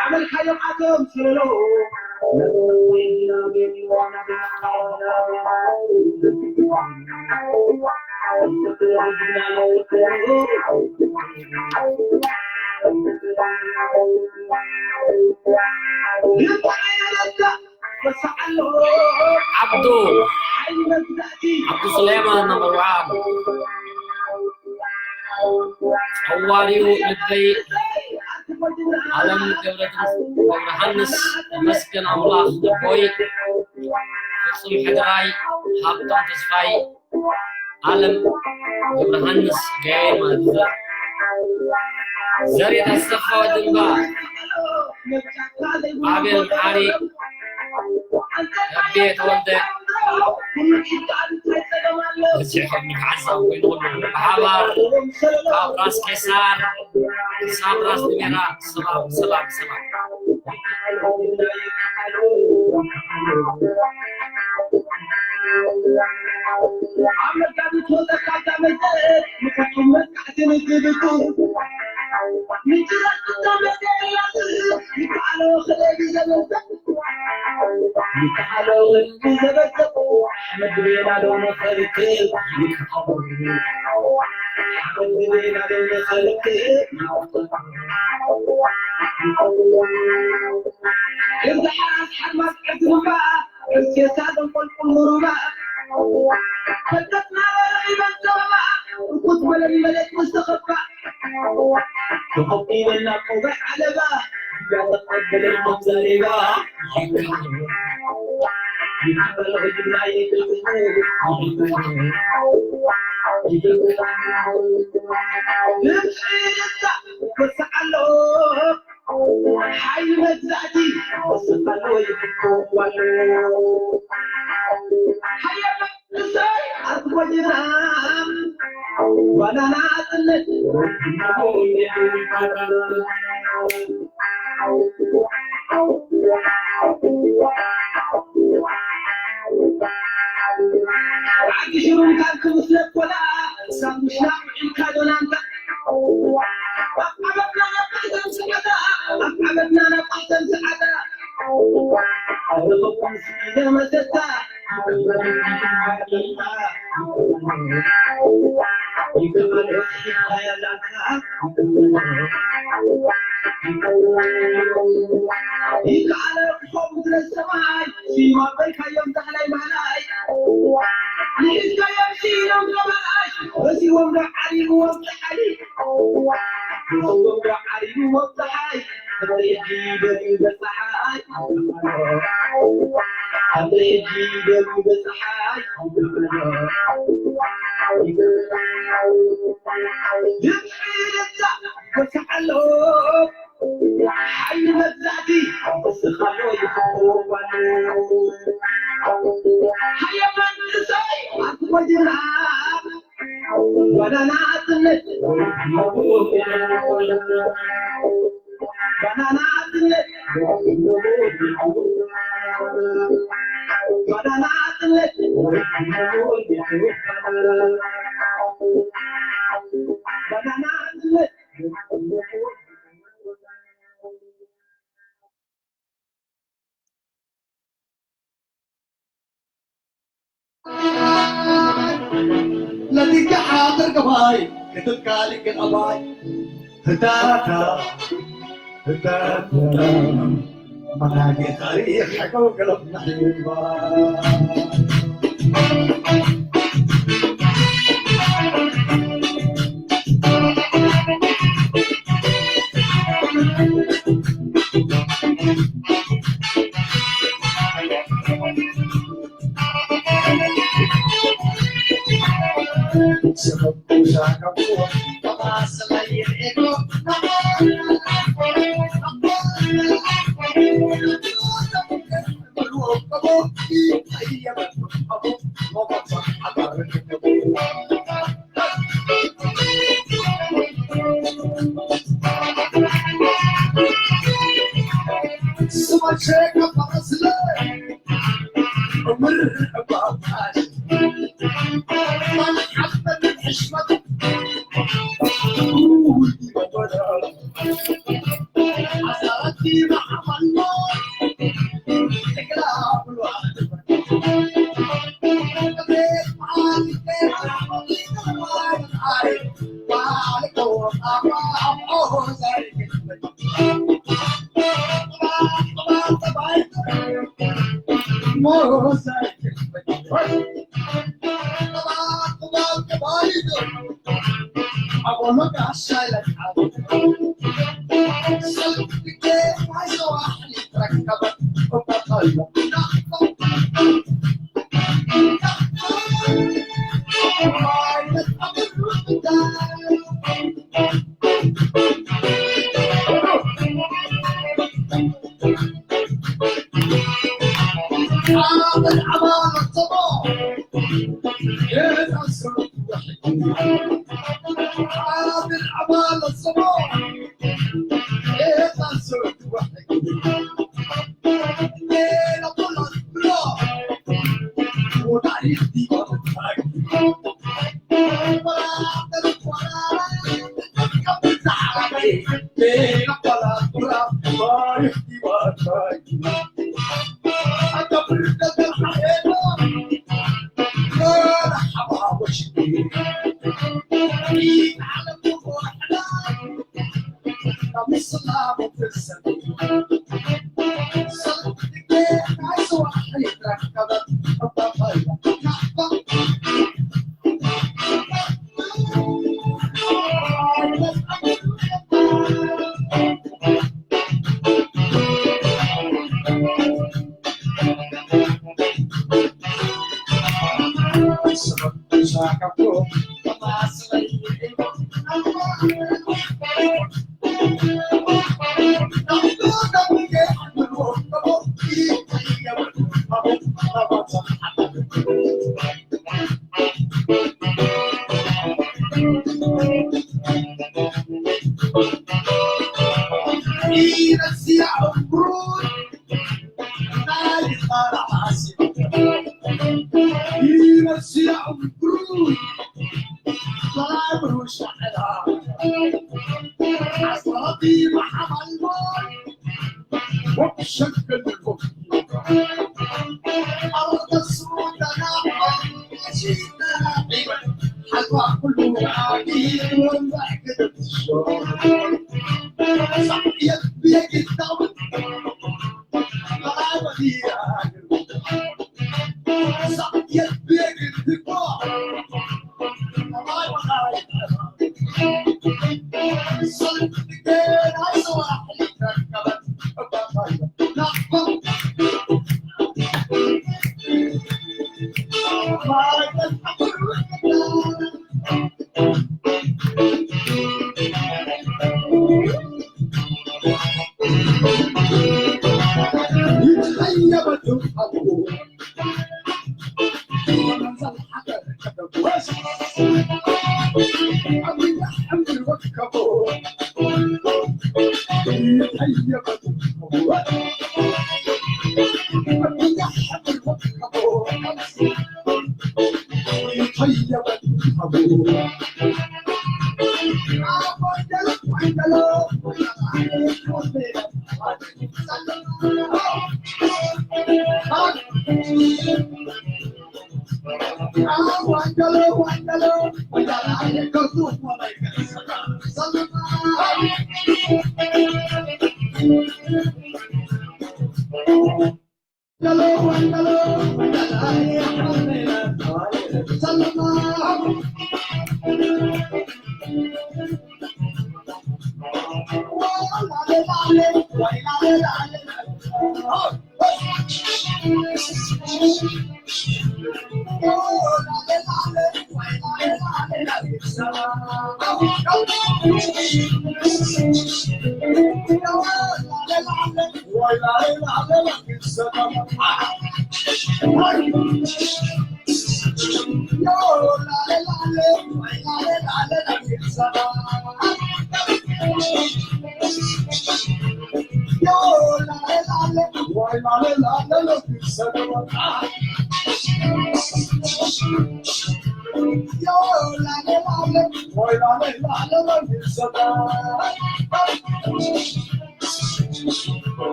ኣመልካዮም ኣቶም ሰለሎ ዓብዱ ዓብዱ ሱሌማን ነምበር ዋን። ጸዋሪኡ ልበይ ኣለም ገብረሃንስ። ተመስገን ኣምላኽ ልቦይ። ፍጹም ሕድራይ። ሃብቶም ተስፋይ። ኣለም ገብረሃንስ ጋይር ማለት እዩ። ዘሪት ኣሰፋ ድንባ። ኣቤል መሓሪ። ከቤ ተወልደ። በዚሕኩም ንሓሳብ ኮይኑ ኩሉ ብሓባር ካብ ራስ ቄሳር ክሳብ ራስ ሜራ። ሰላም፣ ሰላም፣ ሰላም። ኣብ መጋቢት ወፀካ መዘት ንፍጹም መጥቃዕቲ ንግድቱ ምጭራት ክተመዘ የላትም ይከኣሎ ክለቢ ዘመዘት ተኸፊለን ናብ ቆብዕ ዓለባ እንዳተቐበለት ተዛሪባ። ይከበሎ ህዝብና ይክልክሉ። ልብሲ ልታ ይወስዓሎ። ሓይሊ መግዛእቲ ይወስዓሎ ይፍትወሎ። ሓያል መንእሰይ ኣብ ጎድና ባናና ኣጽንት። ዓዲ ሽሩን ካብ ክምስለት ኮላ ሳብ ምሽናቕ ውዒልካ ዶናንታ። ኣብ ዓመትና ነባሕተን ስዓዳ፣ ኣብ ዓመትና ነባሕተን ስዓዳ። ለትካ ሓጥር ገባይ ክትካል ገባይ ህታታ ህታታ መናጌ ታሪኽ ሓቀው ገለብ ናሕባ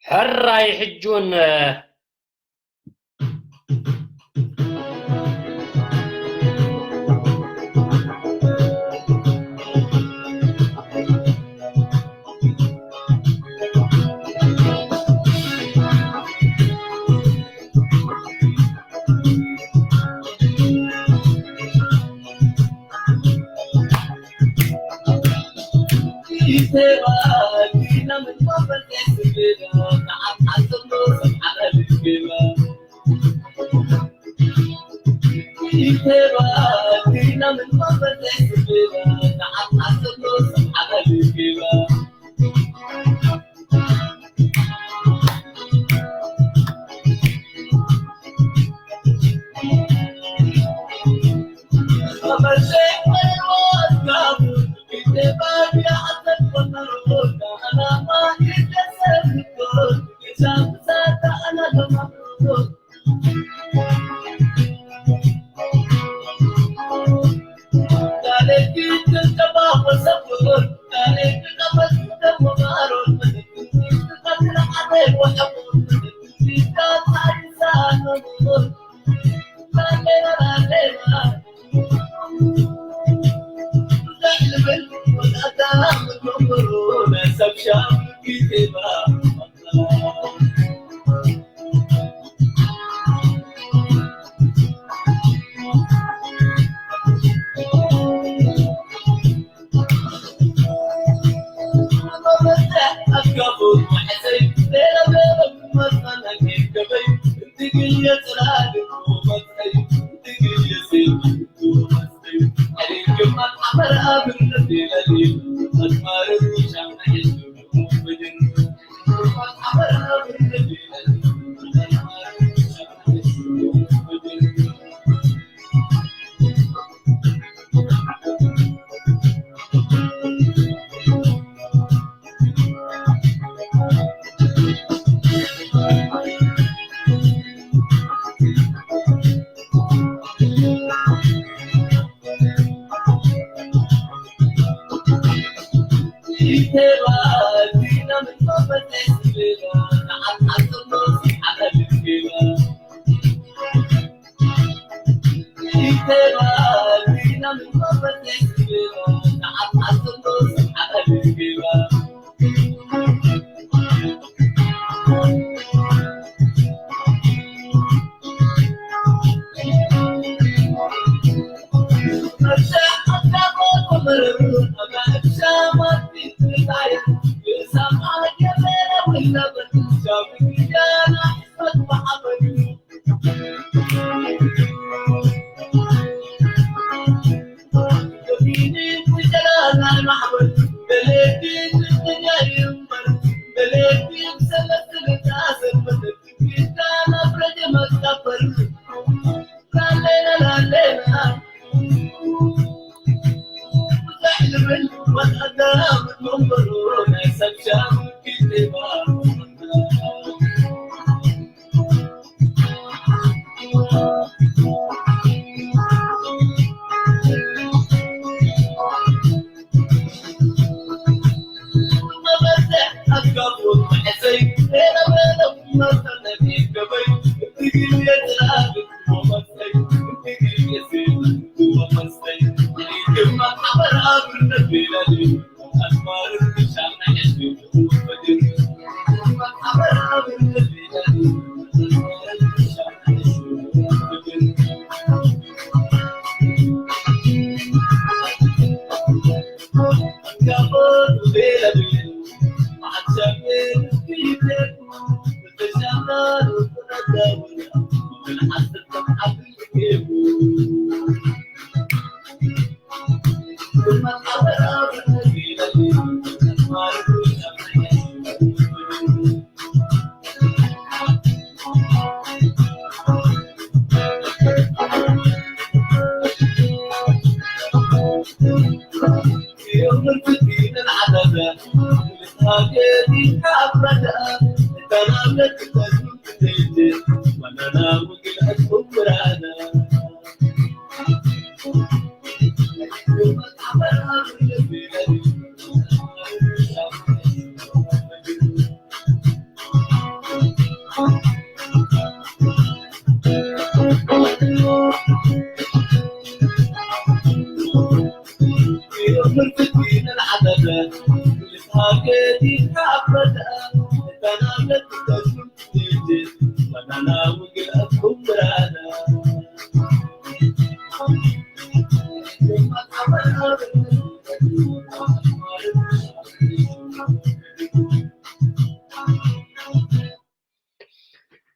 ሕራይ ሕጁን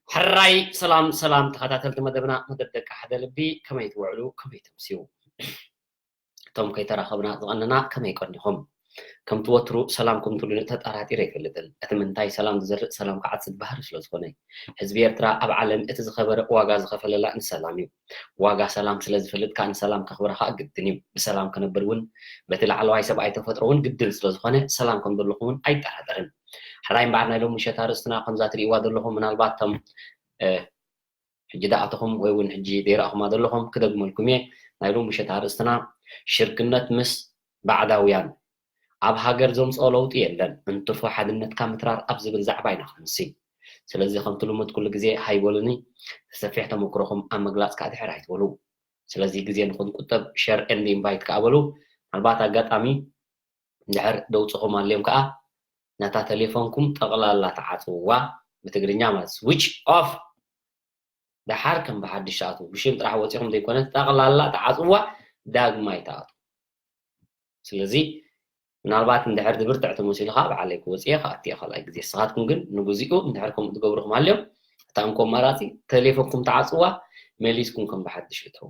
ሕራይ ሰላም ሰላም ተኸታተልቲ መደብና፣ መደብ ደቂ ሓደ ልቢ፣ ከመይ ትውዕሉ፣ ከመይ ተምስዩ? እቶም ከይተራኸብና ዝቐነና ከመይ ቀኒኹም? ከምቲ ወትሩ ሰላምኩም ትብሉኒ ተጠራጢረ ኣይፈልጥን። እቲ ምንታይ ሰላም ዝዘርእ ሰላም ክዓጽድ ባህሪ ስለ ዝኾነ እዩ። ህዝቢ ኤርትራ ኣብ ዓለም እቲ ዝኸበረ ዋጋ ዝኸፈለላ ንሰላም እዩ። ዋጋ ሰላም ስለ ዝፈልጥ ከኣ ንሰላም ከኽብራ ከኣ ግድን እዩ። ብሰላም ክነብር እውን በቲ ላዕለዋይ ሰብኣይ ተፈጥሮ እውን ግድን ስለ ዝኾነ ሰላም ከም ዘለኹም እውን ኣይጠራጠርን። ሕራይ እምበኣር ናይ ሎሚ ምሸት ኣርእስትና ከምዛ ትርእይዋ ዘለኹም ምናልባት እቶም፣ እ፣ ሕጂ ደኣ ኣተኹም ወይ እውን ሕጂ ዘይረኣኹማ ዘለኹም ክደግመልኩም እየ። ናይ ሎሚ ምሸት ኣርእስትና ሽርክነት ምስ ባዕዳውያን ኣብ ሃገር ዘምጽኦ ለውጢ የለን፣ እንትርፎ ሓድነትካ ምትራር ኣብ ዝብል ዛዕባ ኢና ክንሲ። ስለዚ ከምቲ ልሙድ ኩሉ ግዜ ሃይ በሉኒ፣ ሰፊሕ ተመክሮኹም ኣብ ምግላጽ ከኣ ድሕር ኣይትበሉ። ስለዚ ግዜ ንኽንቁጠብ ሸር ኤንድ ኢንቫይት ከኣ በሉ። ምናልባት ኣጋጣሚ እንድሕር ደውጽኹም ኣልዮም ከኣ ነታ ቴሌፎንኩም ጠቕላላ ተዓጽውዋ፣ ብትግርኛ ማለት ስዊች ኦፍ። ደሓር ከም ብሓድሽ ትኣትዉ። ብሽም ጥራሕ ወጺኹም ዘይኮነ፣ ጠቕላላ ተዓጽዋ፣ ዳግማይ ትኣትዉ። ስለዚ፣ ምናልባት እንድሕር ድብርትዕ ተመሲሉ ኸኣ፣ በዓለይ ክወጽእ እየ፣ ክኣቱ እየ ካልኣይ ግዜ። ንስኻትኩም ግን ንግዚኡ እንድሕር ከምኡ ትገብሩ ክም ሃልዮም፣ እታ እንኮ ኣማራጺ፣ ተሌፎንኩም ተዓጽዋ፣ መሊስኩም ከም ብሓድሽ እተዉ።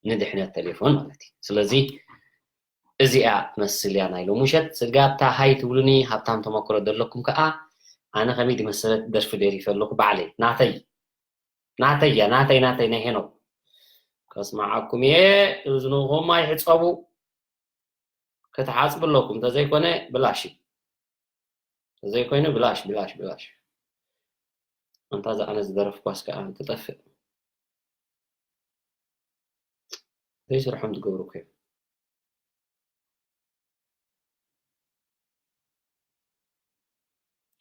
ንድሕነት ተሌፎን ማለት እዩ። ስለዚ፣ እዚኣ ትመስል እያ ናይ ሎሚ ምሸት። ስጋብ እታ ሃይ ትብሉኒ፣ ሃብታም ተመክሮ ዘለኩም ከኣ፣ ኣነ ከመይ ዝመሰለት ደርፊ ደሪፈ ኣለኹ ባዕለይ። ናተይ፣ ናተይ እያ፣ ናተይ፣ ናተይ፣ ናይ ሄኖክ። ከስምዓኩም እየ፣ እዝንኹም ኣይሕጸቡ። ክትሓጽቡ ኣለኩም፣ እንተዘይኮነ ብላሽ እዩ። እንተዘይኮይኑ ብላሽ፣ ብላሽ፣ ብላሽ። ኣንታ እዛ ኣነ ዝደረፍኳስ ከኣ ትጠፍእ። ዘይስርሖም ትገብሩ እኮ እዮም።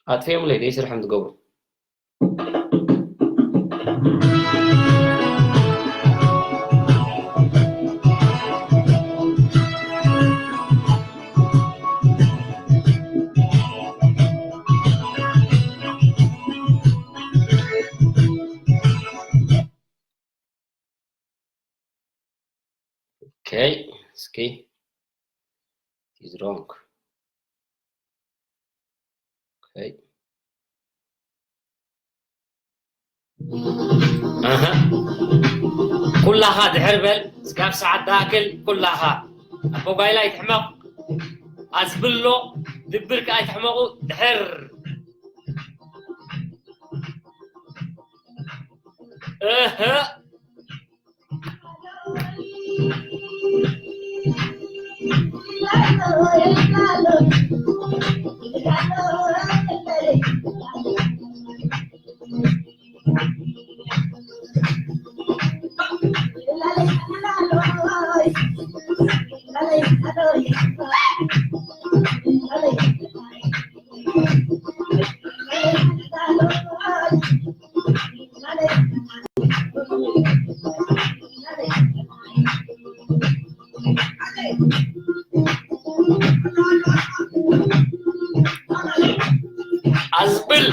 ኣጥፊኦምለይ፣ ዘይስርሖም ትገብሩ። ኦኬ፣ እስኪ፣ what is wrong? ኦኬ። ኣሃ። ኩላኻ ድሕር በል፣ እስካብ ሰዓት ትኣክል ኩላኻ። ኣቦ ጓይላ ኣይትሕመቕ፣ ኣዝብሎ፣ ድብርካ ኣይትሕመቑ፣ ድሕር። እህ። ኣዝብል።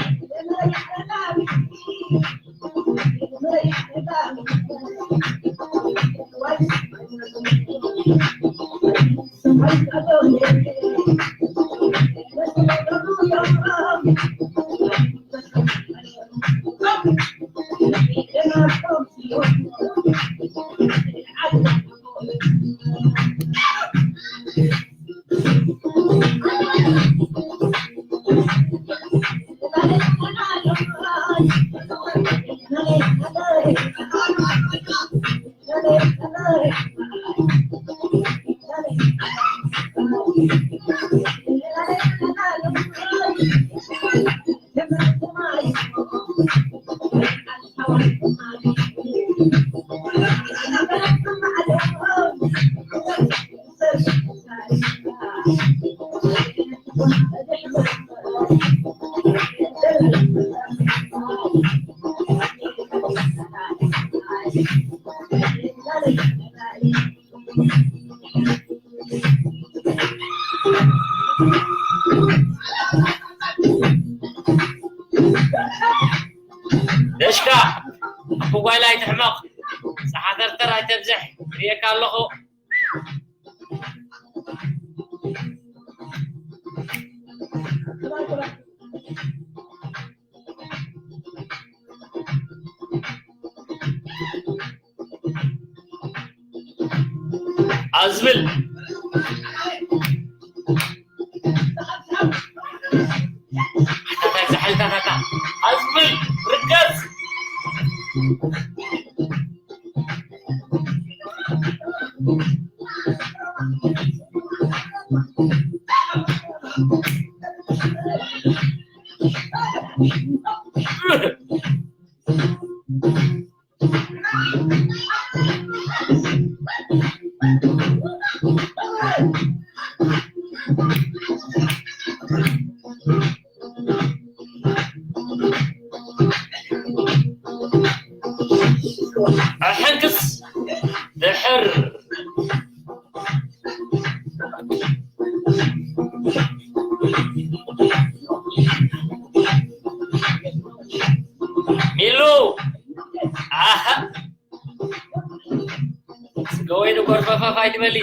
ደሽካ ኣኩጓይላ ኣይትሕመቕ፣ ጸሓተርተር ኣይተብዝሕ። ርእየካ ኣለኹ። ኣዝብል ኣታታይ ዝሓይታታታ ኣዝብል ርገጽ። ኣሕንክስ ድሕር ሚሉ ኣሃ ስገወይ ንጎርፈፋፍ ኣይትበሊ።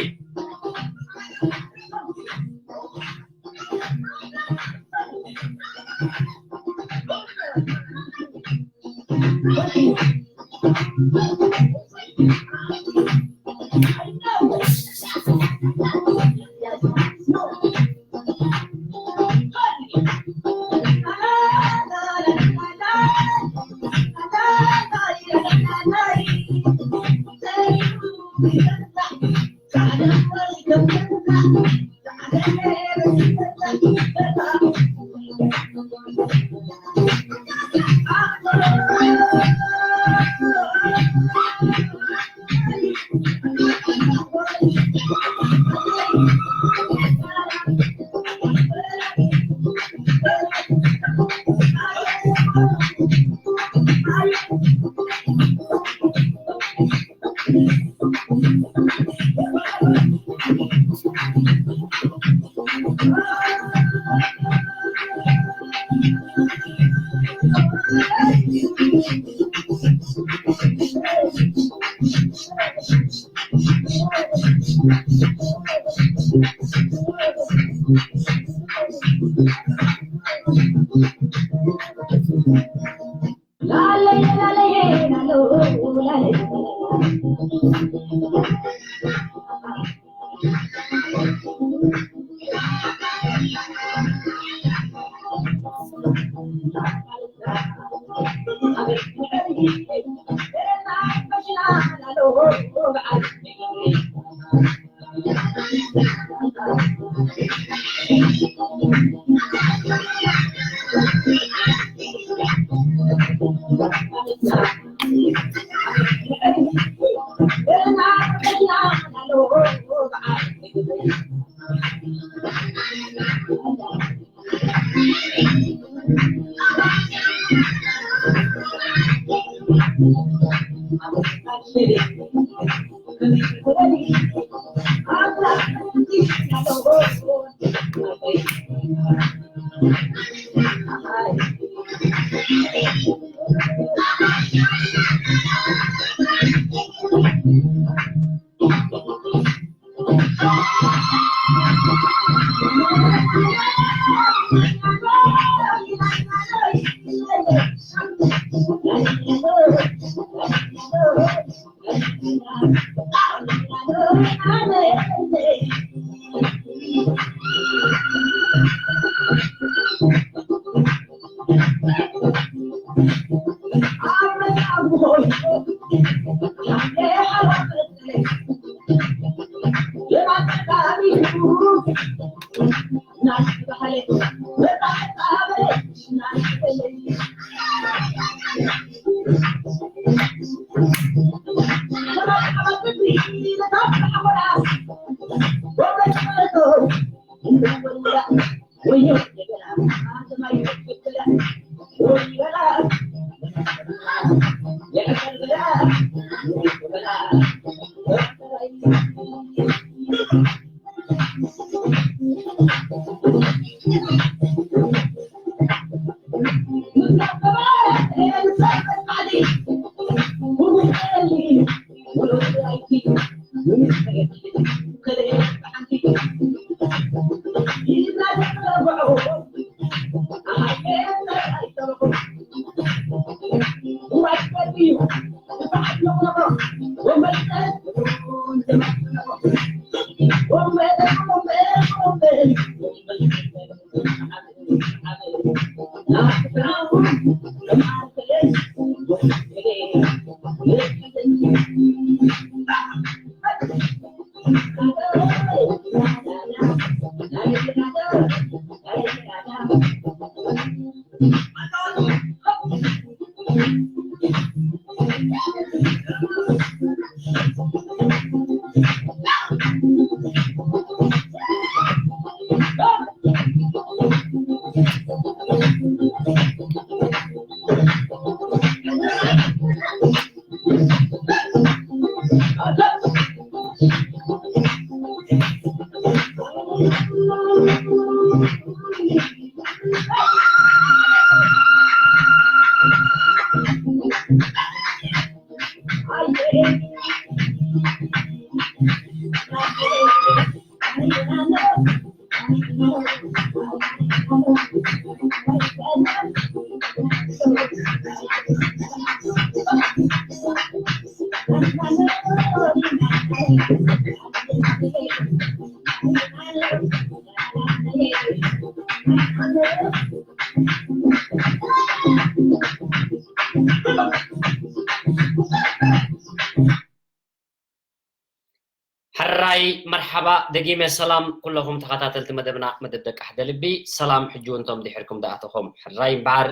ሕራይ መርሓባ ደጊመ ሰላም ኩለኹም ተኸታተልቲ መደብና መደብ ደቂ ሓደ ልቢ ሰላም። ሕጂ እውን እንቶም ድሕርኩም ዝኣተኹም ሕራይ እምበኣር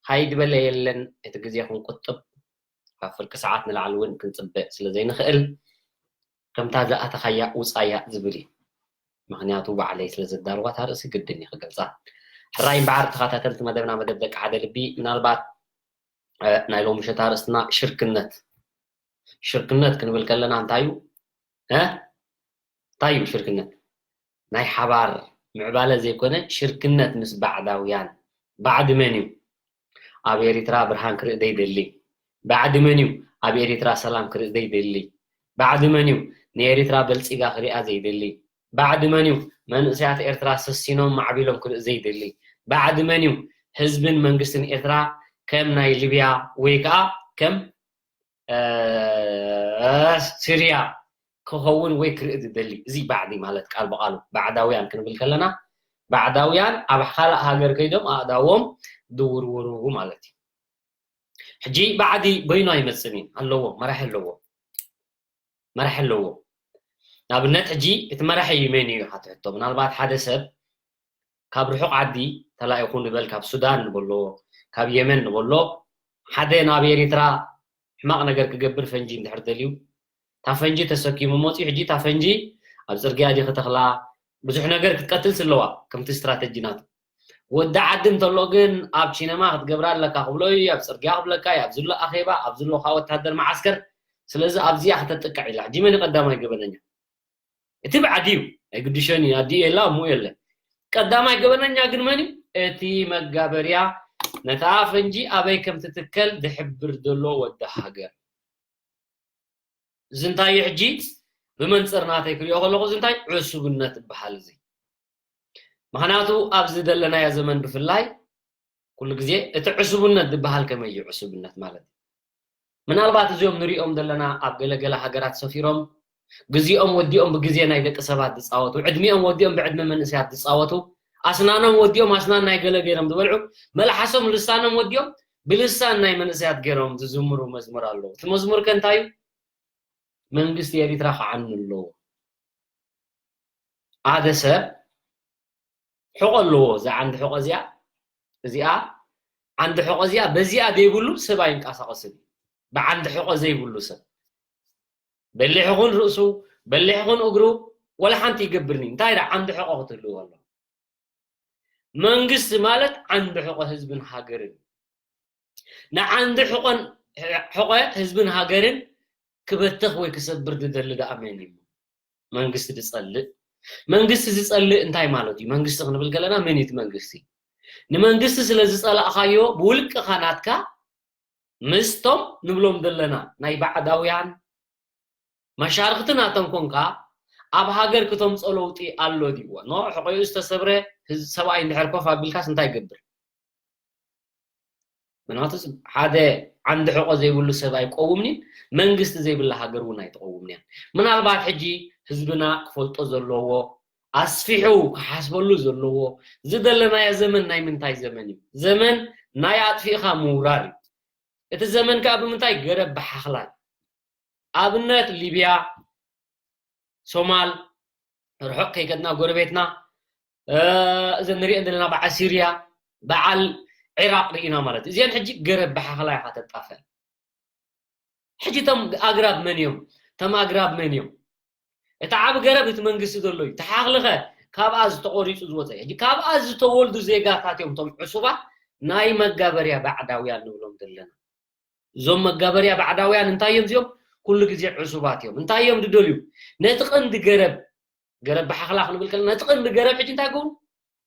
ሃይ ዝበለ የለን። እቲ ግዜ ክንቁጥብ ካብ ፍርቂ ሰዓት ንላዕሊ እውን ክንፅበ ስለ ዘይንኽእል ከምታ ዝኣተኻያ ውፃያ ዝብል እዩ። ምክንያቱ ባዕለይ ስለ ዘዳልዋት ኣርእሲ ግድን እዩ ክገልፃ። ሕራይ እምበኣር ተኸታተልቲ መደብና መደብ ደቂ ሓደ ልቢ ምናልባት ናይ ሎሚ ምሸት ኣርእስትና ሽርክነት። ሽርክነት ክንብል ከለና እንታይ እዩ? እ እንታይ እዩ ሽርክነት? ናይ ሓባር ምዕባለ ዘይኮነ ሽርክነት ምስ ባዕዳውያን። ባዕዲ መን እዩ ኣብ ኤሪትራ ብርሃን ክርኢ ዘይደሊ? ባዕዲ መን እዩ ኣብ ኤሪትራ ሰላም ክርኢ ዘይደሊ? ባዕዲ መን እዩ ንኤሪትራ በልጺጋ ክሪኣ ዘይደሊ? ባዕዲ መን እዩ መንእሰያት ኤርትራ ሰሲኖም ማዕቢሎም ክርኢ ዘይደሊ? ባዕዲ መን እዩ ህዝብን መንግስትን ኤርትራ ከም ናይ ሊብያ ወይ ከዓ ከም ስርያ ክኸውን ወይ ክርኢ ዝደሊ? እዚ ባዕዲ ማለት ቃል ብቃሉ ባዕዳውያን ክንብል ከለና ባዕዳውያን ኣብ ካልእ ሃገር ከይዶም ኣእዳዎም ዝውርውሩ ማለት እዩ። ሕጂ ባዕዲ በይኑ ኣይመፅን እዩ ኣለዎ፣ መራሒ ኣለዎ፣ መራሒ ኣለዎ። ንኣብነት ሕጂ እቲ መራሒ መን እዩ ኢኻ ትሕቶ። ምናልባት ሓደ ሰብ ካብ ርሑቕ ዓዲ ተላኢኹ ንበል፣ ካብ ሱዳን ንበሎ፣ ካብ የመን ንበሎ፣ ሓደ ናብ ኤሪትራ ሕማቕ ነገር ክገብር ፈንጂ እንድሕር ደልዩ፣ እታ ፈንጂ ተሰኪሙ መፂኡ፣ ሕጂ እታ ፈንጂ ኣብ ፅርግያ ድዩ ክተኽላ፣ ብዙሕ ነገር ክትቀትል ስለዋ፣ ከምቲ ስትራተጂ ናቱ። ወዲ ዓዲ እንተሎ ግን ኣብ ቺነማ ክትገብራ ኣለካ ክብሎ እዩ፣ ኣብ ፅርግያ ክብለካ እዩ፣ ኣብ ዝሎ ኣኼባ፣ ኣብ ዝሎ ካብ ወታደር መዓስከር። ስለዚ ኣብዚኣ ክተጥቅዕ ኢላ። ሕጂ መን እዩ ቀዳማይ ገበነኛ? እቲ ብዓዲ እዩ፣ ኣይግድሾን እዩ፣ ኣዲኡ የላ፣ እሙ የለ። ቀዳማይ ገበነኛ ግን መን እዩ? እቲ መጋበርያ ነታ ፈንጂ ኣበይ ከም ትትከል ዝሕብር ዘሎ ወዲ ሃገር። እዚ እንታይ እዩ ሕጂ ብመንፅር ናተይ ክሪኦ ከለኹ፣ እዚ እንታይ ዕሱብነት ይበሃል እዚ። ምኽንያቱ ኣብዚ ዘለናዮ ዘመን ብፍላይ ኩሉ ግዜ እቲ ዕሱብነት ዝበሃል ከመይ እዩ ዕሱብነት ማለት? ምናልባት እዚኦም ንሪኦም ዘለና ኣብ ገለገለ ሃገራት ሰፊሮም ግዜኦም ወዲኦም ብግዜ ናይ ደቂ ሰባት ዝፃወቱ፣ ዕድሚኦም ወዲኦም ብዕድመ መንእሰያት ዝፃወቱ፣ ኣስናኖም ወዲኦም ኣስናን ናይ ገለ ገይሮም ዝበልዑ፣ መልሓሶም ልሳኖም ወዲኦም ብልሳን ናይ መንእሰያት ገይሮም ዝዝምሩ መዝሙር ኣለዉ። እቲ መዝሙር ከ እንታይ እዩ? መንግስቲ ኤሪትራ ክዓኑ ኣለዎ። ሓደ ሰብ ሕቖ ኣለዎ። እዛ ዓንዲ ሕቖ እዚኣ፣ እዚኣ ዓንዲ ሕቆ እዚኣ በዚኣ ዘይብሉ ሰብ ኣይንቀሳቐስን እዩ። ብዓንዲ ሕቆ ዘይብሉ ሰብ በሊሕ ይኹን ርእሱ፣ በሊሕ ይኹን እግሩ፣ ወላ ሓንቲ ይገብርኒ። እንታይ ደኣ ዓንዲ ሕቆ ክትህልዎ ኣሎ? መንግስቲ ማለት ዓንዲ ሕቆ ህዝብን ሃገርን እዩ። ንዓንዲ ሕቆን ሕቆ ህዝብን ሃገርን ክበትኽ ወይ ክሰብር ዝደሊ ደኣ መን እዩ? መንግስቲ ዝጸልእ። መንግስቲ ዝጸልእ እንታይ ማለት እዩ? መንግስቲ ክንብል ከለና መን እዩ እቲ መንግስቲ? ንመንግስቲ ስለ ዝጸላእኻዮ ብውልቅኻ ናትካ ምስቶም ንብሎም ዘለና ናይ ባዕዳውያን መሻርክቲ ናቶም ኮንካ ኣብ ሃገር ክተምጾ ለውጢ ኣሎ ድዩ? ኖ ሕቆኡ ዝተሰብረ ህዝ- ሰብኣይ እንድሕር ኮፍ ኣቢልካስ እንታይ ይገብር? ምናቱ ሓደ ዓንዲ ሕቆ ዘይብሉ ሰብ ኣይቆውምን እዩ። መንግስቲ ዘይብላ ሃገር እውን ኣይትቆውምን እያ። ምናልባት ሕጂ ህዝብና ክፈልጦ ዘለዎ ኣስፊሑ ክሓስበሉ ዘለዎ ዝደለናዮ ዘመን ናይ ምንታይ ዘመን እዩ? ዘመን ናይ ኣጥፊእኻ ምውራር እዩ። እቲ ዘመን ከዓ ብምንታይ ገረብ ብሓኽላል ኣብነት ሊብያ፣ ሶማል፣ ርሑቕ ከይከድና ጎረቤትና፣ እዚ ንሪኦ ዘለና በዓል ሲርያ፣ በዓል ዒራቕ ርኢና ማለት እዩ። እዚአን ሕጂ ገረብ ብሓኽላ ኢኻ ተጣፈል። ሕጂ እቶም ኣግራብ መን እዮም? እቶም ኣግራብ መን እዮም? እቲ ዓብ ገረብ እቲ መንግስቲ ዘሎ እዩ። ተሓኽልኸ ካብኣ ዝተቆሪፁ ዝወፀ ሕጂ ካብኣ ዝተወልዱ ዜጋታት እዮም እቶም ዕሱባት ናይ መጋበርያ ባዕዳውያን ንብሎም ዘለና። እዞም መጋበርያ ባዕዳውያን እንታይ እዮም እዚኦም? ኩሉ ግዜ ዕሱባት እዮም። እንታይ እዮም ዝደልዩ? ነቲ ቀንዲ ገረብ ገረብ ብሓኽላ ክንብል ከለና ነቲ ቀንዲ ገረብ ሕጂ እንታይ ገብሩ?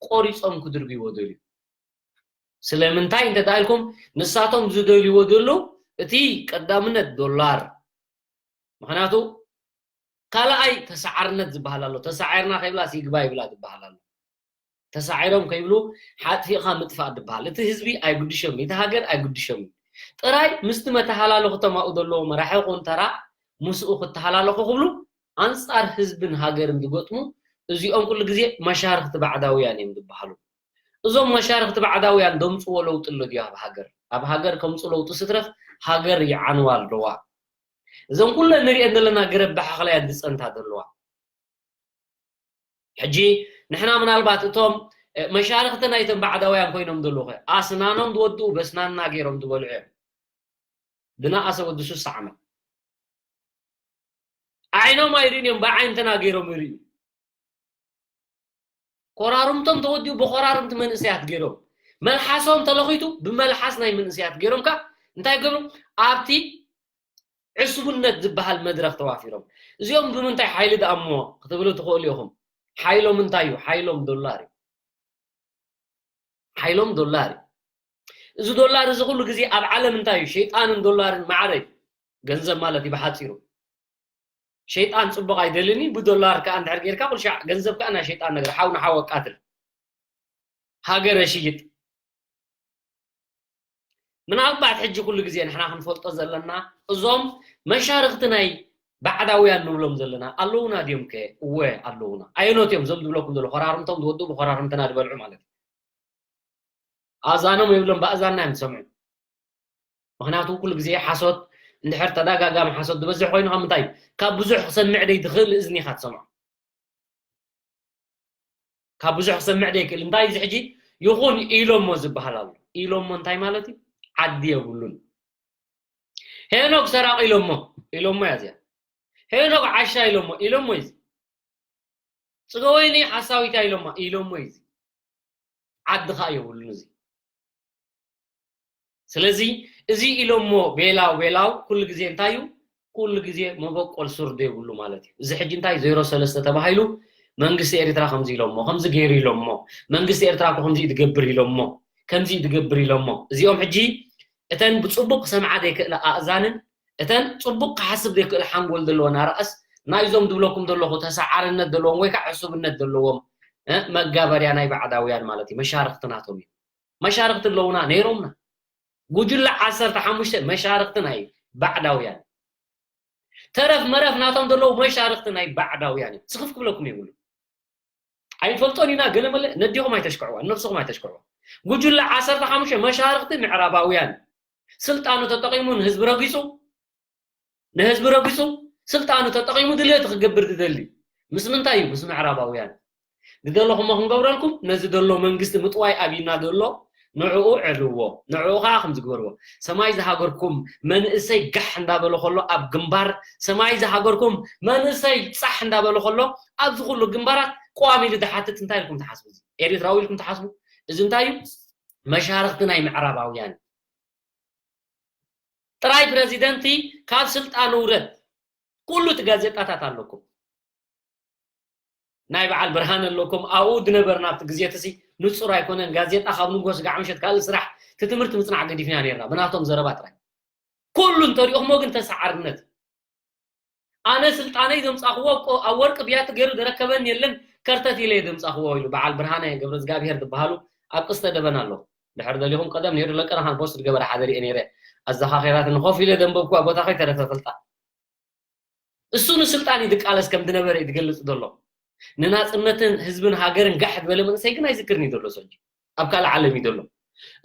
ቆሪፆም ክድርብይዎ ደልዩ። ስለምንታይ እንተ ኢልኩም ንሳቶም ዝደልይዎ ዘሎ እቲ ቀዳምነት ዶላር። ምክንያቱ ካልኣይ ተሰዓርነት ዝበሃል ኣሎ። ተሰዓርና ከይብላስ ይግባ ይብላ ዝበሃል ኣሎ። ተሳዒሮም ከይብሉ ሓጥፊእኻ ምጥፋእ ዝበሃል እቲ ህዝቢ ኣይጉድሾም እቲ ሃገር ኣይጉድሾም። ጥራይ ምስቲ መተሃላለኹቶም ኣብኡ ዘለዎ መራሒ ኹን ተራ ምስኡ ክተሃላለኹ ክብሉ ኣንፃር ህዝብን ሃገርን ዝገጥሙ እዚኦም ኩሉ ግዜ መሻርክቲ ባዕዳውያን እዮም ዝበሃሉ። እዞም መሻርክቲ ባዕዳውያን ደምፅዎ ለውጢ ኣሎ ድዩ ኣብ ሃገር? ኣብ ሃገር ከምፁ ለውጢ ስትረፍ ሃገር ይዓንዋ ኣለዋ። እዞም ኩለን ንሪአን ዘለና ገረብ ብሓኽላያን ዝፀንታ ዘለዋ ሕጂ ንሕና ምናልባት እቶም መሻርክቲ ናይቶም ባዕዳውያን ኮይኖም ዘለዉ ኣስናኖም ዝወድኡ በስናንና ገይሮም ዝበልዑ እዮም። ብናኣሰ ወዲ ሱሳ ዓመት ዓይኖም ኣይርእን እዮም ብዓይንትና ገይሮም ይርእዩ። ኮራርምቶም ተወዲኡ ብኮራርምቲ መንእሰያት ገይሮም መልሓሶም ተለኺቱ ብመልሓስ ናይ መንእሰያት ገይሮም ከ እንታይ ገብሩ ኣብቲ ዕሱብነት ዝበሃል መድረኽ ተዋፊሮም። እዚኦም ብምንታይ ሓይሊ ደኣሞ ክትብሉ ትኽእሉ ኢኹም። ሓይሎም እንታይ እዩ? ሓይሎም ዶላር እዩ። ሓይሎም ዶላር እዩ። እዚ ዶላር እዚ ኩሉ ግዜ ኣብ ዓለም እንታይ እዩ? ሸይጣንን ዶላርን ማዕረ እዩ። ገንዘብ ማለት እዩ ብሓፂሩ። ሸይጣን ፅቡቕ ኣይደልን እዩ። ብዶላር ከዓ እንድሕር ጌርካ ኩሉ ሻዕ ገንዘብ ከዓ ናይ ሸይጣን ነገር ሓው ንሓው ኣቃትል ሃገር የሽይጥ። ምናልባት ሕጂ ኩሉ ግዜ ንሕና ክንፈልጦ ዘለና እዞም መሻርክቲ ናይ ባዕዳውያን ንብሎም ዘለና ኣለውና ድዮም ከ? እወ ኣለውና። ኣየኖት እዮም? እዞም ዝብለኩም ዘሎ ኮራርምቶም ዝወድኡ ብኮራርምትና ዝበልዑ ማለት እዩ። ኣእዛኖም የብሎም ብኣእዛንና እዮም ዝሰምዑ። ምክንያቱ ኩሉ ግዜ ሓሶት እንድሕር ተደጋጋሚ ሓሶት ዝበዝሕ ኮይኑ ካብ ምንታይ ካብ ብዙሕ ክሰምዕ ደይ ትኽእል እዝኒ ኢኻ ትሰምዖ። ካብ ብዙሕ ክሰምዕ ደይክእል እንታይ እዚ ሕጂ ይኹን ኢሎሞ ዝበሃል ኣሎ። ኢሎሞ እንታይ ማለት እዩ? ዓዲ የብሉን። ሄኖክ ሰራቂ ኢሎሞ ኢሎሞ እያ እዚኣ። ሄኖክ ዓሻ ኢሎሞ ኢሎሞ እዩ። ፅገወይኒ ሓሳዊታ ኢሎማ ኢሎሞ እዩ። ዓዲ ከዓ የብሉን እዚ። ስለዚ እዚ ኢሎሞ ቤላው ቤላው ኩሉ ግዜ እንታይ እዩ? ኩሉ ግዜ መበቆል ሱር ዘይብሉ ማለት እዩ። እዚ ሕጂ እንታይ ዜሮ ሰለስተ ተባሂሉ መንግስቲ ኤርትራ ከምዚ ኢሎሞ ከምዚ ገይሩ ኢሎሞ መንግስቲ ኤርትራ እኮ ከምዚ እዩ ዝገብር ኢሎሞ ከምዚ እዩ ዝገብር ኢሎሞ እዚኦም ሕጂ እተን ብፅቡቅ ክሰምዓ ዘይክእላ ኣእዛንን እተን ፅቡቅ ክሓስብ ዘይክእል ሓንጎል ዘለወን ኣርኣስ ናይዞም ዝብለኩም ዘለኹ ተሰዓርነት ዘለዎም ወይ ከዓ ዕሱብነት ዘለዎም መጋበርያ ናይ ባዕዳውያን ማለት እዩ። መሻርክቲ ናቶም እዩ። መሻርክቲ ኣለውና ነይሮምና። ጉጅለ ዓሰርተ ሓሙሽተ መሻርክቲ ናይ ባዕዳውያን ተረፍ መረፍ ናቶም ዘለዉ መሻርክቲ ናይ ባዕዳውያን እዮም። ስኽፍ ክብለኩም የብሉ። ኣይንፈልጦን ኢና ገለ መለ ነዲኹም ኣይተሽክዕዋ ነብስኹም ኣይተሽክዕዋ። ጉጅለ ዓሰርተ ሓሙሽተ መሻርክቲ ምዕራባውያን ስልጣኑ ተጠቒሙ ንህዝቢ ረጊጹ ንህዝቢ ረጊጹ ስልጣኑ ተጠቒሙ ድልየቱ ክገብር ዝደሊ ምስ ምንታይ እዩ? ምስ ምዕራባውያን ዝደለኹሞ ክንገብረልኩም ነዚ ዘሎ መንግስቲ ምጥዋይ ኣብይና ዘሎ ንዕኡ ዕልዎ፣ ንዕኡ ከዓ ከምዚ ግበርዎ። ሰማይ ዝሃገርኩም መንእሰይ ጋሕ እንዳበለ ከሎ ኣብ ግንባር፣ ሰማይ ዝሃገርኩም መንእሰይ ፃሕ እንዳበለ ከሎ ኣብዚ ኩሉ ግንባራት ቀዋም ኢሉ ዝሓትት እንታይ ኢልኩም ትሓስቡ? እዚ ኤርትራዊ ኢልኩም ትሓስቡ? እዚ እንታይ እዩ? መሻርክቲ ናይ ምዕራባውያን። ጥራይ ፕረዚደንቲ ካብ ስልጣን ውረድ። ኩሉ እቲ ጋዜጣታት ኣለኩም። ናይ በዓል ብርሃን ኣለኩም። ኣብኡ ዝነበርና ኣብቲ ግዜ እቲ ንጹር ኣይኮነን። ጋዜጣ ካብ ንጎ ስጋዕ ምሸት ካልእ ስራሕ፣ እቲ ትምህርቲ ምጽናዕ ገዲፍና ነርና ብናቶም ዘረባ ጥራይ። ኩሉ እንተሪኦኽሞ ግን ተሰዓርነት። ኣነ ስልጣነይ ዘምጻኽዎ እኮ ኣብ ወርቂ ብያቲ ገይሩ ዝረከበኒ የለን፣ ከርተት ኢለ እየ ዘምጻኽዎ ኢሉ በዓል ብርሃነ ገብረ እግዚኣብሔር ዝበሃሉ ኣብ ቅስተ ደበና ኣለዉ። ድሕር ደሊኹም ቀደም ነይሩ ለቀና ካን ፖስት ዝገበረ ሓደ ሪኤ ነይረ። ኣዘኻኺራትኒ ኮፍ ኢለ ዘንበብኩዋ ቦታ ከይተረፈ ፈልጣ። እሱ ንስልጣን እዩ ዝቃለስ ከም ዝነበረ እዩ ዝገልጽ ዘሎ። ንናጽነትን ህዝብን ሃገርን ጋሕ ዝበለ መንእሰይ ግን ኣይዝክርን እዩ ዘሎ። ሰጂ ኣብ ካልእ ዓለም እዩ ዘሎ።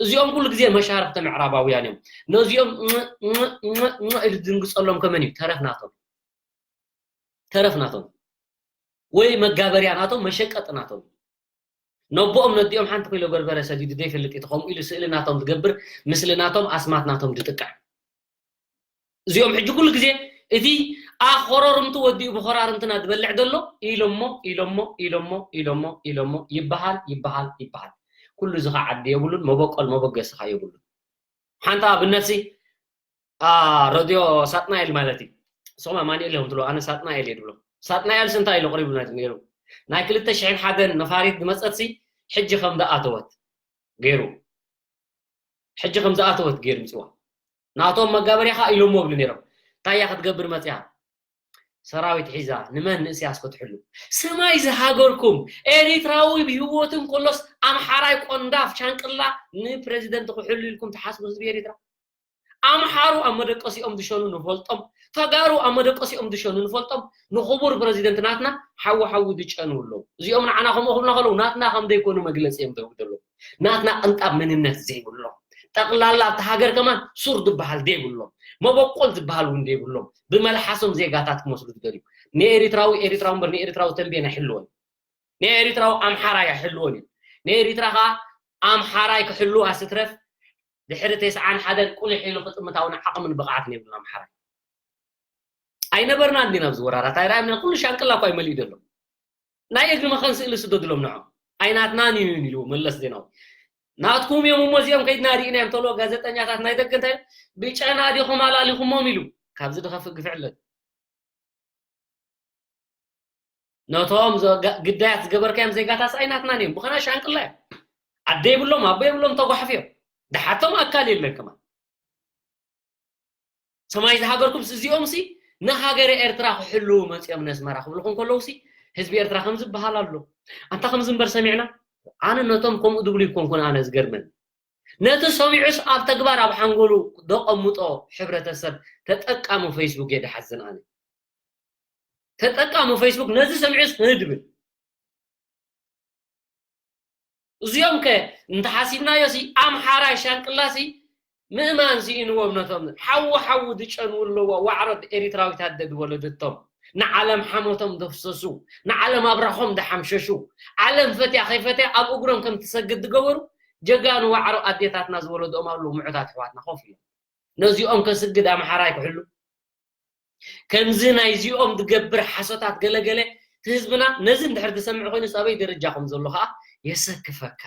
እዚኦም ኩሉ ግዜ መሻርክቲ ምዕራባውያን እዮም። ነዚኦም ም- ም- ም- ም- ኢሉ ዝድንግጸሎም ከመን እዩ? ተረፍ ናቶም፣ ተረፍ ናቶም ወይ መጋበርያ ናቶም፣ መሸቀጢ ናቶም። ነቦኦም ነዲኦም ሓንቲ ኪሎ በርበረ ሰዲዱ ዘይፈልጥ እዩ። ከምኡ ኢሉ ስእሊ ናቶም ዝገብር፣ ምስሊ ናቶም፣ ኣስማት ናቶም ዝጥቀዕ። እዚኦም ሕጂ ኩሉ ግዜ እቲ ኣኾረርምቱ ወዲኡ ብኾራርምትና ዝበልዕ ዘሎ ኢሎሞ ኢሎሞ ኢሎሞ ኢሎሞ ኢሎሞ ይበሃል ይበሃል ይበሃል። ኩሉ እዚ ከዓ ዓዲ የብሉን፣ መበቆል መበገሲ ከዓ የብሉን። ሓንቲ ኣብነት ሲ አ ረድዮ ሳጥናኤል ማለት እዩ። እሶም ኣማኑኤል እዮም ትብሎ፣ ኣነ ሳጥናኤል እየ ድብሎ። ሳጥናኤል ስንታይ ኢሉ ቅሪቡ ነይሩ? ናይ ክልተ ሽሕን ሓደን ነፋሪት ዝመፀት ሲ ሕጂ ከም ዝኣተወት ገይሩ፣ ሕጂ ከም ዝኣተወት ገይሩ ምፅዋ። ናቶም መጋበርያ ከዓ ኢሎሞ ይብሉ ነይሮም። እንታይ እያ ክትገብር መፅያ? ሰራዊት ሒዛ ንመን? ንእስያስ ክትሕሉ። ስማይ ዝሃገርኩም ኤሪትራዊ ብህይወቱ እንከሎስ ኣምሓራይ ቆንዳፍ ሻንቅላ ንፕረዚደንት ክሕሉ ኢልኩም ትሓስቡ ህዝቢ ኤሪትራ? ኣምሓሩ ኣብ መደቀሲኦም ዝሸኑ ንፈልጦም፣ ተጋሩ ኣብ መደቀሲኦም ዝሸኑ ንፈልጦም። ንኽቡር ፕረዚደንት ናትና ሓዊ ሓዊ ዝጨኑ ኣለዉ። እዚኦም ንዓና ከምኡ ክብሉና ከለዉ ናትና ከም ዘይኮኑ መግለፂ እዮም ዘውዱ ዘለዉ። ናትና ቅንጣብ መንነት ዘይብሎም፣ ጠቕላላ ኣብቲ ሃገር ከማን ሱር ዝበሃል ዘይብሎም፣ መበቆል ዝበሃል እውን ዘይብሎም፣ ብመልሓሶም ዜጋታት ክመስሉ ዝደልዩ። ንኤሪትራዊ ኤሪትራዊ እምበር ንኤሪትራዊ ተንቤን ኣይሕልዎን። ንኤሪትራዊ ኣምሓራይ ኣይሕልዎን እዩ። ንኤሪትራ ከዓ ኣምሓራይ ክሕልዋ ስትረፍ ድሕሪ ተስዓን ሓደን ቁልሕ ኢሉ ክጥምት እውን ዓቕምን ብቕዓትን የብሉን ኣምሓራይ። ኣይነበርናን ዲና ኣብዚ ወራራት ኣይረኣየና። ኩሉ ሻንቅላ እኳ እዩ መሊኡ ዘሎ። ናይ እግሪ መኸን ስእሊ ስደድሎም ንዖም። ኣይናትናን እዩ ኢሉ መለስ ዜናዊ። ናትኩም እዮም እሞ እዚኦም ከይድና ርኢናዮም ተሎ ጋዜጠኛታት ናይ ደገ እንታይ ኢሉ? ብጨና ዲኹም ኣላሊኹሞም ኢሉ። ካብዚ ዝኸፍእ ግፍዕለት። ነቶም ዘጋ- ግዳያት ዝገበርካዮም ዜጋታት ኣይናትናን እዮም። ብኸና ሻንቅላ እዮም። ኣደ ይብሎም፣ ኣቦ የብሎም፣ ተጓሕፍ እዮም። ድሓቶም ኣካል የለን ከማን። ሰማይ ዝሃገርኩም እዚኦም ሲ ንሃገረ ኤርትራ ክሕልዉ መጺኦም ነስመራ ክብልኹም ከለዉ ሲ ህዝቢ ኤርትራ ከም ዝበሃል ኣሎ። ኣንታ ከምዚ እምበር ሰሚዕና ኣነ ነቶም ከምኡ ዝብሉ ይኮንኩን ኣነ ዝገርመን። ነቲ ሰሚዑስ ኣብ ተግባር ኣብ ሓንጎሉ ዘቐምጦ ሕብረተሰብ ተጠቃሚ ፌስቡክ እየ ዝሓዝን ኣነ። ተጠቃሚ ፌስቡክ ነዚ ሰሚዑስ ህድብል እዚኦም ከ እንተሓሲብናዮ ሲ ኣምሓራይ ሻንቅላ ሲ ምእማን ስኢንዎም ነቶም ሓዊ ሓዊ ዝጨንዉ ኣለዎ ዋዕሮት ኤሪትራዊት ኣደ ዝወለደቶም ንዓለም ሓሞቶም ዘፍሰሱ ንዓለም ኣብራኾም ዝሓምሸሹ ዓለም ፈትያ ከይፈትያ ኣብ እግሮም ከም ትሰግድ ዝገበሩ ጀጋኑ ዋዕሮ ኣዴታትና ዝወለድኦም ኣለዉ ምዑታት ኣሕዋትና ኮፍ ኢሎም ነዚኦም ከስግድ ኣምሓራይ ክሕሉ ከምዚ ናይዚኦም ዝገብር ሓሶታት ገለገለ ህዝብና ነዚ እንድሕር ዝሰምዕ ኮይኑ ኣበይ ደረጃ ከም ዘሎ ከዓ የሰክፈካ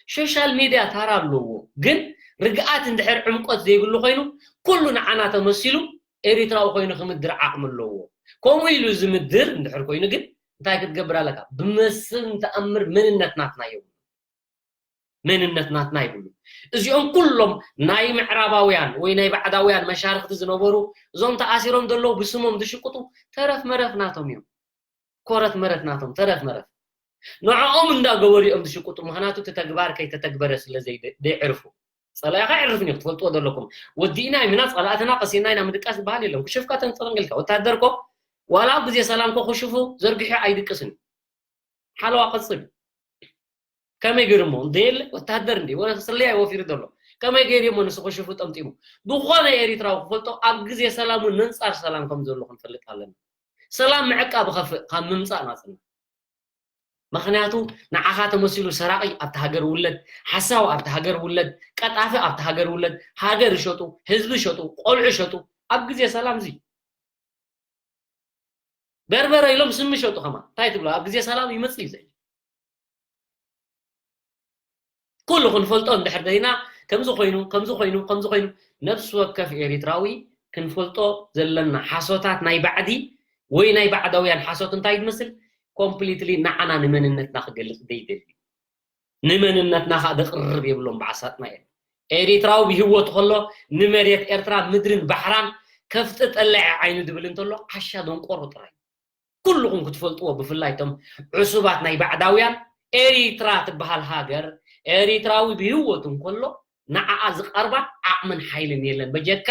ሶሻል ሚድያ ታራ ኣለዎ ግን ርግኣት እንድሕር ዕምቆት ዘይብሉ ኮይኑ ኩሉ ንዓና ተመሲሉ ኤሪትራዊ ኮይኑ ክምድር ዓቕሚ ኣለዎ ከምኡ ኢሉ ዝምድር እንድሕር ኮይኑ ግን እንታይ ክትገብር ኣለካ ብመስል ንተኣምር መንነት ናትና የብሉ መንነት ናትና ይብሉ እዚኦም ኩሎም ናይ ምዕራባውያን ወይ ናይ ባዕዳውያን መሻርክቲ ዝነበሩ እዞም ተኣሲሮም ዘለዉ ብስሞም ዝሽቅጡ ተረፍ መረፍ ናቶም እዮም ኮረት መረት ናቶም ተረፍ መረፍ ንዕኦም እንዳገበሩ እዮም ዝሽቅጡ ምክንያቱ እቲ ተግባር ከይተተግበረ ስለ ዘይዕርፉ ጸላኢኻ ይዕርፍን እዩ ክትፈልጥዎ ዘለኩም ወዲእና ኢና ጸላእትና ቀሲና ኢና ምድቃስ ዝበሃል የለን ክሽፍካ ተንጥርንግልካ ወታደር ኮ ዋላ ኣብ ግዜ ሰላም ኮ ክሽፉ ዘርጊሑ ኣይድቅስን እዩ ሓለዋ ቀጽል ከመይ ገይሩ እሞ እንደ የለ ወታደር እንደ ወረ ስለያ ወፊሩ ዘሎ ከመይ ገይሩ እሞ ንሱ ክሽፉ ጠምጢሙ ዝኾነ ኤሪትራዊ ክፈልጦ ኣብ ግዜ ሰላም እውን ነንጻር ሰላም ከም ዘሎ ክንፈልጥ ኣለና ሰላም ምዕቃብ ኸፍእ ካብ ምምጻእ ናጽና ምኽንያቱ ንዓኻ ተመሲሉ ሰራቒ ኣብቲ ሃገር ውለድ፣ ሓሳዊ ኣብቲ ሃገር ውለድ፣ ቀጣፊ ኣብቲ ሃገር ውለድ፣ ሃገር ይሸጡ፣ ህዝቢ ይሸጡ፣ ቆልዑ ይሸጡ። ኣብ ግዜ ሰላም እዚ በርበረ ኢሎም ስሚ ይሸጡ። ከማ እንታይ ትብሎ? ኣብ ግዜ ሰላም ይመጽእ እዩ ዘይ ኩሉ ክንፈልጦ እንድሕር ደይና፣ ከምዚ ኮይኑ ከምዚ ኮይኑ ከምዚ ኮይኑ፣ ነብሲ ወከፍ ኤሪትራዊ ክንፈልጦ ዘለና ሓሶታት ናይ ባዕዲ ወይ ናይ ባዕዳውያን ሓሶት እንታይ ዝመስል? ኮምፕሊትሊ ንዓና ንመንነትና ክገልጽ ደይደሊ፣ ንመንነትና ከዓ ደቅርብ የብሎም ብዓሳጥና እዮም። ኤሪትራዊ ብህይወት ከሎ ንመሬት ኤርትራ ምድርን ባሕራን ከፍጢ ጠለዐ ዓይኑ ድብል እንተሎ ዓሻ ደንቆሮ ጥራይ። ኩልኹም ክትፈልጥዎ፣ ብፍላይ እቶም ዕሱባት ናይ ባዕዳውያን፣ ኤሪትራ ትበሃል ሃገር ኤሪትራዊ ብህይወት እንከሎ ንዓኣ ዝቐርባ ዓቕምን ሓይልን የለን በጀካ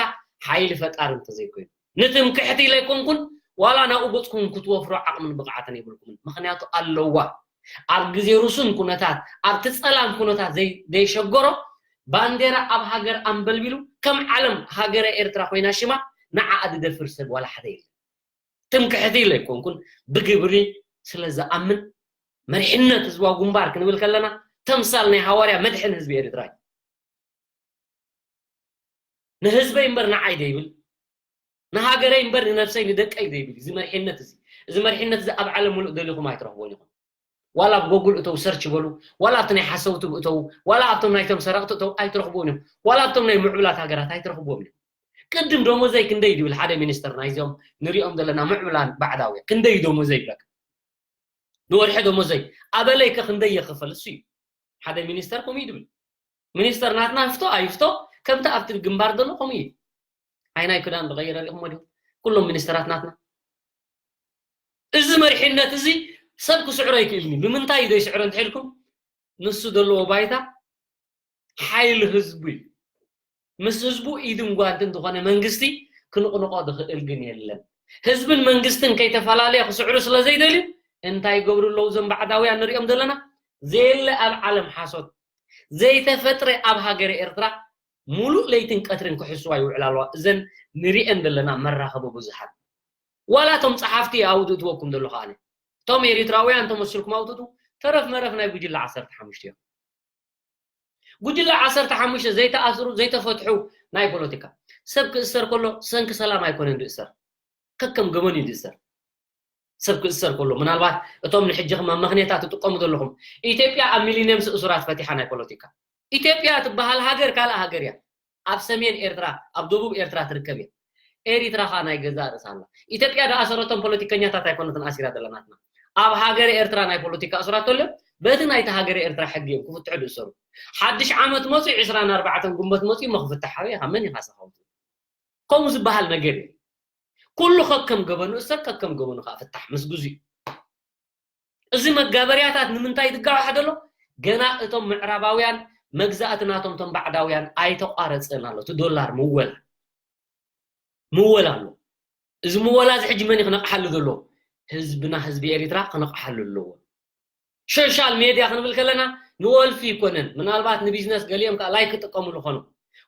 ሓይሊ ፈጣሪ እንተዘይኮይኑ። ንትምክሕቲ ኢለ ኣይኮንኩን፣ ዋላ ናብኡ ገጽኩም ክትወፍሮ ዓቕምን ብቕዓትን የብልኩምን። ምኽንያቱ ኣለዋ። ኣብ ግዜ ርሱን ኩነታት፣ ኣብቲ ጸላም ኩነታት ዘይ-፣ ዘይሸገሮ ባንዴራ ኣብ ሃገር ኣንበልቢሉ ከም ዓለም ሃገረ ኤርትራ ኮይና ሽማ ንዓኣ ዝደፍር ሰብ ዋላ ሓደ የለን። ትምክሕቲ ኢለ ኣይኮንኩን፣ ብግብሪ ስለ ዝኣምን መሪሕነት ህዝባዊ ግንባር ክንብል ከለና ተምሳል ናይ ሃዋርያ መድሕን ህዝቢ ኤርትራ እዩ። ንህዝበይ እምበር ንዓይ ዘይብል፣ ንሃገረይ እምበር ንነብሰይ ንደቀይ ዘይብል እዚ መሪሕነት እዚ፣ እዚ መሪሕነት እዚ ኣብ ዓለም ሙሉእ ደሊኹም ኣይትረኽቦን ኢኹም። ዋላ ኣብ ጎጉል እተው ሰርች በሉ፣ ዋላ ኣብቲ ናይ ሓሰውቲ እተው፣ ዋላ ኣብቶም ናይቶም ሰረቕቲ እተው ኣይትረኽብዎም እዮም። ዋላ ኣብቶም ናይ ምዕቡላት ሃገራት ኣይትረኽብዎም እዮም። ቅድም ደሞዘይ ክንደይ ድብል ሓደ ሚኒስተር ናይዞም ንሪኦም ዘለና ምዕቡላን ባዕዳውያን ክንደይ ደሞዘይ ይብለካ? ንወርሒ ደሞዘይ ኣበለይ ከ ክንደይ ይኽፈል? እሱ እዩ ሓደ ሚኒስተር ከምኡ እዩ ድብል። ሚኒስተር ናትና ይፍቶ ኣይፍቶ ከምቲ ኣብቲ ግንባር ዘሎ ከምኡ እዩ። ዓይናይ ክዳን ዝቐይረ ሪኢኹሞ ዲኹም? ኩሎም ሚኒስተራት ናትና። እዚ መሪሕነት እዚ ሰብ ክስዕሮ ኣይክእልን እዩ። ብምንታይ እዩ ዘይስዕሮ እንተሒልኩም? ንሱ ዘለዎ ባይታ ሓይሊ ህዝቡ እዩ። ምስ ህዝቡ ኢድን ጓንትን ዝኾነ መንግስቲ ክንቕንቆ ዝኽእል ግን የለን። ህዝብን መንግስትን ከይተፈላለየ ክስዕሩ ስለ ዘይደልዩ እንታይ ይገብሩ ኣለዉ እዞም ባዕዳውያን ንሪኦም ዘለና? ዘየለ ኣብ ዓለም ሓሶት ዘይተፈጥረ ኣብ ሃገረ ኤርትራ ሙሉእ ለይትን ቀትርን ክሕስዋ ይውዕላ ኣለዋ። እዘን ንሪኤን ዘለና መራኸቢ ብዙሃን ዋላ እቶም ጸሓፍቲ ኣውድእትወኩም ዘሎ ከኣነ እቶም ኤሪትራውያን ተመስልኩም ኣውጥቱ ተረፍ መረፍ ናይ ጉጅለ ዓሰርተ ሓሙሽተ እዮም። ጉጅለ ዓሰርተ ሓሙሽተ ዘይተኣስሩ ዘይተፈትሑ ናይ ፖለቲካ ሰብ ክእሰር ከሎ ሰንኪ ሰላም ኣይኮነን ዝእሰር፣ ከከም ገበኑ እዩ ዝእሰር። ሰብ ክእሰር ከሎ ምናልባት እቶም ንሕጂ ከም መመኽንያታት ትጥቀሙ ዘለኹም ኢትዮጵያ ኣብ ሚሊኒየምስ እሱራት ፈቲሓ ናይ ፖለቲካ ኢትዮጵያ ትበሃል ሃገር ካልእ ሃገር እያ። ኣብ ሰሜን ኤርትራ ኣብ ደቡብ ኤርትራ ትርከብ እያ። ኤሪትራ ኸኣ ናይ ገዛእ ርእሳ ኣላ። ኢትዮጵያ ዝኣሰረቶም ፖለቲከኛታት ኣይኮነትን ኣሲራ ዘላ ናትና። ኣብ ሃገረ ኤርትራ ናይ ፖለቲካ እሱራት ተሎ በቲ ናይቲ ሃገረ ኤርትራ ሕጊ እዮም ክፍትሑ ዝእሰሩ። ሓድሽ ዓመት መጺኡ ዕስራን ኣርባዕተን ግንቦት መጺኡ እሞ ክፍታሕ ኣበይ ኢኻ መን ኢኻ ሰኻውቲ? ከምኡ ዝበሃል ነገር እዩ። ኩሉ ከከም ገበኑ እሰር ከከም ገበኑ ከዓ ፍታሕ ምስ ግዜኡ። እዚ መጋበርያታት ንምንታይ ዝጋዋሕ ዘሎ? ገና እቶም ምዕራባውያን መግዛእቲ ናቶም እቶም ባዕዳውያን ኣይተቋረፀን ኣሎ። እቲ ዶላር ምወላ ምወላ ኣሎ። እዚ ምወላ እዚ ሕጂ መን እዩ ክነቕሓሉ ዘለዎ? ህዝብና ህዝቢ ኤሪትራ ክነቕሓሉ ኣለዎ። ሶሻል ሜድያ ክንብል ከለና ንወልፊ ይኮነን፣ ምናልባት ንቢዝነስ ገሊኦም ከዓ ላይክ ክጥቀሙሉ ኾኑ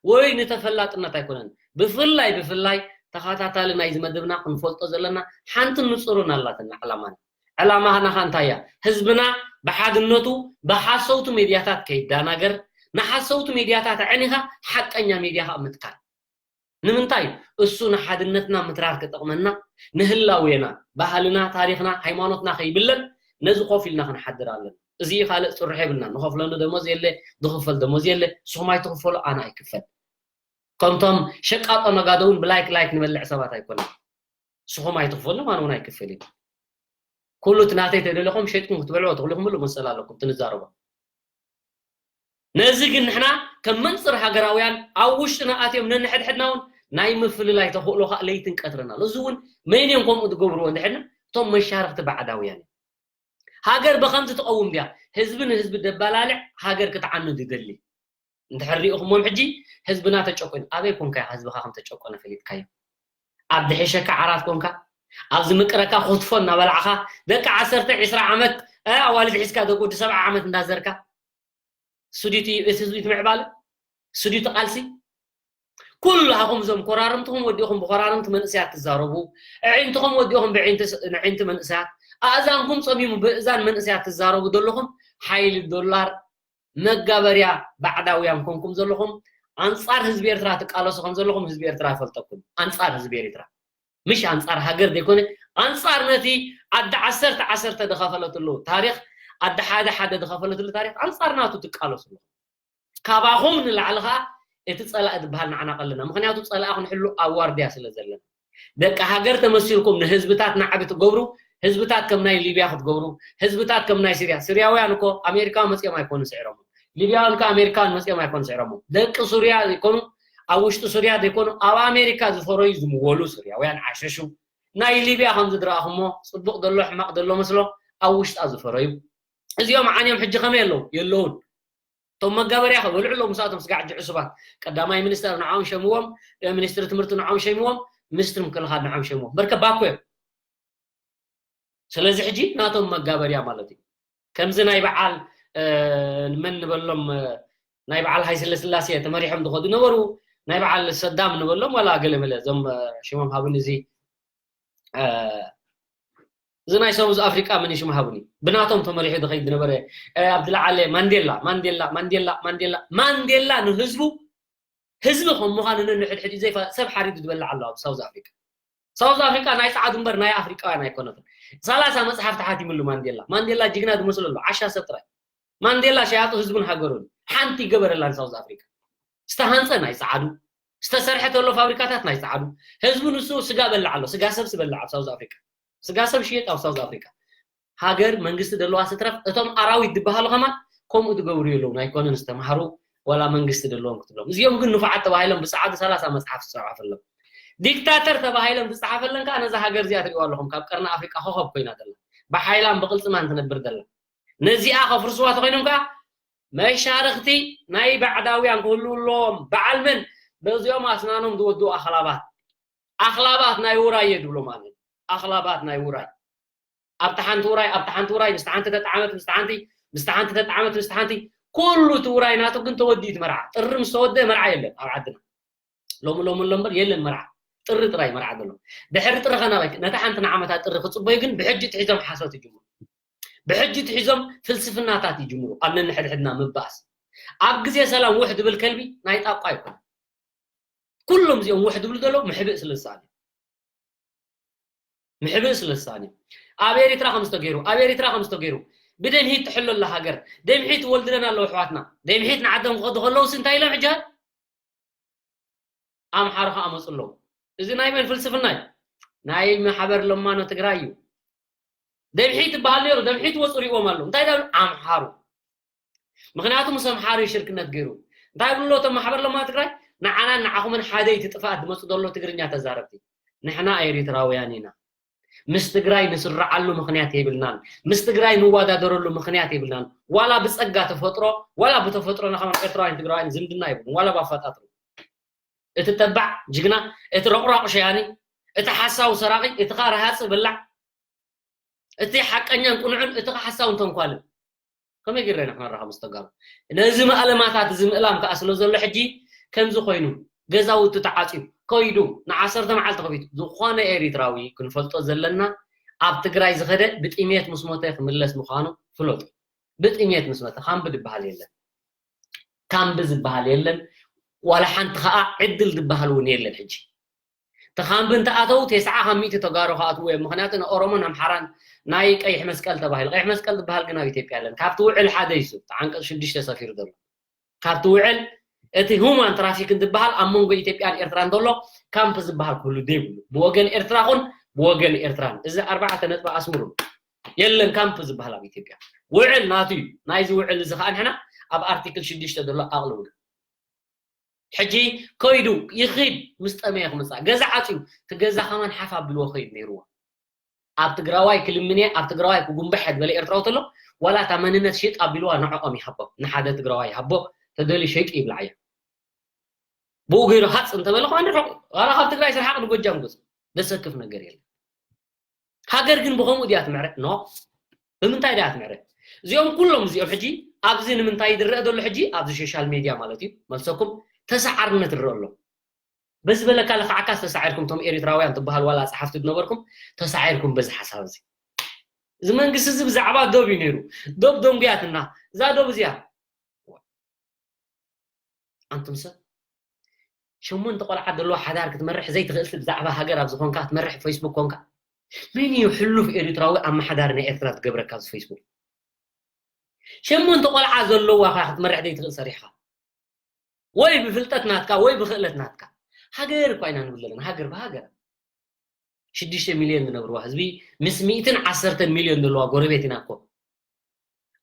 ወይ ንተፈላጥነት ኣይኮነን። ብፍላይ ብፍላይ ተኸታታሊ ናይዚ መደብና ክንፈልጦ ዘለና ሓንትን ንፁርን ኣላትና ዕላማና። ዕላማና ኸ እንታይ እያ? ህዝብና ብሓድነቱ ብሓሰውቲ ሜድያታት ከይዳናገር፣ ንሓሰውቲ ሜድያታት ኣዕኒኻ ሓቀኛ ሜድያ ኸዓ ምትካል። ንምንታይ? እሱ ንሓድነትና ምትራር ክጠቕመና፣ ንህላዌና፣ ባህልና፣ ታሪኽና፣ ሃይማኖትና ከይብለል ነዚ ኮፍ ኢልና ክንሓድር ኣለና። እዚ ካልእ ፅርሖ የብልናን። ንኸፍለሉ ደሞዝ የለ፣ ዝኽፈል ደሞዝ የለ፣ ንስኹም ኣይትኽፈሉ፣ ኣነ ኣይክፈል። ከምቶም ሸቃጦ ነጋዶ እውን ብላይክ ላይክ ንበልዕ ሰባት ኣይኮነን። ንስኹም ኣይትኽፈሉ፣ ኣነ እውን ኣይክፈልን። ኩሉ እቲ ናተይ ተደለኹም ሸይጥኩም ክትበልዑ ትኽእሉ፣ ምሉእ መሰል ኣለኩም፣ ትንዛረቡ። ነዚ ግን ንሕና ከም መንጽር ሃገራውያን ኣብ ውሽጥና ኣትዮም ነንሕድሕድና እውን ናይ ምፍልላይ ተኽእሎ ከዓ ለይትን ቀትርን ኣሎ። እዚ እውን መን እዮም ከምኡ ዝገብርዎ እንድሕድና? እቶም መሻርኽቲ ባዕዳውያን እዮም። ሃገር ብኸምዚ ትቐውም ድያ? ህዝቢ ንህዝቢ ደባላልዕ፣ ሃገር ክትዓኑ ዝደሊ። እንድሕር ሪኢኹሞም ሕጂ ህዝብና ተጨቆይኑ፣ ኣበይ ኮንካ ኢኻ ህዝብኻ ከም ተጨቆነ ፈሊጥካዮ? ኣብ ዝሕሸካ ዓራት ኮንካ፣ ኣብ ዝምቅረካ ክትፎ እናበላዕኻ፣ ደቂ ዓሰርተ ዒስራ ዓመት፣ እ፣ ኣዋልድ ሒዝካ ደቂ ወዲ ሰብዓ ዓመት እንዳዘርካ፣ ስዲቲ እቲ ህዝቢ እቲ ምዕባለ፣ ስዲቲ ቃልሲ፣ ኩላኹም እዞም ኮራርምትኹም ወዲኹም ብኮራርምቲ መንእሰያት ትዛረቡ፣ ኣዒንትኹም ወዲኹም ብዕንቲ ስ-፣ ንዕንቲ መንእሰያት፣ ኣእዛንኩም ጸሚሙ ብእዛን መንእሰያት ትዛረቡ ዘለኹም፣ ሓይሊ ዶላር መጋበርያ ባዕዳውያን ኮንኩም ዘለኹም፣ ኣንጻር ህዝቢ ኤርትራ ትቃለሱ ከም ዘለኹም ህዝቢ ኤርትራ ይፈልጠኩም። ኣንጻር ህዝቢ ኤርትራ፣ ምሽ ኣንጻር ሃገር ዘይኮነ፣ ኣንጻር ነቲ ኣደ ዓሰርተ ዓሰርተ ዝኸፈለትሉ ታሪኽ፣ ኣደ ሓደ ሓደ ዝኸፈለትሉ ታሪኽ፣ ኣንጻር ናቱ ትቃለሱ ኣለኹም። ካባኹም ንላዕሊ ኸኣ እቲ ጸላኢ ዝበሃል ንዓና ቀለና። ምኽንያቱ ጸላኢ ክንሕሉ ኣብ ዋርድያ ስለ ዘለና። ደቂ ሃገር ተመሲልኩም ንህዝብታት ናዕቢ ትገብሩ፣ ህዝብታት ከም ናይ ሊብያ ክትገብሩ፣ ህዝብታት ከም ናይ ሲርያ። ሲርያውያን እኮ ኣሜሪካ መጺኦም ኣይኮኑ ስዒሮም። ሊብያውያን ከ ኣሜሪካውያን መጺኦም ኣይኮኑ ስዒሮም። ደቂ ሱርያ ዘይኮኑ፣ ኣብ ውሽጢ ሱርያ ዘይኮኑ፣ ኣብ ኣሜሪካ ዝፈረዩ ዝምወሉ ሱርያውያን ዓሸሹ። ናይ ሊብያ ከም ዝድረኣኹሞ፣ ጽቡቕ ዘሎ ሕማቕ ዘሎ መስሎ ኣብ ውሽጣ ዝፈረዩ። እዚኦም ዓንዮም ሕጂ ከመይ ኣለዉ? የለውን። እቶም መጋበርያ ከበልዑ ኣለዉ፣ ምስኣቶም ስጋዕ ጅዕሱባት። ቀዳማይ ሚኒስተር ንዕኦም ሸምዎም፣ እ፣ ሚኒስትሪ ትምህርቲ ንዕኦም ሸምዎም፣ ሚኒስትሪ ምክልኻል ንዕኦም ሸምዎም። በርከ ባኮ እዮም። ስለዚ ሕጂ ናቶም መጋበርያ ማለት እዩ። ከምዚ ናይ በዓል፣ እ፣ መን ንበሎም፣ እ፣ ናይ በዓል ሃይለ ስላሴ ተመሪሖም ዝኸዱ ነበሩ፣ ናይ በዓል ሰዳም ንበሎም፣ ዋላ ገለ መለ፣ እዞም፣ እ፣ ሽሞም ሃብኒ፣ እዚ፣ እ፣ እዚ ናይ ሳውዝ ኣፍሪቃ መን እዩ ሽሙ ሃብኒ፣ ብናቶም ተመሪሑ ዝኸይድ ዝነበረ፣ እ፣ ኣብ ዝለዓለ ማንዴላ፣ ማንዴላ፣ ማንዴላ፣ ማንዴላ፣ ማንዴላ ንህዝቡ፣ ህዝቢ ከም ምዃኑ ነንሕድሕድ እዩ ዘይፋ-፣ ሰብ ሓሪዱ ዝበልዕ ኣሎ ኣብ ሳውዝ ኣፍሪቃ። ሳውዝ ኣፍሪቃ ናይ ጸዓዱ እምበር ናይ ኣፍሪቃውያን ኣይኮነትን። ሰላሳ መጽሓፍ ተሓቲምሉ ማንዴላ። ማንዴላ ጅግና ዝመስሎ ኣሎ፣ ዓሻ ሰብ ጥራይ። ማንዴላ ሸያጡ ህዝቡን ሃገሩን። ሓንቲ ይገበረላን ሳውዝ ኣፍሪቃ። ዝተሃንጸ ናይ ጸዓዱ፣ ዝተሰርሐ ተሎ ፋብሪካታት ናይ ጸዓዱ። ህዝቡ ንሱ ስጋ በልዕ ኣሎ፣ ስጋ ሰብ ዝበልዕ ኣብ ሳውዝ ኣፍሪቃ። ስጋ ሰብ ሽየጥ ኣብ ሳውዝ ኣፍሪቃ። ሃገር መንግስቲ ደለዋ ስትረፍ፣ እቶም ኣራዊት ዝበሃሉ ከማን ከምኡ ዝገብሩ የለውን፣ ኣይኮነን ዝተምሃሩ ዋላ መንግስቲ ደለዎም ክትብሎም። እዚኦም ግን ንፉዓት ተባሂሎም ብጸዓዱ ሰላሳ መጽሓፍ ዝጸሓፈሎም። ዲክታተር ተባሂሎም ዝጸሓፈለን ከኣ ነዛ ሃገር እዚኣ ትሪእዋ ኣለኹም፣ ካብ ቀርኒ ኣፍሪቃ ኮኸብ ኮይና ዘላ። ብሓይላን ብቕልጽማን ትነብር ዘላ። ነዚኣ ከፍርስዋ ተኾይኖም ከኣ መሻርኽቲ ናይ ባዕዳውያን ክህልዉ ኣለዎም። በዓል መን? በዚኦም ኣስናኖም ዝወድኡ ኣኽላባት። ኣኽላባት ናይ ውራይ እየ ዝብሎም ኣነ። ኣኽላባት ናይ ውራይ። ኣብታ ሓንቲ ውራይ፣ ኣብታ ሓንቲ ውራይ፣ ምስታ ሓንቲ ተጣዓመት፣ ምስታ ሓንቲ፣ ምስታ ሓንቲ ተጣዓመት፣ ምስታ ሓንቲ። ኩሉ እቲ ውራይ ናቱ ግን ተወዲኡ እቲ መርዓ። ጥሪ ምስ ተወደአ መርዓ የለን ኣብ ዓድና። ሎሚ ሎሚ ኣሎ እምበር የለን መርዓ። ጥሪ ጥራይ መርዓ ዘሎ። ድሕሪ ጥሪ ከ ናበይ? ነታ ሓንቲ ንዓመታ ጥሪ ክጽበዩ ግን ብሕጂ ትሒዞም ሓሶት ይጅምሩ። ብሕጂ ትሒዞም ፍልስፍናታት ይጅምሩ። ኣብ ነንሕድሕድና ምባኣስ። ኣብ ግዜ ሰላም ውሕ ድብል ከልቢ ናይ ጣቋ ይኮን። ኩሎም እዚኦም ውሕ ድብሉ ዘለዉ ምሕብእ ስለ ዝሰኣኑ። ምሕብእ ስለ ዝሰኣኑ። ኣብ ኤሪትራ ከም ዝተገይሩ፣ ኣብ ኤሪትራ ከም ዝተገይሩ። ብደምሒት ትሕሎ ኣላ ሃገር። ደምሒት ትወልድለን ኣለዉ ኣሕዋትና። ደምሒት ንዓዶም ክኸዱ ከለዉስ እንታይ ኢሎም ሕጂ? ኣምሓሩ ከኣ መጹ ኣለዉ። እዚ ናይ መን ፍልስፍና እዩ? ናይ ማሕበር ለማኖ ትግራይ እዩ። ደምሒት ይበሃል ነይሩ፣ ደምሒት ወጹ ሪእዎም ኣለዉ። እንታይ ዳሉ? ኣምሓሩ። ምኽንያቱ ምስ ኣምሓሩ እዩ ሽርክነት ገይሩ። እንታይ ብሎ እቶም ማሕበር ለማኖ ትግራይ? ንዓናን ንዓኹምን ሓደ እዩ እቲ ጥፍኣት ዝመጹ ዘሎ ትግርኛ ተዛረብቲ። ንሕና ኤሪትራውያን ኢና። ምስ ትግራይ ንስርዓሉ ምኽንያት የብልናን። ምስ ትግራይ ንወዳደረሉ ምኽንያት የብልናን። ዋላ ብጸጋ ተፈጥሮ፣ ዋላ ብተፈጥሮና ከማን ኤርትራውያን ትግራውያን ዝምድና የብሉን። ዋላ ባፈጣጥሩ። እቲ ተባዕ ጅግና፣ እቲ ረቑራቑ ሸያኒ፣ እቲ ሓሳዊ ሰራቒ፣ እቲ ኸኣ ረሃጺ በላዕ፣ እቲ ሓቀኛን ቅኑዕን፣ እቲ ኸኣ ሓሳውን ተንኳልን። ከመይ ገይረ ኢና ክነራኸብ ምስ ተጋሩ? ነዚ ማእለማታት እዚ ምእላም ከኣ ስለ ዘሎ ሕጂ ከምዚ ኮይኑ ገዛውቲ ተዓጽዩ ከይዱ ንዓሰርተ መዓልቲ ከፊቱ። ዝኾነ ኤሪትራዊ ክንፈልጦ ዘለና ኣብ ትግራይ ዝኸደ ብጥሜት ምስ ሞተ ክምለስ ምዃኑ ፍለጡ። ብጥሜት ምስ ሞተ ካምቢ ዝበሃል የለን። ካምቢ ዝበሃል የለን። ዋላ ሓንቲ ከኣ ዕድል ዝበሃል እውን የለን ሕጂ። ተኻምቢ እንተኣተው፣ ተስዓ ካብ ሚእቲ ተጋሩ ክኣትዉ እዮም። ምኽንያቱ ንኦሮሞን ኣምሓራን ናይ ቀይሕ መስቀል ተባሂሉ። ቀይሕ መስቀል ዝበሃል ግን ኣብ ኢትዮጵያ የለን። ካብቲ ውዕል ሓደ እዩ እሱ፣ እቲ ዓንቀጽ ሽዱሽተ ሰፊሩ ዘሎ። ካብቲ ውዕል እቲ ሁማን ትራፊክን ዝበሃል ኣብ መንጎ ኢትዮጵያን ኤርትራን ዘሎ ካምፕ ዝበሃል ክህሉ ዘይብሉ። ብወገን ኤርትራ ኹን ብወገን ኤርትራን። እዚ ኣርባዕተ ነጥቢ ኣስምሩ። የለን ካምፕ ዝበሃል ኣብ ኢትዮጵያ። ውዕል ናቱ እዩ። ናይዚ ውዕል እዚ ኸኣ ንሕና ኣብ ኣርቲክል ሽዱሽተ ዘሎ ኣቕልብሉ። ሕጂ ከይዱ ይኺድ ምስ ጠመየ ክመጽእ። ገዛ ዓጽዩ፣ እቲ ገዛ ከማን ሓፍ ኣቢልዎ ክኸይድ ነይርዎ። ኣብ ትግራዋይ ክልምን እየ፣ ኣብ ትግራዋይ ክጉንበሕ እየ ዝበለ ኤርትራዊ ተሎ፣ ዋላ እታ መንነት ሽጥ ኣቢልዋ ንዕኦም ይሃቦ። ንሓደ ትግራዋይ ይሃቦ፣ ተደልዩ ሸይጡ ይብላዕ እየ። ብኡ ገይሩ ሃጽ እንተበለ ከማን ርሑቕ። ዋላ ካብ ትግራይ ስርሓቕ ንጎጃም ገጹ። ዘሰክፍ ነገር የለን። ሃገር ግን ብኸምኡ ድያ ትምዕረ? ኖ። ብምንታይ ድያ ትምዕረ? እዚኦም ኩሎም እዚኦም ሕጂ ኣብዚ ንምንታይ ዝረአ ዘሎ ሕጂ ኣብዚ ሶሻል ሜድያ ማለት እዩ፣ መልሰኩም ተሰዓርነት ዝረአ ኣሎ። በዚ በለካ ለኽዓካ ተሳዒርኩም፣ እቶም ኤሪትራውያን ትበሃል ዋላ ጸሓፍቲ ዝነበርኩም ተሳዒርኩም በዚ ሓሳብ እዚ። እዚ መንግስቲ እዚ ብዛዕባ ዶብ እዩ ነይሩ። ዶብ ደንጉያትና። እዛ ዶብ እዚኣ፣ ኣንቱም ሰብ፣ ሸሞንተ ቆልዓ ዘለዎ ሓዳር ክትመርሕ ዘይትኽእልሲ፣ ብዛዕባ ሃገር ኣብ ዝኾንካ ክትመርሕ፣ ፌስቡክ ኮንካ። መን እዩ ሕሉፍ ኤሪትራዊ ኣመሓዳሪ ናይ ኤርትራ ትገብረካ ኣብዚ ፌስቡክ? ሸሞንተ ቆልዓ ዘለዋ ኸ ክትመርሕ ዘይትኽእል ሰሪሕኻ? ወይ ብፍልጠት ናትካ ወይ ብኽእለት ናትካ። ሃገር እኳ ኢና ንብል ዘለና፣ ሃገር ብሃገር። ሽዱሽተ ሚልዮን ዝነብርዋ ህዝቢ ምስ ሚእትን ዓሰርተን ሚልዮን ዘለዋ ጎረቤት ኢና እኮ።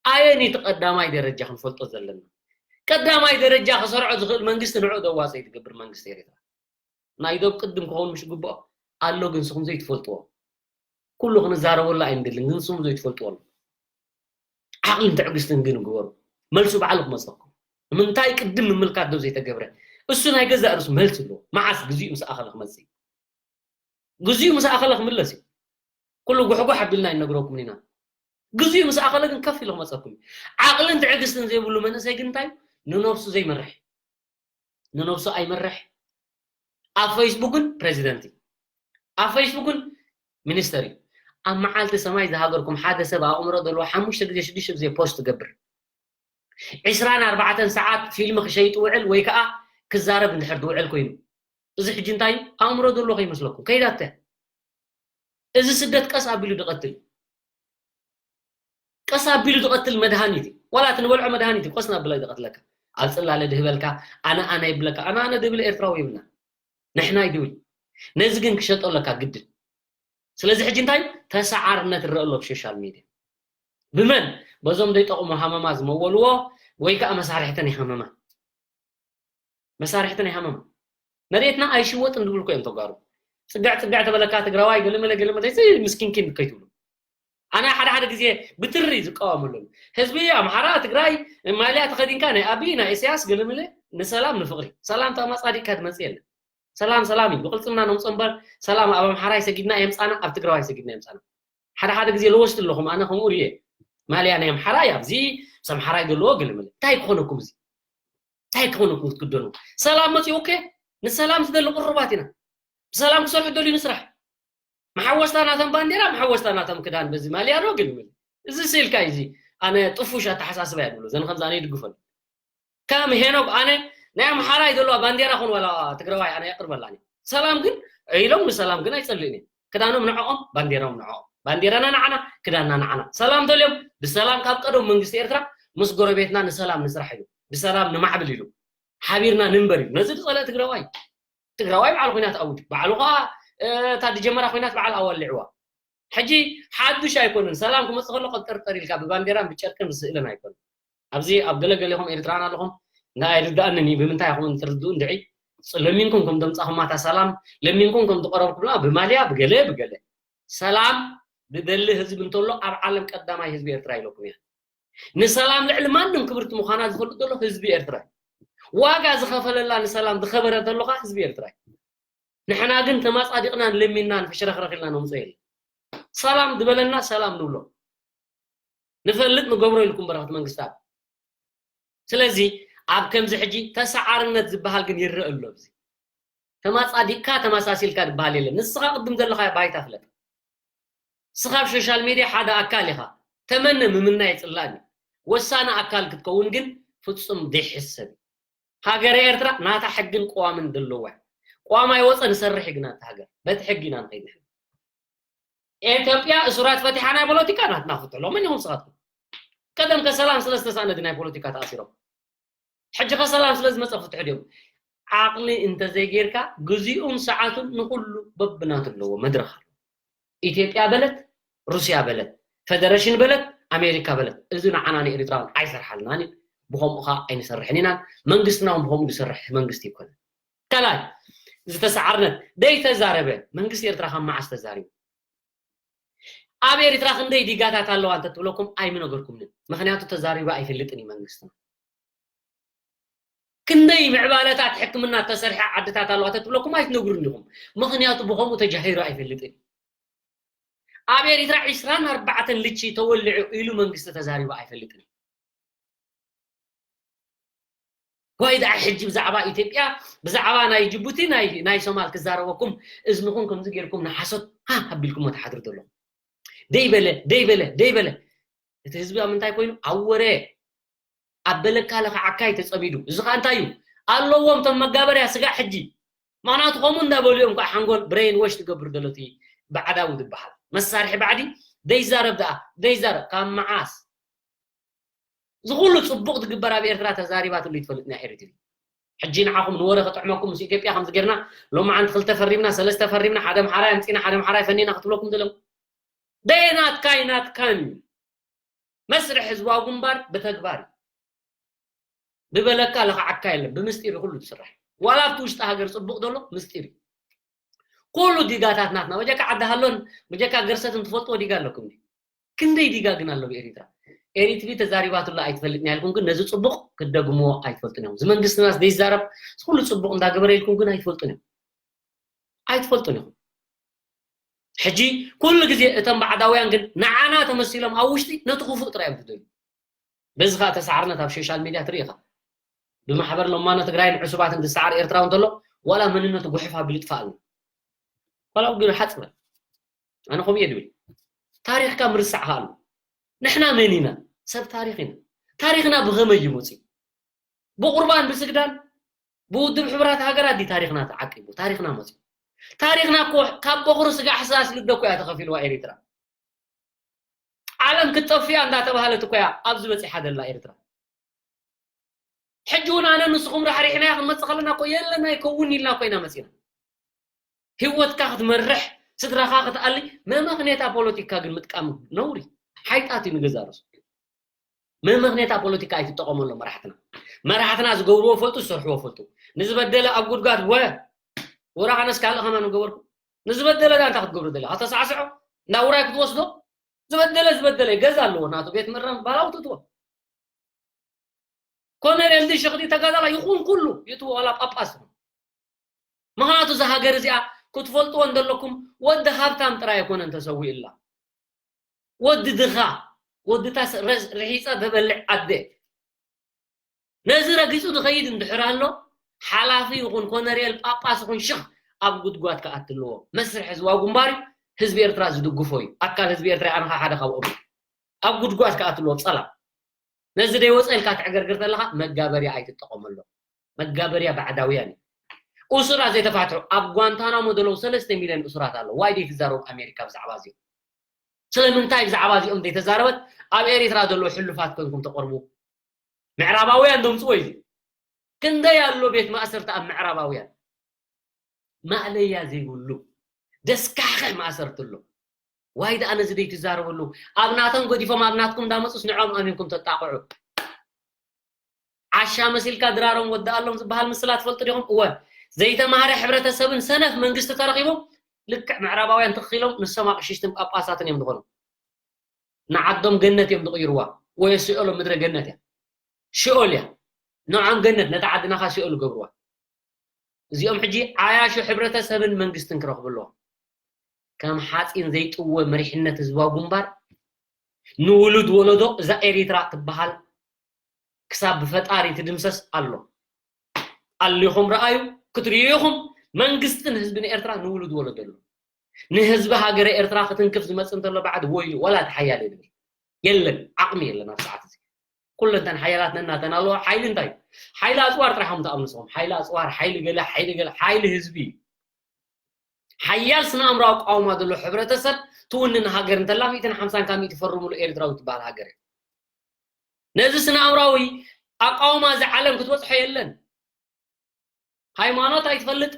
ኣየን እቲ ቀዳማይ ደረጃ ክንፈልጦ ዘለና? ቀዳማይ ደረጃ ክሰርዖ ዝኽእል መንግስቲ ንዕኡ ደዋፀ ትገብር መንግስቲ ኤርትራ። ናይ ዶብ ቅድም ክኸውን ምሽ ግብኦ ኣሎ፣ ግን ንስኹም ዘይትፈልጥዎ። ኩሉ ክንዛረበሉ ኣይንደልን፣ ግን ንስኹም ዘይትፈልጥዎ ኣሎ። ዓቕልን ትዕግስትን ግን ግበሩ። መልሱ ባዕሉ ክመፀኩም። ንምንታይ ቅድም ምምልካት ዶ ዘይተገብረ? እሱ ናይ ገዛእ ርእሱ መልሲ ኣለዎ። መዓስ? ግዚኡ ምስ ኣኸለ ክመፅእ እዩ። ግዚኡ ምስ ኣኸለ ክምለስ እዩ። ኩሉ ጉሕጉሕ ኣቢልና ኣይነግረኩም ኢና። ግዚኡ ምስ ኣኸለ ግን ከፍ ኢሉ ክመፀኩም እዩ። ዓቕልን ትዕግስትን ዘይብሉ መንእሰይ ግን እንታይ እዩ? ንነብሱ ዘይመርሕ እዩ። ንነብሱ ኣይመርሕ። ኣብ ፌስቡክን ፕሬዚደንት እዩ። ኣብ ፌስቡክን ሚኒስተር እዩ። ኣብ መዓልቲ ሰማይ ዝሃገርኩም ሓደ ሰብ ኣእምሮ ዘለዎ ሓሙሽተ ግዜ ሽዱሽተ ግዜ ፖስት ትገብር። ዕስራን ኣርባዕተን ሰዓት ፊልም ክሸይጥ ውዕል ወይ ከዓ ክዛረብ እንድሕር ዝውዕል ኮይኑ፣ እዚ ሕጂ እንታይ እዩ? ኣእምሮ ዘለዎ ከይመስለኩም። ከይዳተ። እዚ ስደት ቀስ ኣቢሉ ዝቐትል እዩ። ቀስ ኣቢሉ ዝቐትል መድሃኒት እዩ። ዋላ እቲ ንበልዖ መድሃኒት እዩ፣ ቀስ እናበለ ዝቐትለካ። ኣብ ጽላለ ድህበልካ፣ ኣነ ኣነ ይብለካ። ኣነ ኣነ ድብል ኤርትራዊ ይብልና። ንሕና ይድብል። ነዚ ግን ክሸጦ ኣለካ ግድን። ስለዚ ሕጂ እንታይ? ተሰዓርነት ይረአ ኣሎ ኣብ ሶሻል ሚድያ። ብመን? በዞም ዘይጠቕሙ ሃመማ ዝመወልዎ ወይ ከዓ መሳርሕቲ ናይ ሃመማ። መሳርሕቲ ናይ ሃመማ። መሬትና ኣይሽወጥን ዝብሉ እኮ እዮም ተጋሩ። ጽግዕ ጽግዕ ተበለካ ትግራዋይ ገለመለ ገለመለ፣ እዚ ምስኪንኪን ከይትብሉ። ኣነ ሓደ ሓደ ግዜ ብትሪ ዝቃወመሎም። ህዝቢ ኣምሓራ፣ ትግራይ፣ ማልያ ተኸዲንካ ናይ ኣቢ፣ ናይ ኢሳያስ ገለመለ፣ ንሰላም ንፍቕሪ። ሰላም ተማጻዲቅካ ትመጽእ የለን። ሰላም ሰላም እዩ። ብቕልጽምና ነምጾ እምበር፣ ሰላም ኣብ ኣምሓራ ይሰጊድና የምጻና፣ ኣብ ትግራዋይ ይሰጊድና የምጻና። ሓደ ሓደ ግዜ ለወስቲ ኣለኹም፣ ኣነ ከምኡ ርየ። ማልያ ናይ ኣምሓራ እዩ፣ ኣብዚ ምስ ኣምሓራ ይደልዎ ገለመለ። እንታይ ክኾነኩም እዚ? እንታይ ክኾነኩም ክትግደኑ? ሰላም መጺኡ እኮ፣ ንሰላም ዝደሊ ቁሩባት ኢና። ብሰላም ክሰርሑ ደልዩ ንስራሕ። መሓወስታ ናቶም ባንዴራ፣ መሓወስታ ናቶም ክዳን በዚ ማልያ ዶ ገለመለ። እዚ ስኢልካ እዩ፣ እዚ ኣነ ጥፉሽ ኣተሓሳስባ እየ ዝብሎ። ዘን ከምዚ ኣነ ይድግፈሉ። ከም ሄኖክ ኣነ ናይ ኣምሓራ እዩ ዘለዋ ባንዴራ ኹን ዋላ ትግራዋይ ኣነ የቅርበላኒ። ሰላም ግን ኢሎም ንሰላም ግን ኣይጸልእን እዮም። ክዳኖም ንዕኦም፣ ባንዴራኦም ንዕኦም። ባንዴራና ንዓና፣ ክዳንና ንዓና። ሰላም ተልዮም ብሰላም ካብ ቀደም መንግስቲ ኤርትራ ምስ ጎረቤትና ንሰላም ንስራሕ ኢሉ፣ ብሰላም ንማዕብል ኢሉ፣ ሓቢርና ንንበር ኢሉ። ነዚ ዝጸልእ ትግራዋይ፣ ትግራዋይ በዓል ኹናት ኣውጅ። ባዕሉ ኸኣ፣ እ፣ እታ ዝጀመራ ኹናት በዓል ኣዋሊዕዋ። ሕጂ ሓዱሽ ኣይኮነን። ሰላም ክመጽእ ከሎ ቀብጠርጠር ኢልካ ብባንዴራን ብጨርቅን ብስእልን ኣይኮነን። ኣብዚ ኣብ ገለ ገሌኹም ኤርትራን ኣለኹም፣ ንኣይ ርድኣንን እዩ። ብምንታይ ኢኹም ትርድኡ እንድዒ? ጽ-፣ ለሚንኩም ከም ዘምጻኹማ እታ ሰላም፣ ለሚንኩም ከም ዝቐረብኩምላ ብማልያ፣ ብገለ፣ ብገለ። ሰላም ዝደሊ ህዝቢ እንተሎ ኣብ ዓለም ቀዳማይ ህዝቢ ኤርትራ ኢለኩም እየ። ንሰላም ልዕሊ ማንም ክብርቲ ምዃና ዝፈልጥ ዘሎ ህዝቢ ኤርትራ እዩ። ዋጋ ዝኸፈለላ ንሰላም ዝኸበረ ዘሎ ኸኣ ህዝቢ ኤርትራ እዩ። ንሕና ግን ተማጻዲቕናን ለሚንናን ፍሽረኽረኽ ኢልና ነምጽኦ የለን። ሰላም ዝበለና ሰላም ንብሎ። ንፈልጥ ንገብሮ ኢልኩም በረኸት መንግስታት። ስለዚ ኣብ ከምዚ ሕጂ ተሰዓርነት ዝበሃል ግን ይረአ ኣሎ። ኣብዚ ተማጻዲቕካ ተመሳሲልካ ዝበሃል የለን። ንስኻ ቅድም ዘለኻዮ ባይታ ፍለጥ። ንስኻ ኣብ ሶሻል ሚድያ ሓደ ኣካል ኢኻ። ተመነ ምምናይ ጽላእን እዩ። ወሳኒ ኣካል ክትከውን ግን ፍጹም ዘይሕሰብ እዩ። ሃገረ ኤርትራ ናታ ሕግን ቅዋምን ዘለዋ። ቅዋም ኣይወጸ ንሰርሕ እዩ ግና እታ ሃገር። በቲ ሕጊ ኢና ንኸይድ ንሕና። ኢትዮጵያ እሱራት ፈቲሓ ናይ ፖለቲካ ናትና ፍትሑ። ሎሚ ንኹም ንስኻትኩም። ቀደም ከሰላም ስለ ዝተሳእነ ድዩ ናይ ፖለቲካ ተኣሲሮም? ሕጂ ከሰላም ስለ ዝመጸ ፍትሑ ድዮም? ዓቕሊ እንተዘይጌርካ፣ ግዜኡን ሰዓቱን ንኹሉ በብናቱ ኣለዎ፣ መድረኽ ኣሎ። ኢትዮጵያ በለት፣ ሩስያ በለት፣ ፈደረሽን በለት፣ ኣሜሪካ በለት። እዚ ንዓና ንኤርትራውያን ኣይሰርሓልናን እዩ። ብኸምኡ ኸኣ ኣይንሰርሕን ኢናን። መንግስትና እውን ብኸምኡ ዝሰርሕ መንግስቲ ኣይኮነን። ካልኣይ፣ ዝተሰዓርነት ደይተዛረበ መንግስቲ ኤርትራ ካብ መዓስ ተዛሪቡ? ኣብ ኤርትራ ክንደይ ዲጋታት ኣለዋ እንተትብለኩም ኣይምነገርኩምን። ምኽንያቱ ተዛሪቡ ኣይፈልጥን እዩ መንግስትና። ክንደይ ምዕባለታት ሕክምና እተሰርሐ ዓድታት ኣለዋ ተትብለኩም ኣይትነግሩን ኢኹም። ምኽንያቱ ብኸምኡ ተጃሂሩ ኣይፈልጥን። ኣብ ኤሪትራ ዒስራን ኣርባዕተን ልቺ ተወሊዑ ኢሉ መንግስቲ ተዛሪቡ ኣይፈልጥን። ዋይ ደኣ ሕጂ ብዛዕባ ኢትዮጵያ፣ ብዛዕባ ናይ ጅቡቲ፣ ናይ ናይ ሶማል ክዛረበኩም፣ እዝንኹም ከምዚ ጌርኩም ንሓሶት ሃ ኣቢልኩሞ ትሓድሩ ዘለኹም። ደይበለ ደይበለ ደይበለ፣ እቲ ህዝቢ ኣብ ምንታይ ኮይኑ? ኣብ ወረ፣ ኣብ በለካ ለኽዓካይ ተጸሚዱ። እዚ ኸኣ እንታይ እዩ ኣለዎም? እቶም መጋበርያ ስጋዕ ሕጂ፣ ምኽንያቱ ከምኡ እንዳበሉ እዮም ከዓ ሓንጎል ብሬን ዎሽ ትገብር ዘሎ እቲ ባዕዳዊ ዝበሃል መሳርሒ ባዕዲ። ደይዛረብ ደኣ ደይዛረብ። ካብ መዓስ እዚ ኩሉ ጽቡቕ ትግበር ኣብ ኤርትራ ተዛሪባትሉ ይትፈልጥ ናይ ኤሪትሪ? ሕጂ ንዓኹም ንወረ ክጥዕመኩም ምስ ኢትዮጵያ ከምዚ ጌርና ሎማዓንቲ ክልተ ፈሪምና፣ ሰለስተ ፈሪምና፣ ሓደ ኣምሓራይ ኣምጺና፣ ሓደ ኣምሓራይ ፈኒና ክትብለኩም ዘለዉ ደይ ናትካይ ናትካን እዩ። መስርሕ ህዝባዊ ግንባር ብተግባር እዩ። ብበለካ ለኽዓካ የለን፣ ብምስጢር እዩ ኩሉ ዝስራሕ። ዋላ ኣብቲ ውሽጢ ሃገር ጽቡቕ ዘሎ ምስጢር እዩ። ኩሉ ዲጋታት ናትና፣ በጀካ ዓዲ ሃሎን በጀካ ገርሰትን ትፈልጥዎ ዲጋ ኣለኩም ድዩ? ክንደይ ዲጋ ግን ኣሎ ብኤሪትራ? ኤሪትሪ ተዛሪባትሉ ኣይትፈልጥን እያ ኢልኩም ግን ነዚ ጽቡቕ ክትደግምዎ ኣይትፈልጡን እዮም። እዚ መንግስትናስ ዘይዛረብ፣ እዚ ኩሉ ጽቡቕ እንዳገበረ ኢልኩም ግን ኣይትፈልጡን እዮም። ኣይትፈልጡን ኢኹም። ሕጂ ኩሉ ግዜ እቶም ባዕዳውያን ግን ንዓና ተመሲሎም ኣብ ውሽጢ ነቲ ክፉእ ጥራይ እዮም ዝደልዩ። በዚ ኸኣ ተሳዕርነት ኣብ ሶሻል ሚድያ ትርኢ ኢኻ። ብማሕበር ለማኖ ትግራይን ዕሱባትን ዝሰዓር ኤርትራዊ እንተሎ ዋላ መንነቱ ጉሕፍ ኣቢሉ ይጥፋኣልና። ዋላ ግን ሓጽበ። ኣነ ከምኡ እየ ድብል። ታሪኽካ ምርሳዕ ኸኣ ኣሎ። ንሕና መን ኢና? ሰብ ታሪኽ ኢና። ታሪኽና ብኸመይ እዩ መጺኡ? ብቑርባን ብስግዳን ብውድብ ሕቡራት ሃገራት ድዩ ታሪኽና ተዓቂቡ? ታሪኽና መጺኡ። ታሪኽና እኮ ካብ በኹሪ ስጋዕ ሕሳስ ልደ እኮ እያ ተኸፊልዋ ኤሪትራ። ዓለም ክትጠፍእ እያ እንዳተባህለት እኮ እያ ኣብዚ በጺሓ ዘላ ኤርትራ። ሕጂ እውን ኣነ ንስኹም ራሕሪሕናያ ክንመጽእ ከለና እኮ የለን ኣይከውን ኢልና እኮ ኢና መጺና። ህይወትካ ክትመርሕ፣ ስድራኻ ክትኣሊ፣ መመኽኔታ ፖለቲካ ግን ምጥቃም ነውሪ። ሓይጣት እዩ ንገዛ ርእሱ። መመኽኔታ ፖለቲካ ኣይትጠቐመሎም መራሕትና። መራሕትና ዝገብርዎ ፈልጡ፣ ዝሰርሕዎ ፈልጡ። ንዝበደለ ኣብ ጉድጓድ ወ-፣ ወራኻ ነስ ካልእ ከማን ምገበርኩ። ንዝበደለ ዳ እንታይ ክትገብሮ ደሊኻ? ተሳዕስዖ? እንዳ ውራይ ክትወስዶ? ዝበደለ ዝበደለ ገዛ ኣለዎ ናቱ ቤት ምእራም ባላውትትዎ። ኮነሬል ድሽኽዲ ተጋዳላይ ይኹን ኩሉ ይትዎ ዋላ ጳጳስ ይኹን። ምኽንያቱ እዛ ሃገር እዚኣ ክትፈልጥዎ እንደለኩም ወዲ ሃብታም ጥራይ ኣይኮነን ተሰዊእላ። ወዲ ድኻ፣ ወድታ ስ-፣ ረስ-፣ ርሒጻ ተበልዕ ኣደ። ነዚ ረጊጹ ዝኸይድ እንድሕር ኣሎ፣ ሓላፊ ይኹን ኮነሬል ጳጳስ ይኹን ሽኽ ኣብ ጉድጓድ ክኣቲ ኣለዎ። መስርሕ ህዝባዊ ግንባር እዩ፣ ህዝቢ ኤርትራ ዝድግፎ እዩ። ኣካል ህዝቢ ኤርትራ ኣነ ኸኣ ሓደ ካብኦም እዩ። ኣብ ጉድጓድ ክኣቲ ኣለዎ ጸላም። ነዚ ደይወጸ ኢልካ ትዕገርግር ተለኻ መጋበርያ ኣይትጠቐመሎም። መጋበርያ ባዕዳውያን እዩ። እሱራት ዘይተፋትሑ ኣብ ጓንታናሞ ዘለዉ ሰለስተ ሚልዮን እሱራት ኣለዉ። ዋይ ዘይትዛረቡ ኣሜሪካ ብዛዕባ እዚኦም? ስለምንታይ ብዛዕባ እዚኦም ዘይተዛረበት? ኣብ ኤሪትራ ዘለዉ ሕሉፋት ኮንኩም ተቐርቡ። ምዕራባውያን ደምጽዎ እዩ። ክንደይ ኣሎ ቤት ማእሰርቲ ኣብ ምዕራባውያን? ማእለያ ዘይብሉ ደስካሕክሕ ማእሰርቲ ኣሎ። ዋይ ደኣ ነዚ ደይትዛረበሉ? ኣብ ናቶም ገዲፎም ኣብ ናትኩም እንዳመጹስ ንዖም ኣሚንኩም ተጣቕዑ። ዓሻ መሲልካ ድራሮም ወድኣሎም ዝበሃል ምስላ ትፈልጡ ዲኹም? እወ። ዘይተማህረ ሕብረተሰብን ሰነፍ መንግስቲ ተረኺቦም ልክዕ ምዕራባውያን ትኽኺሎም ንሶም ኣቕሽሽትን ጳጳሳትን እዮም ዝኾኑ። ንዓዶም ገነት እዮም ዝቕይርዋ። ወይ ሲኦሎም ምድረ ገነት እያ። ሽኦል እያ። ንዖም ገነት ነታ ዓድናኻ ሲኦል ይገብርዋ። እዚኦም ሕጂ ዓያሹ ሕብረተሰብን መንግስትን ክረኽቡ ኣለዎም። ከም ሓፂን ዘይጥወ መሪሕነት ህዝባዊ ግንባር ንውሉድ ወለዶ እዛ ኤሪትራ ትበሃል ክሳብ ብፈጣሪ ትድምሰስ ኣሎ። ኣሊኹም ረኣዩ ክትርእዩ ኢኹም። መንግስትን ህዝብን ኤርትራ ንውሉድ ወለዶ ኣሎ። ንህዝቢ ሃገረ ኤርትራ ክትንክፍ ዝመጽእ እንተሎ ባዕዲ ወይሉ ወላ እቲ ሓያል የድብል የለን፣ ዓቕሚ የለን ኣብ ሰዓት እዚ። ኩለንተን ሓያላት ነናተን ኣለዋ። ሓይሊ እንታይ እዩ? ሓይሊ ኣጽዋር ጥራሕ እዮም ትኣምኑ ንስኹም። ሓይሊ ኣጽዋር፣ ሓይሊ ገለ፣ ሓይሊ ገለ፣ ሓይሊ ህዝቢ እዩ። ሓያል ስነ ኣእምሮ ኣቋውማ ዘሎ ሕብረተሰብ ትውንን ሃገር እንተላ ሚእትን ሓምሳን ካብ ሚእቲ ፈርምሉ ኤርትራዊ ትበሃል ሃገር እያ። ነዚ ስነ ኣእምራዊ ኣቋውማ እዚ ዓለም ክትበጽሖ የለን። ሃይማኖት ኣይትፈልጥ፣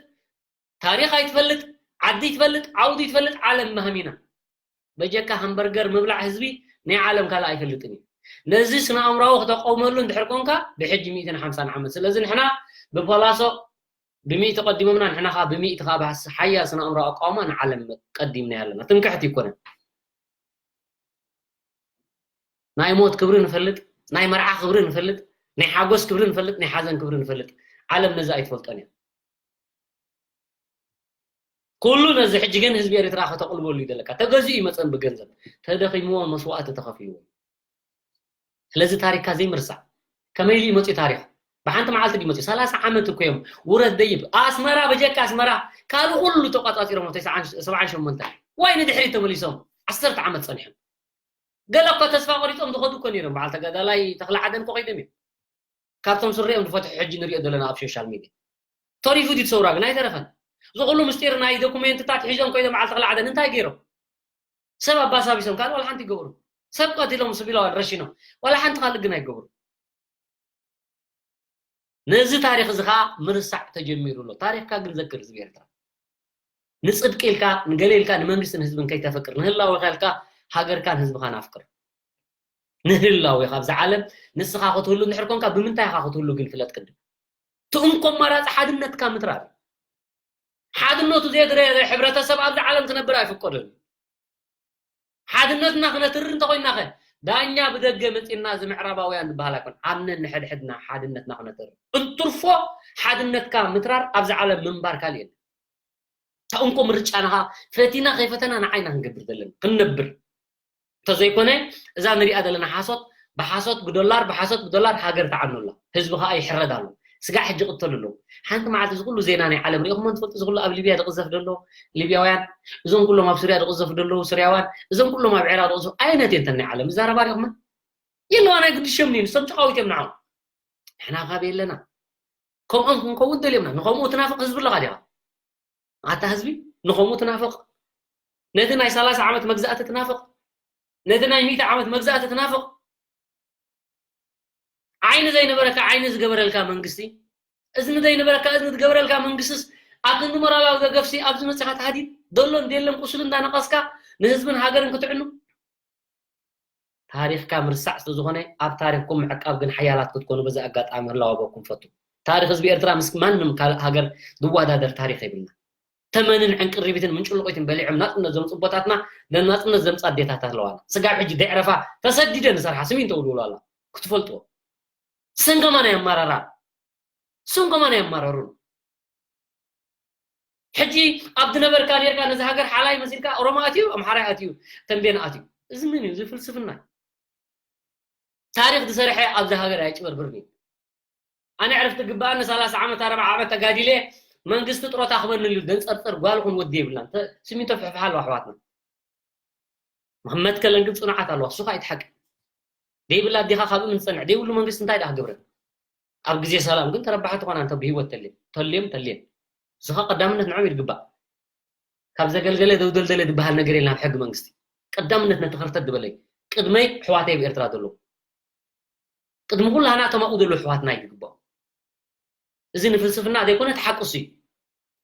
ታሪኽ ኣይትፈልጥ፣ ዓዲ ይትፈልጥ፣ ዓውዲ ይትፈልጥ፣ ዓለም ማህሚና። በጀካ ሃምበርገር ምብላዕ ህዝቢ ናይ ዓለም ካልእ ኣይፈልጥን እዩ። ነዚ ስነ ኣእምራዊ ክተቆመሉ እንድሕር ኮንካ ብሕጂ ሚእትን ሓምሳን ዓመት። ስለዚ ንሕና ብፈላሶ ብሚእቲ ቀዲሞምና፣ ንሕና ኸዓ ብሚእቲ ኸዓ ብሓያል ስነ ኣእምራዊ ኣቃውማ ንዓለም ቀዲምና ኣለና። ትምክሕቲ ይኮነን። ናይ ሞት ክብሪ ንፈልጥ፣ ናይ መርዓ ክብሪ ንፈልጥ፣ ናይ ሓጎስ ክብሪ ንፈልጥ፣ ናይ ሓዘን ክብሪ ንፈልጥ። ዓለም ነዚ ኣይትፈልጦን እያ። ኩሉ ነዚ ሕጂ ግን ህዝቢ ኤርትራ ከተቕልበሉ እዩ ዘለካ። ተገዚኡ ይመጸን ብገንዘብ ተደኺምዎ መስዋእቲ ተኸፊልዎ። ስለዚ ታሪክካ ዘይምርሳዕ። ከመይ ኢሉ እዩ መጺኡ ታሪኽ? ብሓንቲ መዓልቲ ድዩ መፅኡ? ሰላሳ ዓመት እኮ እዮም ውረድ ደይብ። ኣስመራ፣ በጀካ ኣስመራ ካልእ ኩሉ ተቋፃፂሮም፣ ተስዓን ሰብዓን ሸሞንተን ዋይ ንድሕሪት ተመሊሶም ዓሰርተ ዓመት ፀኒሖም። ገለ እኮ ተስፋ ቆሪፆም ዝኸዱ እኮ ነይሮም። በዓል ተጋዳላይ ተኽለ ዓደን እኮ ከይዶም እዮም። ካብቶም ስሪኦም ዝፈትሑ ሕጂ ንሪኦ ዘለና ኣብ ሶሻል ሚድያ። ተሪፉ ድዩ ሰውራ ግን? ኣይተረፈን። እዚ ኩሉ ምስጢር ናይ ዶኩሜንትታት ሒዞም ኮይኖም በዓል ተኽለ ዓደን እንታይ ገይሮም? ሰብ ኣባሳቢሶም ካልእ ዋላ ሓንቲ ይገብሩ። ሰብ ቀቲሎም፣ ስቢላዋን ረሽኖም ዋላ ሓንቲ ካልእ ግን ኣይገብሩ። ነዚ ታሪኽ እዚ ከዓ ምርሳዕ ተጀሚሩ ኣሎ። ታሪኽካ ግን ዘክር ህዝቢ ኤርትራ። ንጽድቂ ኢልካ፣ ንገለ ኢልካ፣ ንመንግስትን ህዝብን ከይተፍቅር፣ ንህላወ ኢልካ ሃገርካን ህዝብኻን ኣፍቅር። ንህላወ ኢኻ ኣብዚ ዓለም ንስኻ ክትህሉ እንድሕር ኮንካ ብምንታይ ኢኻ ክትህሉ ግን ፍለጥ ቅድም። እቲ እንኮ ኣማራጺ ሓድነትካ ምትራር እዩ። ሓድነቱ ዘየትረየ ሕብረተሰብ ኣብዚ ዓለም ክነብር ኣይፍቀዶን እዩ። ሓድነትና ክነትርር እንተኾይንና ኸ ዳኛ ብደገ መጺና እዚ ምዕራባውያን ዝበሃል ኣይኮን። ኣምነን ንሕድሕድና ሓድነትና ክነትርር። እንትርፎ ሓድነትካ ምትራር ኣብዚ ዓለም ምንባር ካልእ የለን። እታ እንኮ ምርጫና ኸኣ ፈቲና ከይፈተና ንዓይና ክንገብር ዘለና፣ ክንነብር። እንተዘይኮነ እዛ ንሪኣ ዘለና ሓሶት ብሓሶት ብዶላር፣ ብሓሶት ብዶላር ሃገር ትዓኑ ኣላ። ህዝቢ ኸኣ ይሕረድ ኣሎ። ስጋዕ ሕጂ ይቕተሉ ኣለዉ። ሓንቲ መዓልቲ እዚ ኩሉ ዜና ናይ ዓለም ሪኢኹሞ ትፈልጡ? እዚ ኩሉ ኣብ ሊብያ ዝቕዘፍ ዘሎ ሊብያውያን፣ እዞም ኩሎም ኣብ ሱርያ ዝቕዘፉ ዘለዉ ሱርያውያን፣ እዞም ኩሎም ኣብ ዒራቕ ዝቕዘፉ፣ ኣየነት እየን እተን ናይ ዓለም ዝዛረባ ሪኢኹመን? የለዋ፣ ናይ ግዲ ሸም ንሶም ጨቓዊት እዮም ንዓኹም። ንሕና ካብ የለና። ከምኦም ክንከውን ደልዮምና። ንኸምኡ ትናፍቕ ህዝቢ ኣለኻ ዲኻ? ኣታ ህዝቢ ንኸምኡ ትናፍቕ? ነቲ ናይ ሰላሳ ዓመት መግዛእቲ ትናፍቕ? ነቲ ናይ ሚእቲ ዓመት መግዛእቲ ትናፍቕ? ዓይኒ ዘይነበረካ ዓይኒ ዝገበረልካ መንግስቲ፣ እዝኒ ዘይነበረካ እዝኒ ዝገበረልካ መንግስትስ፣ ኣብ ክንዲ ሞራላዊ ደገፍሲ ኣብዚ መጺኻ ተሃዲድ? ደሎ እንዴለን ቁስሉ እንዳነቐስካ ንህዝብን ሃገርን ክትዕኑ? ታሪኽካ ምርሳዕ ስለ ዝኾነ፣ ኣብ ታሪኽኩም ምዕቃብ ግን ሓያላት ክትኮኑ በዚ ኣጋጣሚ ህላወ በኩም ፈቱ። ታሪኽ ህዝቢ ኤርትራ ምስ ማንም ካልእ ሃገር ዝወዳደር ታሪኽ የብልና። ተመንን ዕንቅሪቢትን ምንጭልቆይትን በሊዖም ናጽነት ዘምጽኡ ኣቦታትና፣ ንናጽነት ዘምጻ ኣዴታት ኣለዋና። ስጋብ ሕጂ ደዕረፋ ተሰዲደን ዝሰርሓ ስሚንቶ ውልውሎ ኣላ። ክትፈልጥዎ። ሰን ከማን ኣየማራራን። ሰን ከማን ኣየማረሩን። ሕጂ ኣብ ዝነበርካ ኔርካ ነዚ ሃገር ሓላይ መሲልካ ኦሮሞ ኣትዩ፣ ኣምሓራይ ኣትዩ፣ ተንቤን ኣትዩ። እዚ ምን እዩ? እዚ ፍልስፍና እዩ። ታሪኽ ዝሰርሐ ኣብዚ ሃገር ኣይጭበርብርን እዩ። ኣነ ዕረፍቲ ግብኣኒ ሰላሳ ዓመት፣ ኣርብዓ ዓመት ተጋዲለ፣ መንግስቲ ጥሮታ ክበኒ ኢሉ ደንጸርጸር ጓል ኹን ወዲ የብላን። ተ-፣ ስሚንቶ ፍሕፍሕ ኣለዋ ኣሕዋትና። መትከለን ግን ጽኑዓት ኣለዋ። እሱ ኸኣ እቲ ሓቂ። ደይብላ ኣዴኻ ካብ እምን ትጸንዕ። ደይብሉ መንግስቲ እንታይ ደኣ ክገብረን? ኣብ ግዜ ሰላም ግን ተረባሕቲ ኾና እንተ ብህይወት ተልየን። ተልዮም ተልየን። እዚ ኸኣ ቀዳምነት ንዕኦም እዩ ዝግባእ። ካብ ዘገልገለ ደው ደልደለ ዝበሃል ነገር የለን ኣብ ሕጊ መንግስቲ። ቀዳምነት ነቲ ከርተት ዝበለ እዩ። ቅድመይ ኣሕዋተይ ኣብ ኤርትራ ዘለዉ። ቅድሚ ኩሉ ሃና እቶም ኣብኡ ዘለዉ ኣሕዋትና እዩ ዝግባእ። እዚ ንፍልስፍና ዘይኮነ፣ እቲ ሓቂ እሱ እዩ።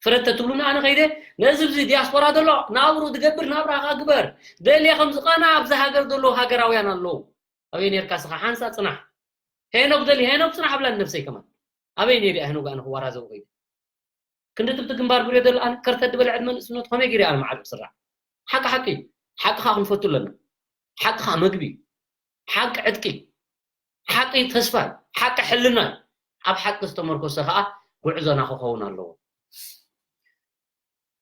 ፍረ እንተትብሉኒ ኣነ ከይደ ነዚ ኣብዚ ዲያስፖራ ዘሎ ናብሩ ዝገብር ናብራኻ ግበር። ደልየ ከም ዝቐና ኣብዚ ሃገር ዘለዉ ሃገራውያን ኣለዉ። ኣበይ ኔርካ ስኻ ሓንሳእ ጽናሕ። ሄኖክ ደሊ ሄኖክ ጽናሕ ኣብላኒ ነብሰይ ከማን። ኣበይ ነይረ ሄኖክ ኣነ ክወራዘው ከይደ። ክንዲ ትብቲ ግንባር ብሬ ዘሎ ኣነ ከርተት ዝበለ ዕድመ ንእስነቱ ከመይ ገይረ ኣነ መዓር ክስራዕ? ሓቂ ሓቂ፣ ሓቂ ኸኣ ክንፈቱ ኣለና። ሓቂ ኸኣ መግቢ፣ ሓቂ ዕጥቂ፣ ሓቂ ተስፋ፣ ሓቂ ሕልና። ኣብ ሓቂ ዝተመርኮሰ ኸኣ ጉዕዞና ክኸውን ኣለዎ።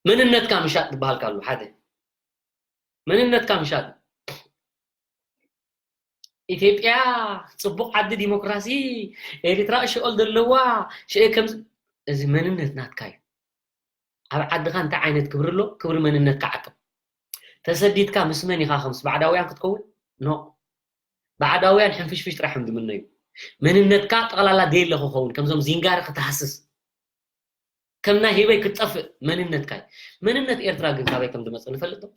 መንነትካ ምሻጥ ዝበሃል ኣሎ ሓደ። መንነትካ ምሻጥ። ኢትዮጵያ ጽቡቕ ዓዲ ዲሞክራሲ፣ ኤርትራ ሽኦል ዘለዋ፣ ሽኤ ከም እዚ መንነት ናትካ እዩ። ኣብ ዓድኻ እንታይ ዓይነት ክብሪ ኣሎ? ክብሪ መንነትካ ዓቅብ። ተሰዲድካ ምስ መን ኢኻ ከምስ ባዕዳውያን ክትከውን? ኖ። ባዕዳውያን ሕንፍሽፍሽ ጥራሕ እዮም ዝምነዩ። መንነትካ ጠቕላላ ደየለ ክኸውን፣ ከምዞም ዚንጋር ክትሃስስ። ከም ናይ ህበይ ክትጠፍእ መንነትካ እዩ። መንነት ኤርትራ ግን ካበይ ከም ዝመጽእ ንፈልጥ ዶ?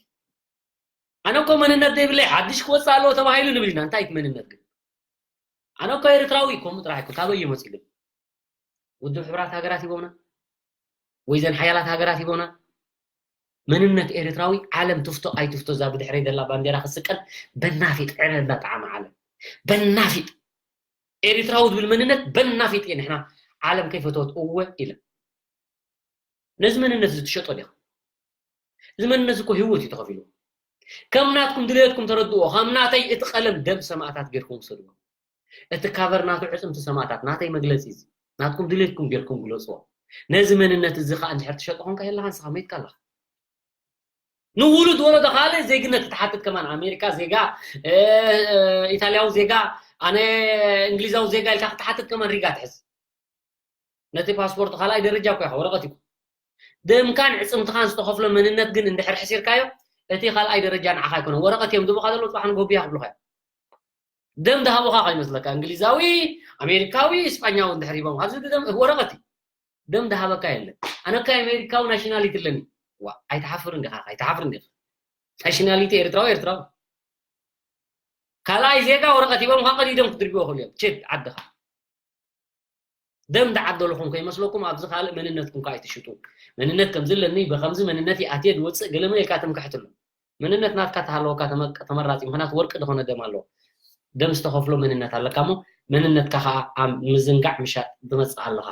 ኣነ እኮ መንነት ዘይብለይ ሓድሽ ክወጽእ ኣለዎ ተባሂሉ ንብል ኢና። እንታይ እቲ መንነት ግን? ኣነ እኮ ኤርትራዊ ከምኡ ጥራሕ ኣይኮን። ካበይ እዩ መጺኡ ግን? ውድብ ሕቡራት ሃገራት ሂቦምና? ወይ ዘን ሓያላት ሃገራት ሂቦምና? መንነት ኤርትራዊ ዓለም ትፍቶ ኣይትፍቶ እዛ ብድሕረይ ዘላ ባንዴራ ክስቀል በናፊጥ ዕረ እንዳጠዓመ ዓለም። በናፊጥ ኤርትራዊ ዝብል መንነት በናፊጥ እየ ንሕና ዓለም ከይፈተወት እወ ኢለ። ነዚ መንነት እዚ ትሸጦ ዲኻ? እዚ መንነት እዚ እኮ ህይወት እዩ ተኸፊሉ። ከም ናትኩም ድሌትኩም ተረድእዎ፣ ከም ናተይ እቲ ቀለም ደም ሰማእታት ጌርኩም ውሰድዎ። እቲ ካቨር ናቱ ዕጽምቲ ሰማእታት ናተይ መግለጺ እዚ። ናትኩም ድሌትኩም ጌርኩም ግለጽዎ። ነዚ መንነት እዚ ኸኣ እንድሕር ትሸጦ ኾንካ የለኻ ንስኻ መይትካ ኣለኻ። ንውሉድ ወለዶ ካልእ ዜግነት ክትሓትት ከማን ኣሜሪካ ዜጋ፣ እ፣ ኢታልያዊ ዜጋ፣ ኣነ እንግሊዛዊ ዜጋ ኢልካ ክትሓትት ከማን ሪጋ ትሕዝ። ነቲ ፓስፖርት ካልኣይ ደረጃ እኮ ኢኻ፣ ወረቐት እዩ። ደምካን ዕጽምትኻን ዝተኸፍሎ መንነት ግን እንድሕር ሕሲርካዮ፣ እቲ ካልኣይ ደረጃ ንዓኻ ኣይኮነን። ወረቐት እዮም ዝቡኻ ዘለዉ፣ ጽባሕ ንጎብያ ክብሉኻ እዮም። ደም ዝሃቡኻ ከይመስለካ፣ እንግሊዛዊ፣ ኣሜሪካዊ፣ እስጳኛዊ እንድሕር ሂቦም፣ ኣብዚ ደም ወረቐት እዩ። ደም ዝሃበካ የለን። ኣነ እኮ ኣሜሪካዊ ናሽናሊቲ ኣለኒ። ዋ፣ ኣይትሓፍርን ዲኻ? ኣይትሓፍርን ዲኻ? ናሽናሊቲ ኤርትራዊ፣ ኤርትራዊ። ካልኣይ ዜጋ ወረቐት ሂቦም፣ ካብ ቀዲዶም ክትድርብዮ ይኽእሉ እዮም። ችድ ዓድኻ። ደም ዝዓደልኹም ከይመስለኩም፣ ኣብዚ ካልእ መንነትኩም ከኣ ኣይትሽጡ። መንነት ከም ዝለኒ፣ ብኸምዚ መንነት ይኣትየ ዝወፅእ ገለመ ኢልካ ትምክሕትሉ። መንነት ናትካ ተሃለወካ ተመ-፣ ተመራፂ፣ ምኽንያቱ ወርቂ ዝኾነ ደም ኣለዎ። ደም ዝተኸፍሎ መንነት ኣለካ እሞ፣ መንነትካ ከኣ ኣብ ምዝንጋዕ ምሻጥ ትመጽእ ኣለኻ።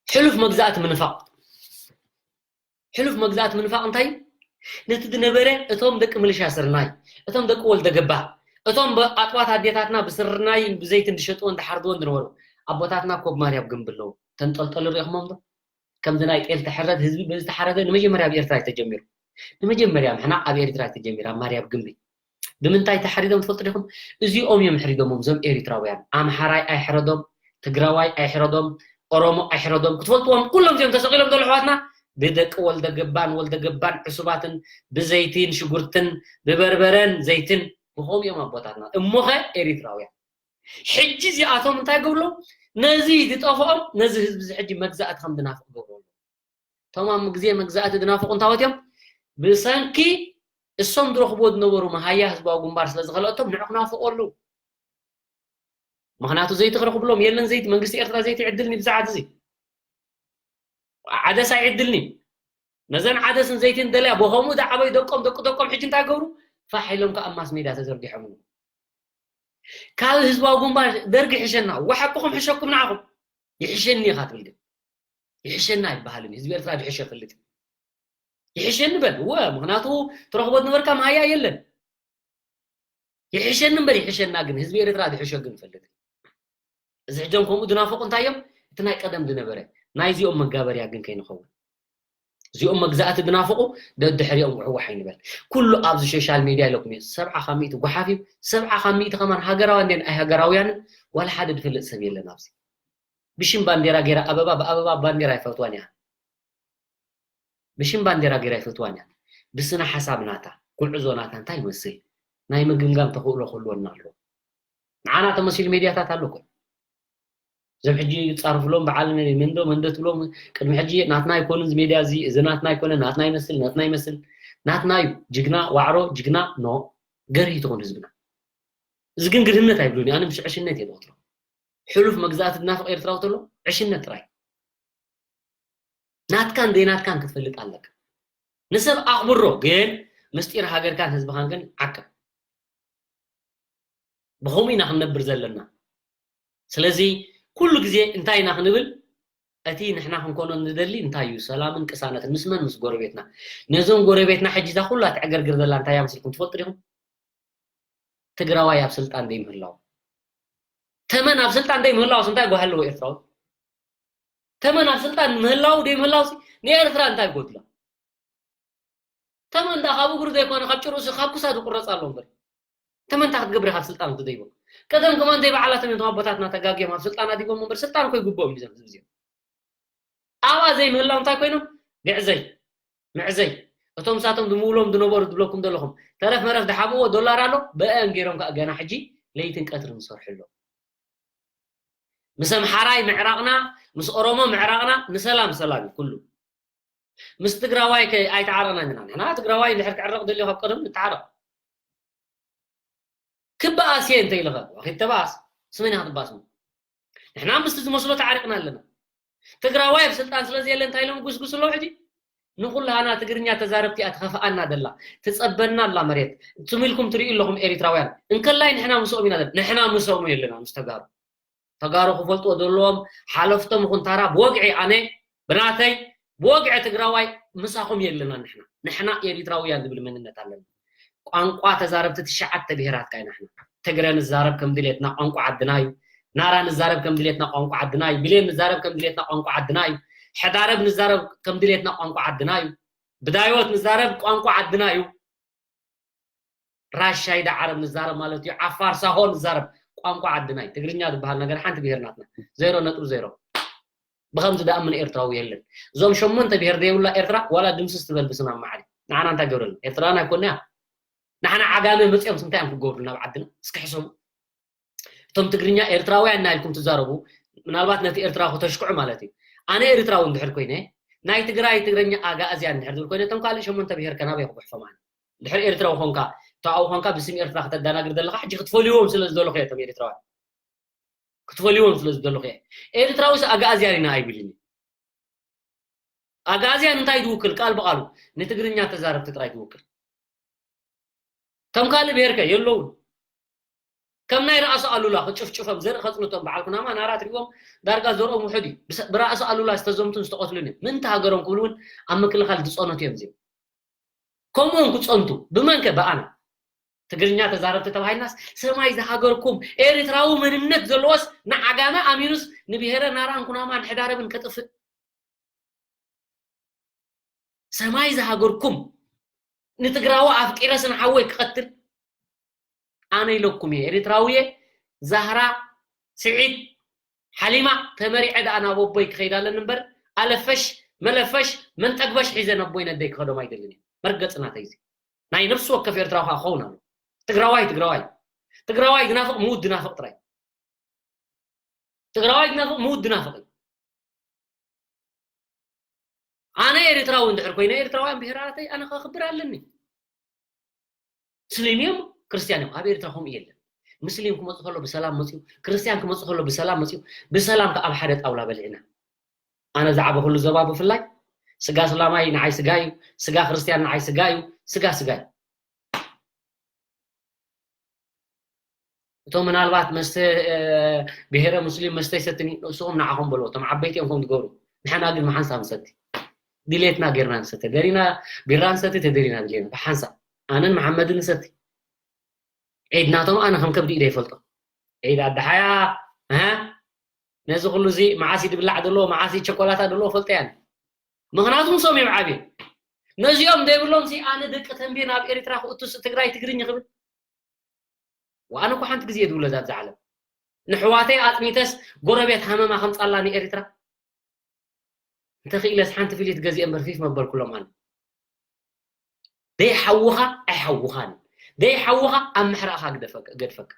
ሕሉፍ መግዛእቲ ምንፋቕ። ሕሉፍ መግዛእቲ ምንፋቕ እንታይ እዩ? ነቲ ዝነበረ፣ እቶም ደቂ ምልሻ ስርናይ፣ እቶም ደቂ ወልደ ገባ፣ እቶም ብ-፣ ኣጥባት ኣዴታትና ብስርናይን ብዘይትን ዝሸጥዎን ዝሓርድዎን ዝነበሩ ኣቦታትና ኮብ ማርያም ግንቢ ኣለዉ። ተንጠልጠሉ ርኢኹሞም ዶ? ከምዚ ናይ ጤል ተሐረድ ህዝቢ በዚ ተሓረደ ንመጀመርያ ኣብ ኤርትራ እዩ ተጀሚሩ። ንመጀመርያ ምሕናቕ ኣብ ኤርትራ እዩ ተጀሚሩ፣ ኣብ ማርያም ግንቢ። ብምንታይ ተሓሪዶም ትፈልጡ ዲኹም? እዚኦም እዮም ሕሪዶሞም፣ እዞም ኤሪትራውያን። ኣምሓራይ ኣይሕረዶም፣ ትግራዋይ ኣይሕረዶም፣ ኦሮሞ ኣይሕረዶም። ክትፈልጥዎም፣ ኩሎም እዚኦም ተሰቒሎም ዘለዉ ኣሕዋትና ብደቂ ወልደ ገባን ወልደ ገባን ዕሱባትን ብዘይትን ሽጉርትን ብበርበረን ዘይትን ብኸምኡ እዮም ኣቦታትና። እሞኸ ኤሪትራውያን። ሕጂ እዚኣቶም እንታይ ገብሩ? ነዚ ዝጠፍኦም፣ ነዚ ህዝቢ እዚ ሕጂ መግዛእቲ ከም ዝናፍቕ ገብሩ። እቶም ኣብ ግዜ መግዛእቲ ዝናፍቑ እንታወት እዮም? ብሰንኪ እሶም ዝረኽብዎ ዝነበሩ መሃያ ህዝባዊ ግንባር ስለ ዝኸልኦቶም ንዑ ክናፍቑ ኣለዉ። ምኽንያቱ ዘይቲ ክረኽብሎም የለን፣ ዘይቲ፣ መንግስቲ ኤርትራ ዘይቲ ይዕድልኒ ብሰዓት እዚ። ዓደስ ኣይዕድልኒ። ነዘን ዓደስን ዘይትን ደልያ ብኸምኡ ዝዓበዩ ደቆም፣ ደቂ ደቆም ሕጂ እንታይ ገብሩ? ፋሕ ኢሎም ከኣ ኣብ ማስ ሜድያ ተዘርጊሖም ኣለዉ። ካብ ህዝባዊ ግንባር ደርጊ ይሕሸና፣ ወሓቅኹም ሕሸኩም ንዓኹም። ይሕሸኒ ኢኻ ትብል ግን። ይሕሸና ኣይበሃልን እዩ። ህዝቢ ኤርትራ ዝሕሾ ይፈልጥ እዩ። ይሕሸኒ በል። እወ፣ ምኽንያቱ ትረኽቦ ዝነበርካ መሃያ የለን። ይሕሸኒ እምበር ይሕሸና ግን፣ ህዝቢ ኤርትራ ዝሕሾ ግን ይፈልጥ እዩ። እዚ ሕጆም ከምኡ ዝናፍቑ እንታይ እዮም? እቲ ናይ ቀደም ዝነበረ፣ ናይዚኦም መጋበርያ ግን ከይንኸውን። እዚኦም መግዛእቲ ዝናፍቑ ደድሕሪኦም ውሕዋሕ ኣይንበል። ኩሉ ኣብዚ ሶሻል ሜድያ ኢለኩም እዩ። ሰብዓ ካብ ሚእቲ ጓሓፍ እዩ። ሰብዓ ካብ ሚእቲ ከማን ሃገራውያን ድየን ኣይሃገራውያንን ዋላ ሓደ ዝፈልጥ ሰብ የለን ኣብዚ። ብሽም ባንዴራ ገይራ ኣበባ፣ ብኣበባ ባንዴራ ኣይፈትዋን እያ። ብሽም ባንዴራ ገይራ ኣይፈትዋን እያ። ብስነ ሓሳብ ናታ፣ ጉዕዞ ናታ እንታይ ይመስል? ናይ ምግምጋም ተኽእሎ ክህልወና ኣለዎ። ንዓና ተመሲሉ ሜድያታት ኣሎ እኮ። እዞም ሕጂ ይጻረፉሎም በዓል መንዶ መንዶ ትብሎም፣ ቅድሚ ሕጂ ናትና ኣይኮኑን እዚ ሜድያ እዚ፣ እዚ ናትና ኣይኮነ፣ ናትና ይመስል፣ ናትና ይመስል፣ ናትና እዩ። ጅግና ዋዕሮ፣ ጅግና ኖ፣ ገርሂ ትኾኑ ህዝብና። እዚ ግን ግድነት ኣይብሉን እዩ። ኣነ ምስ ዕሽነት እየ ዝቆጽሮ። ሕሉፍ መግዛእቲ ዝናፍቕ ኤርትራዊ ተሎ ዕሽነት ጥራይ። ናትካን ዘይናትካን ክትፈልጥ ኣለካ። ንሰብ ኣኽብሮ፣ ግን ምስጢር ሃገርካን ህዝብኻን ግን ዓቅብ። ብኸምኡ ኢና ክንነብር ዘለና። ስለዚ ኩሉ ግዜ እንታይ ኢና ክንብል? እቲ ንሕና ክንኮኖ ንደሊ እንታይ እዩ? ሰላምን ቅሳነትን። ምስ መን? ምስ ጎረቤትና። ነዞም ጎረቤትና ሕጂ እዛ ኩላ ትዕገርግር ዘላ እንታይ እያ መስልኩም ትፈልጡ ዲኹም? ትግራዋይ ኣብ ስልጣን ዘይምህላው። ተመን ኣብ ስልጣን ዘይምህላውስ እንታይ ጓሂ ኣለዎ ኤርትራዊ? ተመን ኣብ ስልጣን ምህላው ዘይምህላውስ ንኤርትራ እንታይ ይጎድላ? ተመን ደኣ ካብ እግሩ ዘይኮነ ካብ ጭርኡ ካብ ክሳዱ ይቁረጽ ኣሎ እምበር። ተመን እንታይ ክትገብር ኢኻ ኣብ ስልጣን ክትደይቦ? ቀደም ከማን ዘይበዓላቶም እዮም እቶም ኣቦታትና ተጋግዮም ኣብ ስልጣን ኣዲቦም እምበር ስልጣን እኮ ይግብኦም እዩ እዞም ህዝቢ እዚኦም። ኣብኣ ዘይምህላው እንታይ ኮይኖም? ግዕዘይ፣ ምዕዘይ። እቶም ንሳቶም ዝምውሎም ዝነበሩ ዝብለኩም ዘለኹም ተረፍ መረፍ ዝሓብእዎ ዶላር ኣሎ፣ ብአን ገይሮም ከኣ ገና ሕጂ ለይትን ቀትርን ዝሰርሑ ኣለዉ። ምስ ኣምሓራይ ምዕራቕና፣ ምስ ኦሮሞ ምዕራቕና፣ ንሰላም ሰላም እዩ ኩሉ። ምስ ትግራዋይ ከ-፣ ኣይተዓረቕናን ኢና። ንሕና ትግራዋይ እንድሕር ክዕረቕ ደልዮ ካብ ቀደም ንተዓረቕ። ክበኣስ እየ እንተ ኢልኸ፣ ዋ፣ ከይተባኣስ፣ ስመን ኢኻ ክትበኣስ። ንሕና ምስቲ ዝመስሎ ተዓሪቕና ኣለና። ትግራዋይ ኣብ ስልጣን ስለ ዘየለ እንታይ ኢሎም ይጉስጉሱ ኣለዉ ሕጂ? ንኹላህና ትግርኛ ተዛረብቲ እያ ትኸፍኣና ዘላ። ትጸበና ኣላ መሬት። ትም ኢልኩም ትርእዩ ኣለኹም ኤሪትራውያን። እንከላይ ንሕና ምስኦም ኢና ዘለና። ንሕና ምስኦም የለና፣ ምስ ተጋሩ። ተጋሩ ክፈልጥዎ ዘለዎም፣ ሓለፍቶም ይኹን ታራ ብወግዒ ኣነ፣ ብናተይ፣ ብወግዒ ትግራዋይ ምሳኹም የለና ንሕና። ንሕና ኤሪትራውያን ዝብል መንነት ኣለና። ቋንቋ ተዛረብቲ ትሽዓተ ብሄራት ከኣ ኢና ንሕና። ትግረ ንዛረብ ከም ድሌትና ቋንቋ ዓድና እዩ። ናራ ንዛረብ ከም ድሌትና ቋንቋ ዓድና እዩ። ብሌን ንዛረብ ከም ድሌትና ቋንቋ ዓድና እዩ። ሕዳረብ ንዛረብ ከም ድሌትና ቋንቋ ዓድና እዩ። ብዳይወት ንዛረብ ቋንቋ ዓድና እዩ። ራሻይዳ ዓረብ ንዛረብ ማለት እዩ። ዓፋር ሳሆ ንዛረብ ቋንቋ ዓድና እዩ። ትግርኛ ዝበሃል ነገር ሓንቲ ብሄር ናትና። ዜሮ ነጥቢ ዜሮ። ብኸምዚ ደኣ ምን ኤርትራዊ የለን። እዞም ሸሞንተ ብሄር ዘይብላ ኤርትራ ዋላ ድምስስ ትበል ብስና መዓል። ንዓና እንታይ ገብረልና? ኤርትራና ኣይኮንና። ንዓና ዓጋመ መጺኦም እንታይ እዮም ክገብሩ ናብ ዓድና? እስኪ ሕሰቡ። እቶም ትግርኛ ኤርትራውያን ኢና ኢልኩም ትዛረቡ፣ ምናልባት ነቲ ኤርትራ ከተሽክዑ ማለት እዩ። ኣነ ኤርትራዊ እንድሕር ኮይነ፣ ናይ ትግራይ ትግርኛ ኣጋእዝያን እንድሕር ዝብል ኮይነ፣ እቶም ካልእ ሸሞንተ ብሄር ከ ናበይ ክጉሕፎም ኣነ? እንድሕር ኤርትራዊ ኾንካ፣ ተባኡ ኾንካ ብስም ኤርትራ ከተደናግር ዘለኻ፣ ሕጂ ክትፈልይዎም ስለ ዝደለኹ እየ እቶም ኤርትራውያን። ክትፈልይዎም ስለ ዝደለኹ እየ። ኤርትራዊስ ኣጋእዝያን ኢና ኣይብልን እዩ። ኣጋእዝያን እንታይ ትውክል? ቃል ብቓሉ ንትግርኛ ተዛረብቲ ጥራይ ትውክል። ከም ካልእ ብሄርከ የለውን። ከም ናይ ራእሲ ኣሉላ ክጭፍጭፎም ዘርኢ ከጽንቶም በዓል ኩናማ ናራ ትሪእዎም ዳርጋ ዘርኦም ውሑድ እዩ። ብስ-፣ ብራእሲ ኣሉላ ዝተዘምቱን ዝተቐትሉን እዮም። ምእንቲ ሃገሮም ክብሉ እውን ኣብ ምክልኻል ዝጸነቱ እዮም እዚኦም። ከምኡውን ክጸንቱ ብመንከ? ብኣና። ትግርኛ ተዛረብቲ ተባሂልናስ ሰማይ ዝሃገርኩም ኤርትራዊ መንነት ዘለዎስ ንዓጋመ ኣሚኑስ ንብሄረ ናራን ኩናማን ሕዳረብን ከጥፍእ ሰማይ ዝሃገርኩም ንትግራዊ ኣፍቂረስ ንሓወይ ክቐትል ኣነ ኢለኩም እየ። ኤርትራዊ እየ። ዛህራ ስዒድ ሓሊማ ተመሪዐ ደኣ ናብ ኣቦይ ክኸይድ ኣለኒ እምበር ኣለፈሽ መለፈሽ መንጠግበሽ ሒዘ ነቦይ ነደይ ክኸዶም ኣይደልን እየ። መርገጽ ናተይ እዚ ናይ ነፍሲ ወከፍ ኤርትራዊ ከዓ ክኸውን ኣሎ። ትግራዋይ ትግራዋይ ትግራዋይ ዝናፍቕ ምውድ ዝናፍቕ ጥራይ ትግራዋይ ዝናፍቕ ምውድ ዝናፍቕ እዩ። ኣነ ኤርትራዊ እንድሕር ኮይነ ኤርትራውያን ብሄራተይ ኣነ ከኽብር ኣለኒ። ሙስሊም እዮም ክርስትያን እዮም። ኣብ ኤርትራ ከምኡ የለን። ሙስሊም ክመጽእ ከሎ ብሰላም መጽዩ፣ ክርስትያን ክመጽእ ከሎ ብሰላም መጽዩ፣ ብሰላም ከኣ ኣብ ሓደ ጣውላ በሊዕና። ኣነ ዝዓበኹሉ ዞባ ብፍላይ ስጋ እስላማይ ንዓይ ስጋ እዩ፣ ስጋ ክርስትያን ንዓይ ስጋ እዩ፣ ስጋ ስጋ እዩ። እቶም ምናልባት መስተ ብሄረ ሙስሊም መስተ ይሰትኒ ንእስኹም ንዓኹም በልዎ እቶም ዓበይቲ እዮም ከም ዝገብሩ ንሕና ግን ብሓንሳብ ንሰቲ ድሌትና ጌርና ንሰተ ደሊና ቢራ ንሰቲ ተደሊና ድሌና ብሓንሳብ ኣነን መሓመድን ንሰቲ ዒድ ናቶም ኣነ ከም ከብዲ ኢደ ይፈልጦ ዒድ ኣደሓያ ነዚ ኩሉ እዚ መዓስ ድብላዕ ዘለዎ መዓስ ቸኮላታ ዘለዎ ፈልጠ ያን ምኽንያቱ ምሶም እዮም ዓብየ ነዚኦም ዘይብሎም ሲ ኣነ ደቂ ተንቤን ኣብ ኤርትራ ክእቱስ ትግራይ ትግርኝ ክብል ወኣነ እኮ ሓንቲ ግዜ እየ ዝውለድ ኣብዛ ዓለም ንሕዋተይ ኣጥኒተስ ጎረቤት ሃመማ ከምፃላ ንኤርትራ እንተኽኢለስ ሓንቲ ፍሊት ገዚአ እምበር ፊፍ መበልኩሎም ኣነ ደይ ሓውኻ ኣይሓውኻን ደይ ሓውኻ ኣብ ምሕራእኻ ገድፈካ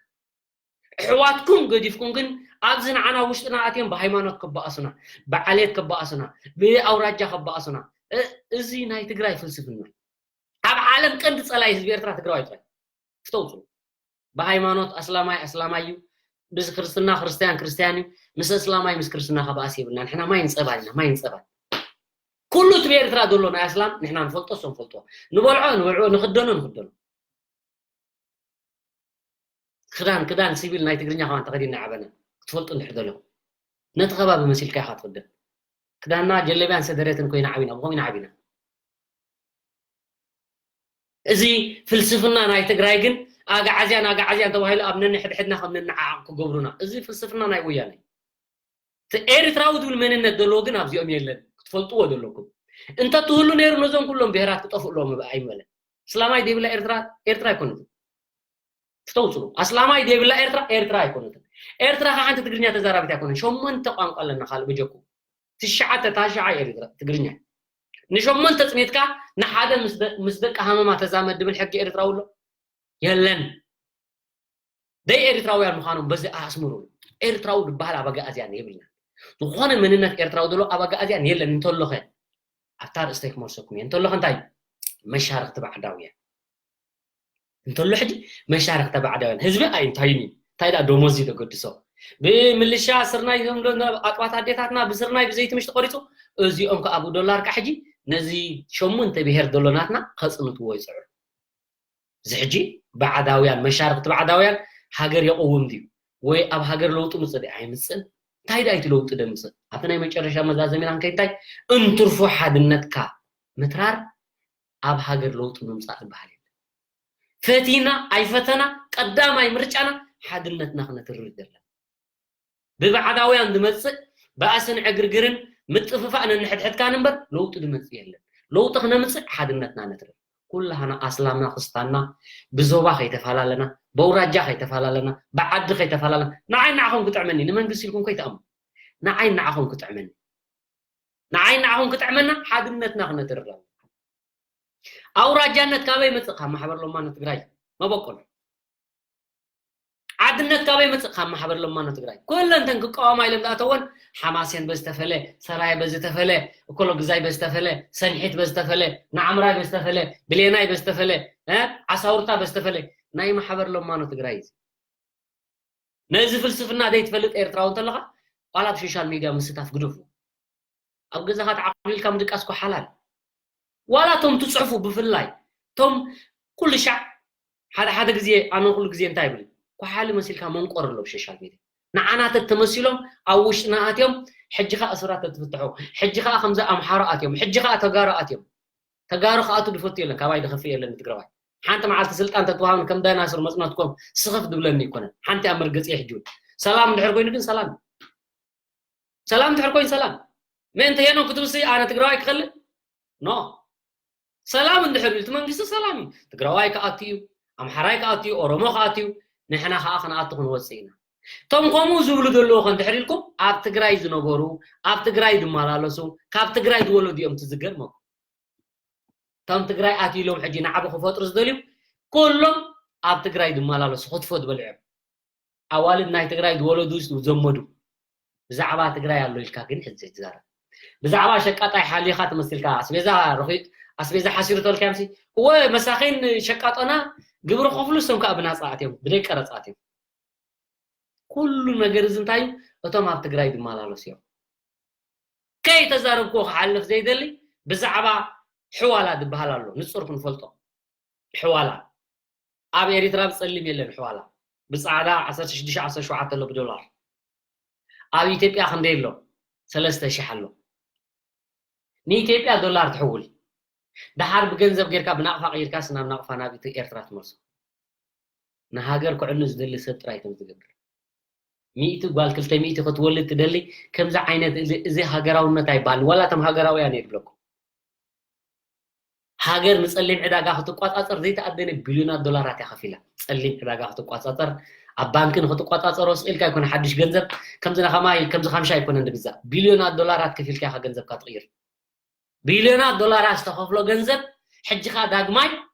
ኣሕዋትኩም ገዲፍኩም ግን ኣብዚ ንዓና ውሽጥና ኣትዮም ብሃይማኖት ክበኣሱና ብዓሌት ክበኣሱና ብኣውራጃ ክበኣሱና እዚ ናይ ትግራይ ፍልስፍና ኣብ ዓለም ቀንዲ ፀላይ ህዝቢ ኤርትራ ትግራዋይ ጥራይ ክተውፅኡ ብሃይማኖት ኣስላማይ ኣስላማይ እዩ ምስ ክርስትና ክርስትያን ክርስትያን እዩ ምስ እስላማይ ምስ ክርስትና ከባእስ የብልና ንሕና ማይ ንፀባል ኢና ማይ ንፀባል ኩሉ እቲ ብኤርትራ ዘሎ ናይ ኣስላም ንሕና ንፈልጦ እሶም ፈልጥዎ ንበልዖ ንበልዖ ንኽደኖ ንኽደኖ ክዳን ክዳን ሲቪል ናይ ትግርኛ ከማን ተኸዲና ዓበና ክትፈልጡ እንድሕር ዘለኹም ነቲ ከባቢ መሲልካ ኢኻ ትኽደን ክዳና ጀለቢያን ሰደሬትን ኮይና ዓቢና ብኸም ኢና ዓቢና እዚ ፍልስፍና ናይ ትግራይ ግን ኣጋዓዝያን ኣጋዓዝያን ተባሂሉ ኣብ ነንሕድሕድና ከም ንነዓዓቕ ክገብሩና እዚ ፍልስፍና ናይ ወያነ ኤርትራዊ ዝብል መንነት ዘለዎ ግን ኣብዚኦም የለን ክትፈልጥዎ ዘለኩም እንተትህሉ ነይሩ ነዞም ኩሎም ብሄራት ክጠፍኡ ኣለዎም ኣይመለን እስላማይ ዘይብላ ኤርትራ ኤርትራ ኣይኮነትን ክተውፅሉ ኣስላማይ ዘይብላ ኤርትራ ኤርትራ ኣይኮነትን ኤርትራ ከዓ ሓንቲ ትግርኛ ተዛራቢት ኣይኮነን ሸሞንተ ቋንቋ ኣለና ካልእ በጀኩ ትሽዓተ ታሽዓ ኤርትራ ትግርኛ ንሸሞንተ ፅኒትካ ንሓደ ምስ ደቂ ሃመማ ተዛመድ ድብል ሕጊ ኤርትራዊ ኣሎ የለን ደይ ኤርትራውያን ምዃኖም በዚ ኣስምሩሉ ኤርትራዊ ዝበሃል ኣብ ኣጋኣዝያን የብልና ዝኾነ መንነት ኤርትራዊ ዘሎ ኣብ ኣጋኣዝያን የለን እንተሎኸ ኣብታ ርእስተይ ክመልሰኩም እየ እንተሎኸ እንታይ መሻርክቲ ባዕዳውያን እንተሎ ሕጂ መሻርክቲ ባዕዳውያን ህዝቢ ኣይ እንታይ እዩ እንታይ ደኣ ደሞዝ እዩ ዘገድሶ ብምልሻ ስርናይ ኣጥባት ኣዴታትና ብስርናይ ብዘይቲ ምሽ ተቆሪፁ እዚኦም ከኣ ብዶላር ከ ሕጂ ነዚ ሸሞንተ ብሄር ዘሎ ናትና ከፅንትዎ ይፅዕሩ እዚ ሕጂ ባዕዳውያን መሻርክቲ ባዕዳውያን ሃገር የቕውም ድዩ ወይ ኣብ ሃገር ለውጢ ምፅእ ድዩ ኣይምፅእን እንታይ ድኣ እቲ ለውጢ ደምፅእ ኣብቲ ናይ መጨረሻ መዛዘሚና ንከይ እንታይ እንትርፎ ሓድነትካ ምትራር ኣብ ሃገር ለውጢ ምምፃእ ዝበሃል የለን ፈቲና ኣይፈተና ቀዳማይ ምርጫና ሓድነትና ክነትርር ዘለና ብባዕዳውያን ዝመፅእ ባእስን ዕግርግርን ምጥፍፋእ ነንሕድሕድካን እምበር ለውጢ ዝመፅእ የለን። ለውጢ ክነምፅእ ሓድነትና ነትርር። ኩላህና ኣስላምና ክስታንና ብዞባ ከይተፈላለና በውራጃ ከይተፈላለና፣ ብዓዲ ከይተፈላለና፣ ንዓይ ንዓኹም ክጥዕመኒ፣ ንመንግስቲ ኢልኩም ከይትኣምኑ። ንዓይ ንዓኹም ክጥዕመኒ። ንዓይ ንዓኹም ክጥዕመና ሓድነትና ክነትርር ኣለና። ኣውራጃነት ካበይ መጽእ? ካብ ማሕበር ለማኖ ትግራይ መበቆል። ዓድነት ካበይ መጽእ? ካብ ማሕበር ለማኖ ትግራይ። ኩለን ተን ክቃወማ ኢለን ዝኣተወን ሓማሴን በዝተፈለ፣ ሰራየ በዝተፈለ፣ እኮሎ ግዛይ በዝተፈለ፣ ሰንሒት በዝተፈለ፣ ንዓምራይ በዝተፈለ፣ ብሌናይ በዝተፈለ፣ እ? ዓሳውርታ በዝተፈለ ናይ ማሕበር ለማኖ ትግራይ እዩ። ነዚ ፍልስፍና ዘይትፈልጥ ኤርትራዊ እንተለኻ ዋላ ኣብ ሶሻል ሚድያ ምስታፍ ግደፉ። ኣብ ገዛኻ ተዓቑሊልካ ምድቃስ እኮ ሓላል። ዋላ እቶም ትጽሕፉ ብፍላይ እቶም ኩሉ ሻዕ ሓደ ሓደ ግዜ ኣነ ኩሉ ግዜ እንታይ ይብል ኮሓሊ መሲልካ መንቆር ኣሎ ኣብ ሶሻል ሚድያ ንዓና ተተመሲሎም ኣብ ውሽጥና ኣትዮም ሕጂ ኸኣ እስራት ተትፍትሑ ሕጂ ኸኣ ከምዚ ኣምሓሮ ኣትዮም ሕጂ ኸኣ ተጋሩ ኣትዮም ተጋሩ ክኣቱ ድፈቱ የለን ካባይ ድኸፍእ የለን ትግራዋይ ሓንቲ መዓልቲ ስልጣን ተትወሃብን ከም ዳይናሶር መጽናትኩም ስኽፍ ድብለኒ ይኮነን ሓንቲ ኣብ መርገጺ ሕጂ እውን ሰላም እንድሕር ኮይኑ ግን ሰላም ሰላም እንድሕር ኮይኑ ሰላም ምእንቲ ሄኖም ክትብልሲ ኣነ ትግራዋይ ክኸልእ ኖ ሰላም እንድሕር ኢሉ እቲ መንግስቲ ሰላም እዩ ትግራዋይ ክኣቱ እዩ ኣምሓራይ ክኣቱ እዩ ኦሮሞ ክኣቱ እዩ ንሕና ከዓ ክንኣቱ ክንወፅእ ኢና እቶም ከምኡ ዝብሉ ዘለዉ ከ እንድሕር ኢልኩም ኣብ ትግራይ ዝነበሩ ኣብ ትግራይ ዝመላለሱ ካብ ትግራይ ዝወለዱ እዮም ትዝገርመኩም እቶም ትግራይ ኣትዩ ኢሎም ሕጂ ናዕቢ ክፈጥሩ ዝደልዩ ኩሎም ኣብ ትግራይ ዝመላለሱ ክትፎ ዝበልዑ እዮም ኣዋልድ ናይ ትግራይ ዝወለዱ ዘመዱ ብዛዕባ ትግራይ ኣሎ ኢልካ ግን ሕዚ ትዛረብ ብዛዕባ ሸቃጣይ ሓሊኻ ትመስልካ ኣስቤዛ ረኺ ኣስቤዛ ሓሲሩ ተልካ ምሲ እወ መሳኺን ሸቃጦና ግብሪ ከፍሉ እሶም ከዓ ብናፃ ኣትዮም ብደይ ቀረፃ ኣትዮም ኩሉ ነገር እዚ እንታይ እዩ እቶም ኣብ ትግራይ ዝመላለሱ እዮም ከይተዛረብክዎ ክሓልፍ ዘይደሊ ብዛዕባ ሕዋላ ዝበሃል ኣሎ ንፁር ክንፈልጦ ሕዋላ ኣብ ኤሪትራ ብፀሊም የለን ሕዋላ ብፃዕዳ ዓሰርተ ሽዱሽተ ዓሰርተ ሸውዓተ ኣሎ ብዶላር ኣብ ኢትዮጵያ ክንደይ ኣሎ ሰለስተ ሽሕ ኣሎ ንኢትዮጵያ ዶላር ትሕውል ደሓር ብገንዘብ ጌርካ ብናቕፋ ቀይርካ ስናብ ናቕፋ ናብ ኤርትራ ትመልሶ ንሃገር ክዕኑ ዝደሊ ሰብ ጥራይ ከም ዝገብር ሚእቲ ጓል ክልተ ሚእቲ ክትወልድ ትደሊ ከምዚ ዓይነት እዚ ሃገራውነት ኣይበሃል ዋላ እቶም ሃገራውያን እየ ዝብለኩም ሃገር ንጸሊም ዕዳጋ ክትቋጻጸር ዘይተኣደነ ቢልዮናት ዶላራት እያ ከፊላ። ጸሊም ዕዳጋ ክትቋጻጸር ኣብ ባንኪ ንክትቋጻጸሮ ስኢልካ ኣይኮነ ሓድሽ ገንዘብ ከምዚ ንኸማይ ከምዚ ካምሻ ኣይኮነን ዝግዛእ። ቢልዮናት ዶላራት ከፊልካ ኢኻ ገንዘብካ ትቕይር። ቢልዮናት ዶላራት ዝተኸፍሎ ገንዘብ ሕጂ ኸኣ ዳግማይ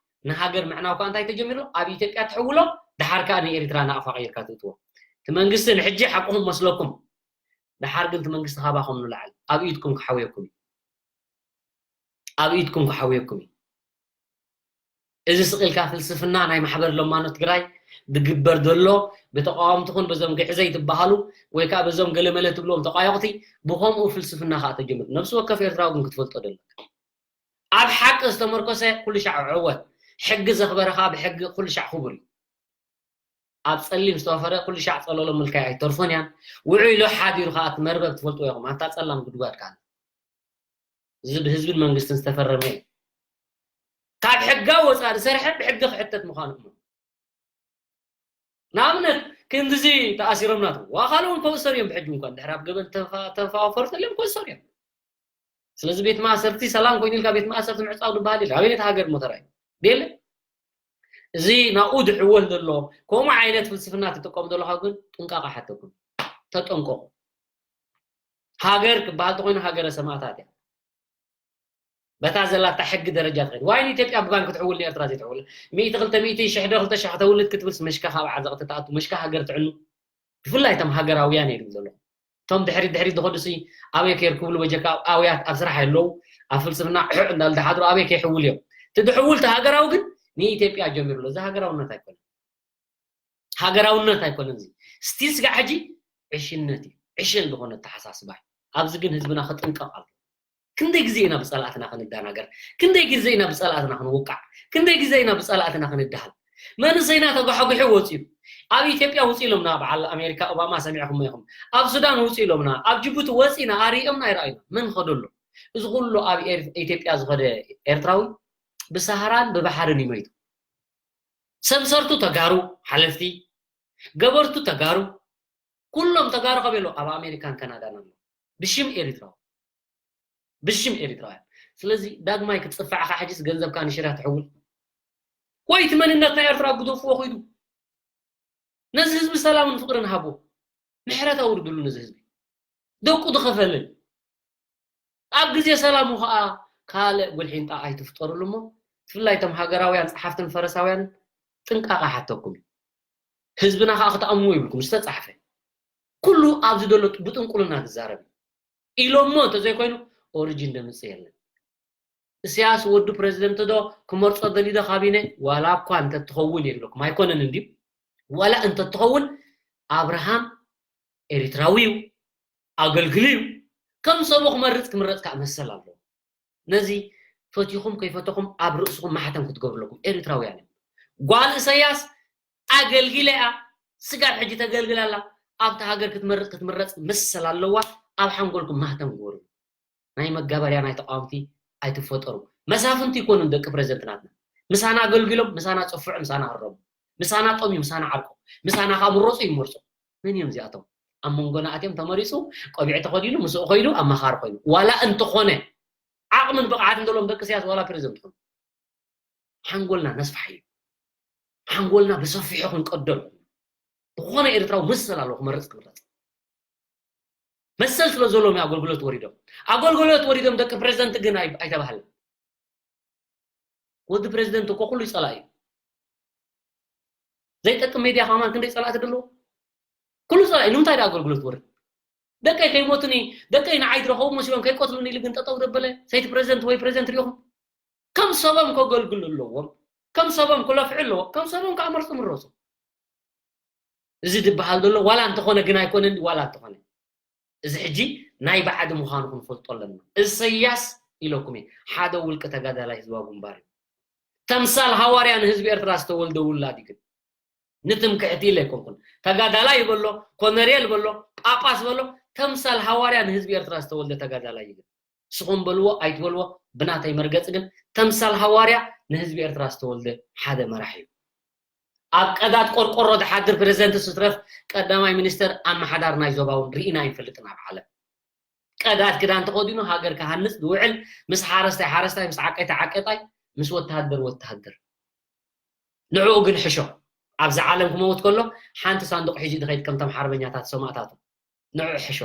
ንሃገር ምዕናው ከኣ እንታይ ተጀሚሩ? ኣብ ኢትዮጵያ ትሕውሎ፣ ደሓር ከኣ ንኤሪትራ ናቕፋ ቀይርካ ትእትዎ። እቲ መንግስቲ ንሕጂ ሓቅኹም መስለኩም፣ ደሓር ግን እቲ መንግስቲ ካባኹም ንላዕሊ ኣብ ኢድኩም ክሓውየኩም እዩ። ኣብ ኢድኩም ክሓውየኩም እዩ። እዚ ስቕ ኢልካ ፍልስፍና ናይ ማሕበር ለማኖ ትግራይ ዝግበር ዘሎ ብተቃወምቲ ኹን በዞም ግዕዘይ ትበሃሉ ወይ ከዓ በዞም ገለመለ ትብልዎም ተቋየቕቲ ብኸምኡ ፍልስፍና ከዓ ተጀምር። ነብሲ ወከፍ ኤርትራዊ ግን ክትፈልጦ ደለካ። ኣብ ሓቂ ዝተመርኮሰ ኩሉ ሻዕ ዕወት፣ ሕጊ ዘኽበረ ከዓ ብሕጊ ኩሉ ሻዕ ክቡር እዩ። ኣብ ጸሊም ዝተወፈረ ኩሉ ሻዕ ጸለሎ ምልካይ ኣይተርፎን እያን። ውዑይ ኢሎ ሓዲሩ ከዓ እቲ መርበብ ትፈልጥዎ ኢኹም። ኣብታ ጸላም ጉድጓድ ከዓ እዚ ብህዝብን መንግስትን ዝተፈረመ እዩ። ካብ ሕጋዊ ወፃኢ ዝሰርሐ ብሕጊ ክሕተት ምዃኑ እሞ ንኣብነት ክንድዚ ተኣሲሮም ናቱ ዋኻሉ እውን ከውሰር እዮም ብሕጂ እንኳን ድሕር ኣብ ገበን ተፋወፈሩ ተልዮም ከውሰር እዮም ስለዚ ቤት ማእሰርቲ ሰላም ኮይኑ ኢልካ ቤት ማእሰርቲ ምዕፃው ዝበሃል የለ ኣበይነት ሃገር ሞ ተራእዩ የለ እዚ ናብኡ ዝሕወል ዘሎ ከምኡ ዓይነት ፍልስፍና ትጥቀሙ ዘለኻ ግን ጥንቃቐ ሓተኩም ተጠንቀቑ ሃገር ክበሃል ተኮይኑ ሃገረ ሰማእታት እያ በታ ዘላታ ሕጊ ደረጃ ትኸይድ ዋይ ንኢትዮጵያ ብባንክ ትሕውል ንኤርትራ ዘይትሕውል ሚእቲ ክልተ ሚእቲ ሽሕ ዶ ክልተ ሽሕ ከተውልድ ክትብልስ መሽካ ካብ ዓዘቕቲ ትኣቱ መሽካ ሃገር ትዕኑ ብፍላይ እቶም ሃገራውያን እዮም ዘለኹ እቶም ድሕሪት ድሕሪት ዝኸዱ ሲ ኣበይ ከይር ክብሉ በጀካ ኣውያት ኣብ ስራሕ የለዉ ኣብ ፍልስፍና ዕዕ እንዳሉ ዝሓድሩ ኣበይ ከይሕውል እዮም እቲ ዝሕውል እቲ ሃገራዊ ግን ንኢትዮጵያ ጀሚሩ ኣሎ እዚ ሃገራውነት ኣይኮነ ሃገራውነት ኣይኮነን እዚ ስቲል ስጋዕ ሕጂ ዕሽነት እዩ ዕሽን ዝኾነ ኣተሓሳስባ እዩ ኣብዚ ግን ህዝብና ክጥንቀቕ ኣሎ ክንደይ ግዜ ኢና ብጸላእትና ክንዳናገር ክንደይ ግዜ ኢና ብጸላእትና ክንውቃዕ ክንደይ ግዜ ኢና ብጸላእትና ክንድሃል መንእሰይና ተጓሕጒሑ ወፂኡ ኣብ ኢትዮጵያ ውፅ ኢሎምና በዓል ኣሜሪካ ኦባማ ሰሚዕኹም ኢኹም ኣብ ሱዳን ውፅ ኢሎምና ኣብ ጅቡቲ ወፂና ኣሪኦምና ይረኣዩና መን ኸደሎ እዚ ኩሉ ኣብ ኢትዮጵያ ዝኸደ ኤርትራዊ ብሳህራን ብባሕርን ይመይቱ ሰብ ሰርቱ ተጋሩ ሓለፍቲ ገበርቱ ተጋሩ ኩሎም ተጋሩ ከበሎ ኣብ ኣሜሪካን ካናዳን ኣሎ ብሽም ኤሪትራዊ ብሽም ኤሪትራውያን ስለዚ ዳግማይ ክትፅፋዕካ ሕጅስ ገንዘብካ ንሽርያ ትሕውል ወይ እቲ መንነት ናይ ኤርትራ ግደፍዎ ኪዱ ነዚ ህዝቢ ሰላምን ፍቕርን ሃቦ። ምሕረት ኣውርድሉ ነዚ ህዝቢ። ደቁ ዝኸፈልን። ኣብ ግዜ ሰላሙ ኸኣ ካልእ ጉልሒንጣ ኣይትፍጠሩሉ እሞ፣ ብፍላይ እቶም ሃገራውያን ጸሓፍትን ፈረሳውያንን ጥንቃቐ ሓተኩም እዩ። ህዝብና ኸኣ ክትኣምንዎ ይብልኩም፣ ዝተጻሕፈ። ኩሉ ኣብዚ ዘሎ ብጥንቁልና ዝዛረብ እዩ። ኢሎሞ እንተዘይኮይኑ፣ ኦሪጂን ደምጽእ የለን። እስያስ ወዲ ፕረዚደንት ዶ ክመርጾ ደልዩ ዶ ካቢነ? ዋላ እኳ እንተትኸውን የብለኩም። ኣይኮነን እንድዩ። ዋላ እንተትኸውን ኣብርሃም ኤሪትራዊ እዩ፣ ኣገልግሊ እዩ። ከም ሰቡ ክመርጽ ክምረጽ ከዓ መሰል ኣለዎ። ነዚ ፈቲኹም ከይፈተኹም ኣብ ርእስኹም ማሕተም ክትገብሩ ኣለኩም። ኤሪትራውያን እዮም። ጓል እሰያስ ኣገልጊለ እያ፣ ስጋብ ሕጂ ተገልግል ኣላ። ኣብቲ ሃገር ክትመርጽ ክትምረጽ መሰል ኣለዋ። ኣብ ሓንጎልኩም ማህተም ግበሩ። ናይ መጋበርያ ናይ ተቃወምቲ ኣይትፈጠሩ። መሳፍንቲ ይኮኑን ደቂ ፕረዚደንት ናትና። ምሳና ኣገልጊሎም፣ ምሳና ጸፍዑ፣ ምሳና ኣረሙ፣ ምሳና ጠምዩ፣ ምሳና ዓርቆ፣ ምሳና ከዓ ምረጹ ይመርጹ። መን እዮም እዚኣቶም? ኣብ መንጎና ኣትዮም ተመሪጹ፣ ቆቢዕ ተኸዲኑ፣ ምስኡ ኮይኑ፣ ኣማኻሪ ኮይኑ። ዋላ እንተኾነ ዓቕምን ብቕዓትን ዘለዎም ደቂ ስያስ ዋላ ፕረዚደንት ይኹኑ። ሓንጎልና ነስፋሕ እዩ። ሓንጎልና ብሰፊሑ ክንቀደሉ። ዝኾነ ኤርትራዊ መሰል ኣለዎ ክመርጽ ክምረጽ። መሰል ስለ ዘለዎም እዩ ኣገልግሎት ወሪዶም። ኣገልግሎት ወሪዶም ደቂ ፕረዚደንት ግን ኣይ-፣ ኣይተባህለን። ወዲ ፕረዚደንት እኮ ኩሉ ይጸላእ እዩ። ዘይጠቅም ሜድያ ከማን ክንደይ ጸላእቲ ደለዎ? ኩሉ ጸላእ እዩ። ንምንታይ ደኣ ኣገልግሎት ወርድ? ደቀይ ከይሞቱኒ፣ ደቀይ ንዓይ ዝረኸቡ መሲሎም ከይቀትሉኒ ኢሉ ግን ጠጠው ደበለ። ሰይቲ ፕረዚደንት ወይ ፕረዚደንት ሪኢኹም? ከም ሰቦም ከገልግሉ ኣለዎም። ከም ሰቦም ክለፍዑ ኣለዎም። ከም ሰቦም ከዓ መርጹ ምረጹ። እዚ ዝበሃል ዘሎ ዋላ እንተኾነ ግን ኣይኮነን፣ ዋላ እንተኾነ። እዚ ሕጂ ናይ ባዕዲ ምዃኑ ክንፈልጦ ኣለና። እሰያስ ኢለኩም እየ፣ ሓደ ውልቂ ተጋዳላይ ህዝባዊ ግንባር እዩ። ተምሳል ሃዋርያ ንህዝቢ ኤርትራ ዝተወልደ ውላድ እዩ። ግን ንትምክሕቲ ኢለ ኣይኮንኩን። ተጋዳላይ በሎ፣ ኮነሬል በሎ፣ ጳጳስ በሎ፣ ተምሳል ሃዋርያ ንህዝቢ ኤርትራ ዝተወልደ ተጋዳላይ እዩ። ግን ንስኹም በልዎ ኣይትበልዎ፣ ብናተይ መርገጺ ግን ተምሳል ሃዋርያ ንህዝቢ ኤርትራ ዝተወልደ ሓደ መራሒ እዩ። ኣብ ቀዳድ ቆርቆሮ ዝሓድር ፕረዚደንት ስትረፍ ቀዳማይ ሚኒስተር ኣመሓዳሪ ናይ ዞባ እውን ርኢና ኣይንፈልጥን ኣብ ዓለም። ቀዳድ ክዳን ተኸዲኑ ሃገር ክሃንጽ ዝውዕል፣ ምስ ሓረስታይ ሓረስታይ፣ ምስ ዓቀይታይ ዓቀጣይ፣ ምስ ወተሃደር ወተሃደር። ንዕኡ ግን ሕሾ። ኣብዚ ዓለም ክመውት ከሎ ሓንቲ ሳንዱቕ ሒዙ ዝኸይድ ከምቶም ሓርበኛታት ሰማእታቱ። ንዕኡ ሕሾ።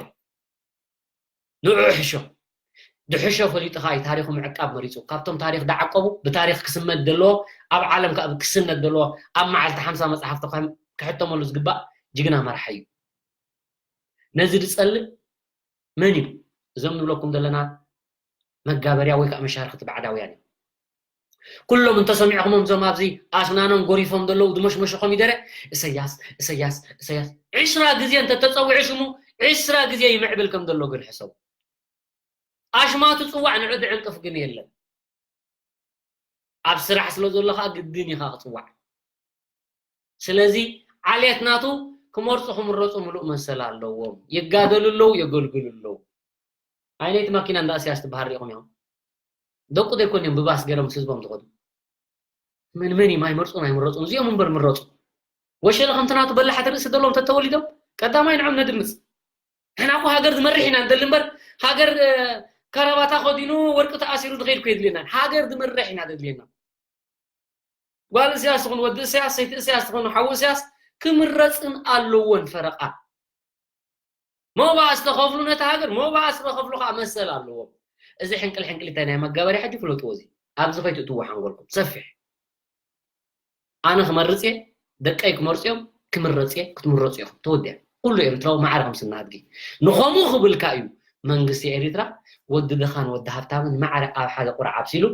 ንዕኡ ሕሾ። ድሕሾ ፈሊጥኻ እዩ ታሪኹ ምዕቃብ መሪጹ። ካብቶም ታሪኽ ዝዓቀቡ፣ ብታሪኽ ክስመድ ዘለዎ፣ ኣብ ዓለም ከኣ ክስነድ ዘለዎ፣ ኣብ መዓልቲ ሓምሳ መጽሓፍቲ ክሕተመሉ ዝግባእ ጅግና መራሒ እዩ። ነዚ ዝጸልእ መን እዩ? እዞም ንብለኩም ዘለና መጋበርያ ወይ ከዓ መሻርክቲ ባዕዳውያን እዮም። ኩሎም እንተሰሚዕኹሞም እዞም ኣብዚ ኣስናኖም ጎሪፎም ዘለዉ ዝመሽመሽኾም ይደረ፣ እሰያስ፣ እሰያስ፣ እሰያስ። ዕስራ ግዜ እንተተጸዊዑ ሽሙ፣ ዕስራ ግዜ ይምዕብል ከም ዘሎ ግን ሕሰቡ። ኣሽማቱ ጽዋዕ ንዑ ዝዕንቅፍ ግን የለን። ኣብ ስራሕ ስለ ዘሎ ከዓ ግድን ኢኻ ክጽዋዕ። ስለዚ ዓሌት ናቱ ክመርጹ ክምረጹ ምሉእ መሰል ኣለዎም። ይጋደሉ ኣለዉ፣ የገልግሉ ኣለዉ። ዓይነይቲ ማኪና እንዳ እስያስ ትበሃል ሪኢኹም ኢኹም? ደቁ ዘይኮን እዮም ብባስ ገይሮም ምስ ህዝቦም ዝኸዱ። መን መን እዮም ኣይመርጹን ኣይምረጹን? እዚኦም እምበር ምረጹ። ወሸለ ከምቲ ናቱ በላሕቲ ርእሲ ዘለዎም ተተወሊዶም ቀዳማይ ንዖም ነድምጽ። ንሕና እኮ ሃገር ዝመርሕ ኢና ንደሊ እምበር፣ ሃገር፣ እ፣ ከረባታ ከዲኑ ወርቂ ተኣሲሩ ዝኸይድ እኮ የድልየና። ሃገር ዝመርሕ ኢና ዘድልየና። ጓል እስያስ ትኹን ወዲ እስያስ፣ ሰይቲ እስያስ ትኹን ሓው እስያስ ክምረጽን ኣለዎን ፈረቓ። መባእስ ተኸፍሉ ነታ ሃገር፣ መባእስ ተኸፍሉ ከዓ መሰል ኣለዎም። እዚ ሕንቅል ሕንቅሊታይ ናይ መጋበርያ ሕጂ ፍለጥዎ እዚ። ኣብዚ ከይትእትዎ ሓንጎልኩም ሰፊሕ። ኣነ ክመርጽ እየ፣ ደቀይ ክመርጹ እዮም፣ ክምረጽ እየ፣ ክትምረጹ ኢኹም። ተወዲኣ። ኩሉ ኤርትራዊ ማዕረ ከም ስነ ኣድጊ። ንኸምኡ ክብልካ እዩ መንግስቲ ኤሪትራ ወዲ ድኻን ወዲ ሃብታምን ማዕረ ኣብ ሓደ ቁራዕ ኣብሲሉ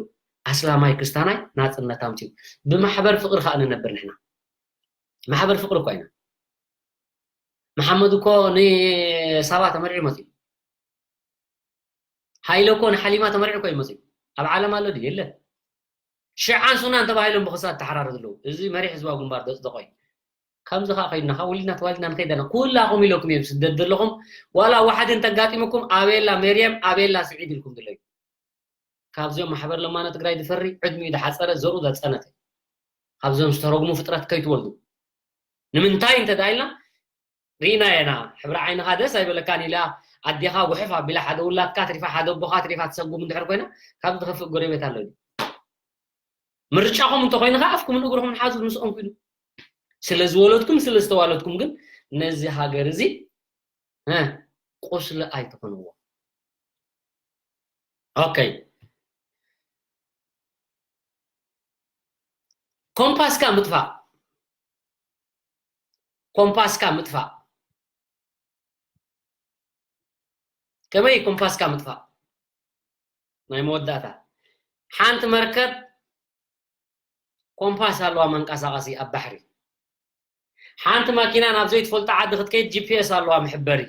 ኣስላማይ ክስታናይ ናጽነት ኣምጺኡ። ብማሕበር ፍቕሪ ከኣ ንነብር ንሕና። ማሕበር ፍቕሪ እኮ ኢና። መሓመድ እኮ ንሳባ ተመርዒ መጺኡ። ሃይለ እኮ ንሓሊማ ተመርዒ እኮ እዩ መጺኡ። ኣብ ዓለም ኣሎ ድዩ? የለን። ሽዓን ሱናን ተባሂሎም ብኽሳድ ተሓራረዱ ኣለዉ። እዚ መሪሕ ህዝባዊ ግንባር ዘጽደቖ እዩ። ከምዚ ኸኣ ከይድና፣ ኸኣ ወሊድና ተዋሊድና ንኸይድ ኣለና። ኩላኹም ኢለኩም እዮም ስደት ዘለኹም። ዋላ ዋሕዲ እንተጋጢሙኩም ኣበየላ መርየም፣ ኣበየላ ስዒድ ኢልኩም ድለዩ። ካብዚኦም ማሕበር ለማኖ ትግራይ ዝፈሪ ዕድሚኡ ዝሓጸረ ዘርኡ ዘጸነተ። ካብዞም ዝተረጉሙ ፍጥረት ከይትወልዱ። ንምንታይ እንተ ደኣ ኢልና ርኢና ኢና። ሕብሪ ዓይንኻ ደስ ኣይበለካን ኢላ ኣዴኻ ጉሕፍ ኣቢላ ሓደ ውላድካ ኣትሪፋ፣ ሓደ ኣቦኻ ኣትሪፋ ትሰጉም እንድሕር ኮይና፣ ካብ ዝኸፍእ ጎረቤት ኣሎ ድዩ? ምርጫኹም እንተኾይኑ ኸዓ ኣፍኩምን እግርኹምን ሓዙ ምስኦም ኩኑ። ስለ ዝወለድኩም ስለ ዝተዋለድኩም ግን ነዚ ሃገር እዚ ቁስሊ ኣይትኾንዎ። ኦኬ፣ ኮምፓስካ ምጥፋእ፣ ኮምፓስካ ምጥፋእ። ከመይ ኮምፓስካ ምጥፋእ? ናይ መወዳእታ ሓንቲ መርከብ ኮምፓስ ኣለዋ መንቀሳቐሲ ኣብ ባሕሪ። ሓንቲ ማኪና ናብ ዘይትፈልጦ ዓዲ ክትከይድ ጂ ፒ ኤስ ኣለዋ መሕበሪ።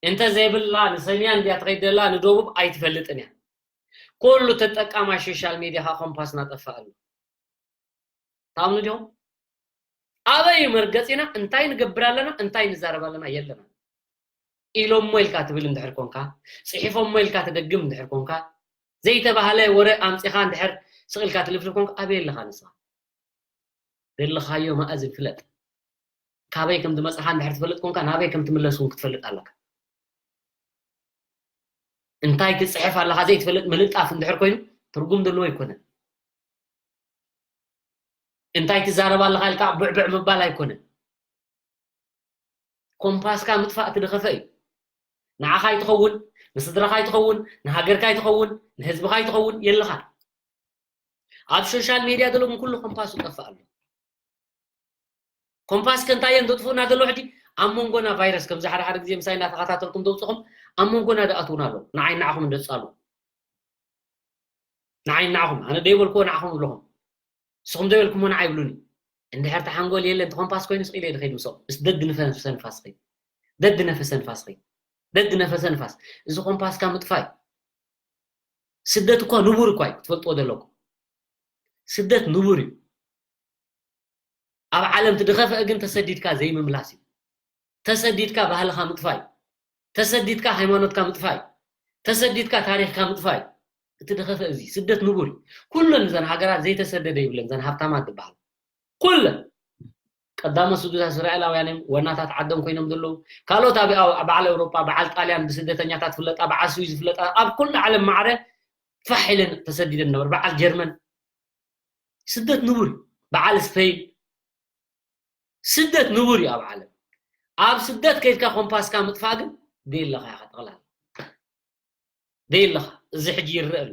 እንተ ዘይብላ ንሰሜን እንድያ ትኸይድ ዘላ ንደቡብ ኣይትፈልጥን እያ። ኩሉ ተጠቃማይ ሶሻል ሚድያ ኸዓ ኮምፓስ እናጠፍኣ ኣሎ። ታምኑ ዲኹም? ኣበይ እዩ መርገፂና? እንታይ ንገብር ኣለና? እንታይ ንዛረብ ኣለና? የለና። ኢሎሞ ኢልካ ትብል እንድሕር ኮንካ፣ ፅሒፎሞ ኢልካ ትደግም እንድሕር ኮንካ፣ ዘይተባህለ ወረ ኣምፂኻ እንድሕር ስቕ ኢልካ ትልፍልፍ ኮንካ፣ ኣበይ ኣለኻ ንስኻ? ደለኻዮ መኣዝን ፍለጥ። ካበይ ከም ዝመፅኻ እንድሕር ትፈልጥ ኮንካ፣ ናበይ ከም ትምለስ እውን ክትፈልጥ ኣለካ። እንታይ ትፅሕፍ ኣለኻ ዘይትፈልጥ ምልጣፍ እንድሕር ኮይኑ ትርጉም ዘለዎ ኣይኮነን። እንታይ ትዛረብ ኣለኻ ኢልካ ብዕብዕ ምባል ኣይኮነን። ኮምፓስካ ምጥፋእ እቲ ዝኸፍአ እዩ። ንዓኻ ኣይትኸውን፣ ንስድራኻ ኣይትኸውን፣ ንሃገርካ ኣይትኸውን፣ ንህዝብኻ ኣይትኸውን፣ የለኻ። ኣብ ሶሻል ሜድያ ዘለኹም ኩሉ ኮምፓሱ ጠፍእ ኣሎ። ኮምፓስ ከ እንታይ እየን ዘጥፍኡና ዘለዉ ሕጂ? ኣብ መንጎና ቫይረስ ከምዚ ሓደ ሓደ ግዜ ምሳይ እናተኸታተልኩም ዘውፅኹም ኣብ መንጎና ደኣትውና ኣሎ። ንዓይ ንዓኹም እንደፃሉ ንዓይ ንዓኹም ኣነ ደይበልክዎ ንዓኹም ኣለኹም። ንስኹም ዘይበልኩሞ ንዓይ ይብሉኒ። እንድሕር ተሓንጎል የለን ተኾምፓስ ኮይኑ ስቕ ኢለ ድኸይድ ምስኦም ምስ ደድ ንፈሰ ንፋስ ኸይድ ደድ ነፈሰ ንፋስ ኸይድ ደድ ነፈሰ ንፋስ። እዚ ኮምፓስካ ምጥፋይ። ስደት እኳ ንቡር እኳ እዩ ክትፈልጥዎ ዘለኩም። ስደት ንቡር እዩ። ኣብ ዓለም ትድኸፈ ግን ተሰዲድካ ዘይምምላስ እዩ። ተሰዲድካ ባህልኻ ምጥፋይ፣ ተሰዲድካ ሃይማኖትካ ምጥፋይ፣ ተሰዲድካ ታሪኽካ ምጥፋይ። እቲ ድኸፈ እዚ ስደት ንቡር እዩ። ኩለን እዘን ሃገራት ዘይተሰደደ ይብለን እዘን ሃብታማት ዝበሃል ኩለን ቀዳሞ ስዱት እስራኤላውያን እዮም። ወናታት ዓዶም ኮይኖም ዘለዉ ካልኦት ኣብ በዓል ኤውሮጳ በዓል ጣልያን ብስደተኛታት ዝፍለጣ በዓል ስዊዝ ዝፍለጣ ኣብ ኩሉ ዓለም ማዕረ ፋሕ ኢለን ተሰዲደን ነበር። በዓል ጀርመን ስደት ንቡር እዩ። በዓል ስፔን ስደት ንቡር እዩ ኣብ ዓለም። ኣብ ስደት ከይድካ ኮምፓስካ ምጥፋእ ግን ደየለኻ ኢኻ ጠቕላላ ደየለኻ። እዚ ሕጂ ይረአ ኣሎ።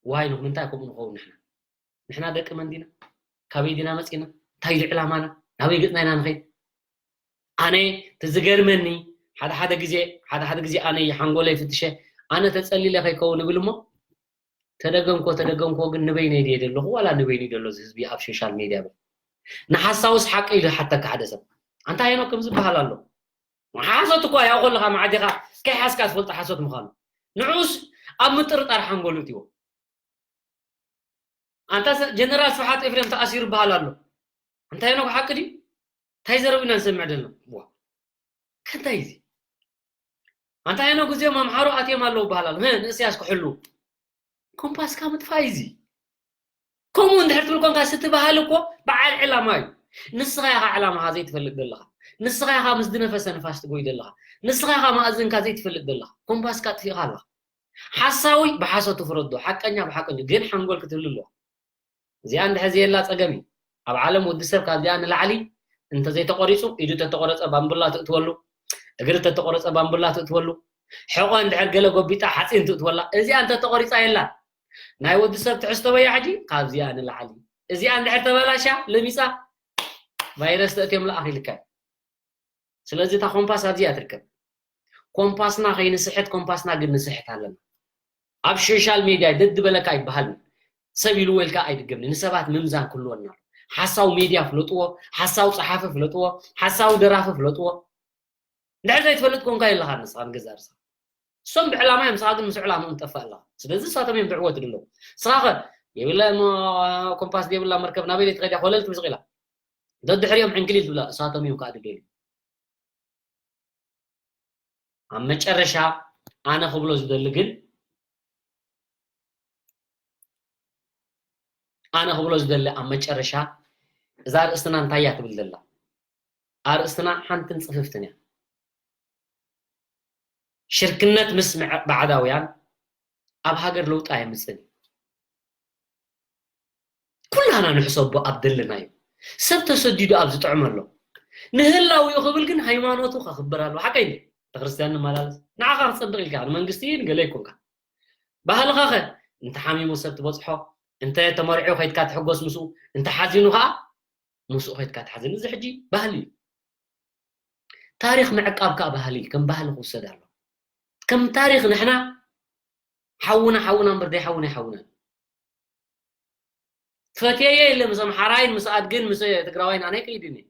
ዋይ ንምንታይ ከምኡ ንኸውን ንሕና? ንሕና ደቂ መን ዲና? ካበይ ዲና መፂና? እንታይ እዩ ዕላማና? ናበይ ገፅና ኢና ንኸይድ? ኣነ እቲ ዝገርመኒ ሓደ ሓደ ግዜ ሓደ ሓደ ግዜ ኣነ ሓንጎለይ ፍትሸ ኣነ ተፀሊለ ከይከውን እብል እሞ ተደገምኮ ተደገምኮ ግን ንበይነይ ድየ ደለኹ ዋላ ንበይኑ ደሎ እዚ ህዝቢ ኣብ ሶሻል ሜድያ ብል ንሓሳውስ ሓቂ ኢሉ ሓተካ ሓደ ሰብ ኣንታ ሄኖክ ከምዚ በሃል ኣሎ ሓሶት እኳ ያው ከለኻ ማዕዲኻ ከይሓዝካ ትፈልጦ ሓሶት ምዃኑ ንዑስ ኣብ ምጥርጣር ሓንጎሉ እትዎ ኣንታ ጀነራል ስብሓት ኤፍሬም ተኣሲሩ በሃል ኣሎ ኣንታ ሄኖክ ሓቂ ድዩ እንታይ ዘረብ ኢና ንሰምዕ ደሎ ዋ ከንታይ እዚ ኣንታ ሄኖክ እዚኦም ኣምሓሩ ኣትዮም ኣለዉ በሃል ኣሎ ንእስያስ ክሕሉ ኮምፓስካ ምጥፋእ እዩ እዚ ከምኡ እንድሕር ትብል ኮንካ ስቲ ባህል እኮ በዓል ዕላማ እዩ ንስኻ ኢኻ ዕላማኻ ዘይትፈልጥ ዘለኻ ንስኻ ኢኻ ምስ ዝነፈሰ ንፋስ ትጎይ ዘለኻ ንስኻ ኢኻ ማእዝንካ ዘይትፈልጥ ዘለኻ ኮምፓስካ ጥፊእኻ ኣለኻ ሓሳዊ ብሓሶት ፍረዶ ሓቀኛ ብሓቀኛ ግን ሓንጎል ክትህሉ ኣለዋ እዚኣ እንድሕር ዘየላ ፀገም እዩ ኣብ ዓለም ወዲ ሰብ ካብዚኣ ንላዕሊ እንተዘይተቆሪፁ ኢዱ ተተቆረፀ ባምቡላ ትእትወሉ እግሪ ተተቆረፀ ባምቡላ ትእትወሉ ሕቆ እንድሕር ገለ ጎቢጣ ሓፂን ትእትወላ እዚኣ እንተተቆሪፃ የላ ናይ ወዲ ሰብ ትሕዝቶ በያ ሕጂ ካብዚኣ ንላዕሊ እዚኣ እንድሕር ተበላሻ ለሚፃ ቫይረስ ተእትዮም ለኣኽ ይልካ እዩ ስለዚ እታ ኮምፓስ ኣብዚኣ ትርከብ ኮምፓስና ከይንስሕት ኮምፓስና ግን ንስሕት ኣለና ኣብ ሶሻል ሜድያ ደድበለካ ይበሃል ሰብ ኢልዎ ኢልካ ኣይድገምኒ ንሰባት ምምዛን ክህልወና ሓሳው ሜድያ ፍለጥዎ ሓሳው ፀሓፊ ፍለጥዎ ሓሳው ደራፊ ፍለጥዎ እንድሕር ዘይትፈልጥ ኮንካ የለኻ ንስኻ ንገዛእ ርሳ እሶም ብዕላማ እዮም ንስኻ ግን ምስ ዕላምኦም ትጠፍእ ኣለኻ ስለዚ እሳቶም እዮም ብዕወት ድለው ንስኻ ኸ የብላ ኮምፓስ የብላ መርከብ ናበይ ትኸድያ ኮለል ትብዝቕ ኢላ ደድሕሪኦም ዕንክሊል ትብላ እሳቶም እዮም ከዓ ድደልዩ ኣብ መጨረሻ ኣነ ክብሎ ዝደሊ ግን ኣነ ክብሎ ዝደሊ ኣብ መጨረሻ እዛ ርእስትና እንታይ እያ ትብል ዘላ ኣርእስትና ሓንትን ፅፍፍትን እያ ሽርክነት ምስ ባዕዳውያን ኣብ ሃገር ለውጢ ኣየምፅን ኩላና ንሕሰቦ ኣብ ደለናዮ ሰብ ተሰዲዱ ኣብ ዝጥዕመሎ ንህላዊኡ ክብል ግን ሃይማኖቱ ከኽብር ኣለዎ። ሓቀይ እንዴ? ቤተክርስትያን ንመላለስ ንዓኻ ክጸድቕ ኢልካ ንመንግስቲ ንገለ ይኮንካ። ባህልኻ ኸ እንተ ሓሚሙ ሰብ ትበጽሖ፣ እንተ ተመርዕዩ ከይድካ ትሕጎስ ምስኡ፣ እንተ ሓዚኑ ኸኣ ምስኡ ከይድካ ትሓዝን። እዚ ሕጂ ባህሊ እዩ። ታሪኽ ምዕቃብ ከኣ ባህሊ ከም ባህሊ ክውሰድ ኣሎ። ከም ታሪኽ ንሕና ሓውና ሓውና እምበር ደይ ሓውና ኣይሓውናን። ፈትየየ ኢለ ምስ ኣምሓራይን ምስ ኣድግን ምስ ትግራዋይን ኣነ ኣይከይድን እየ።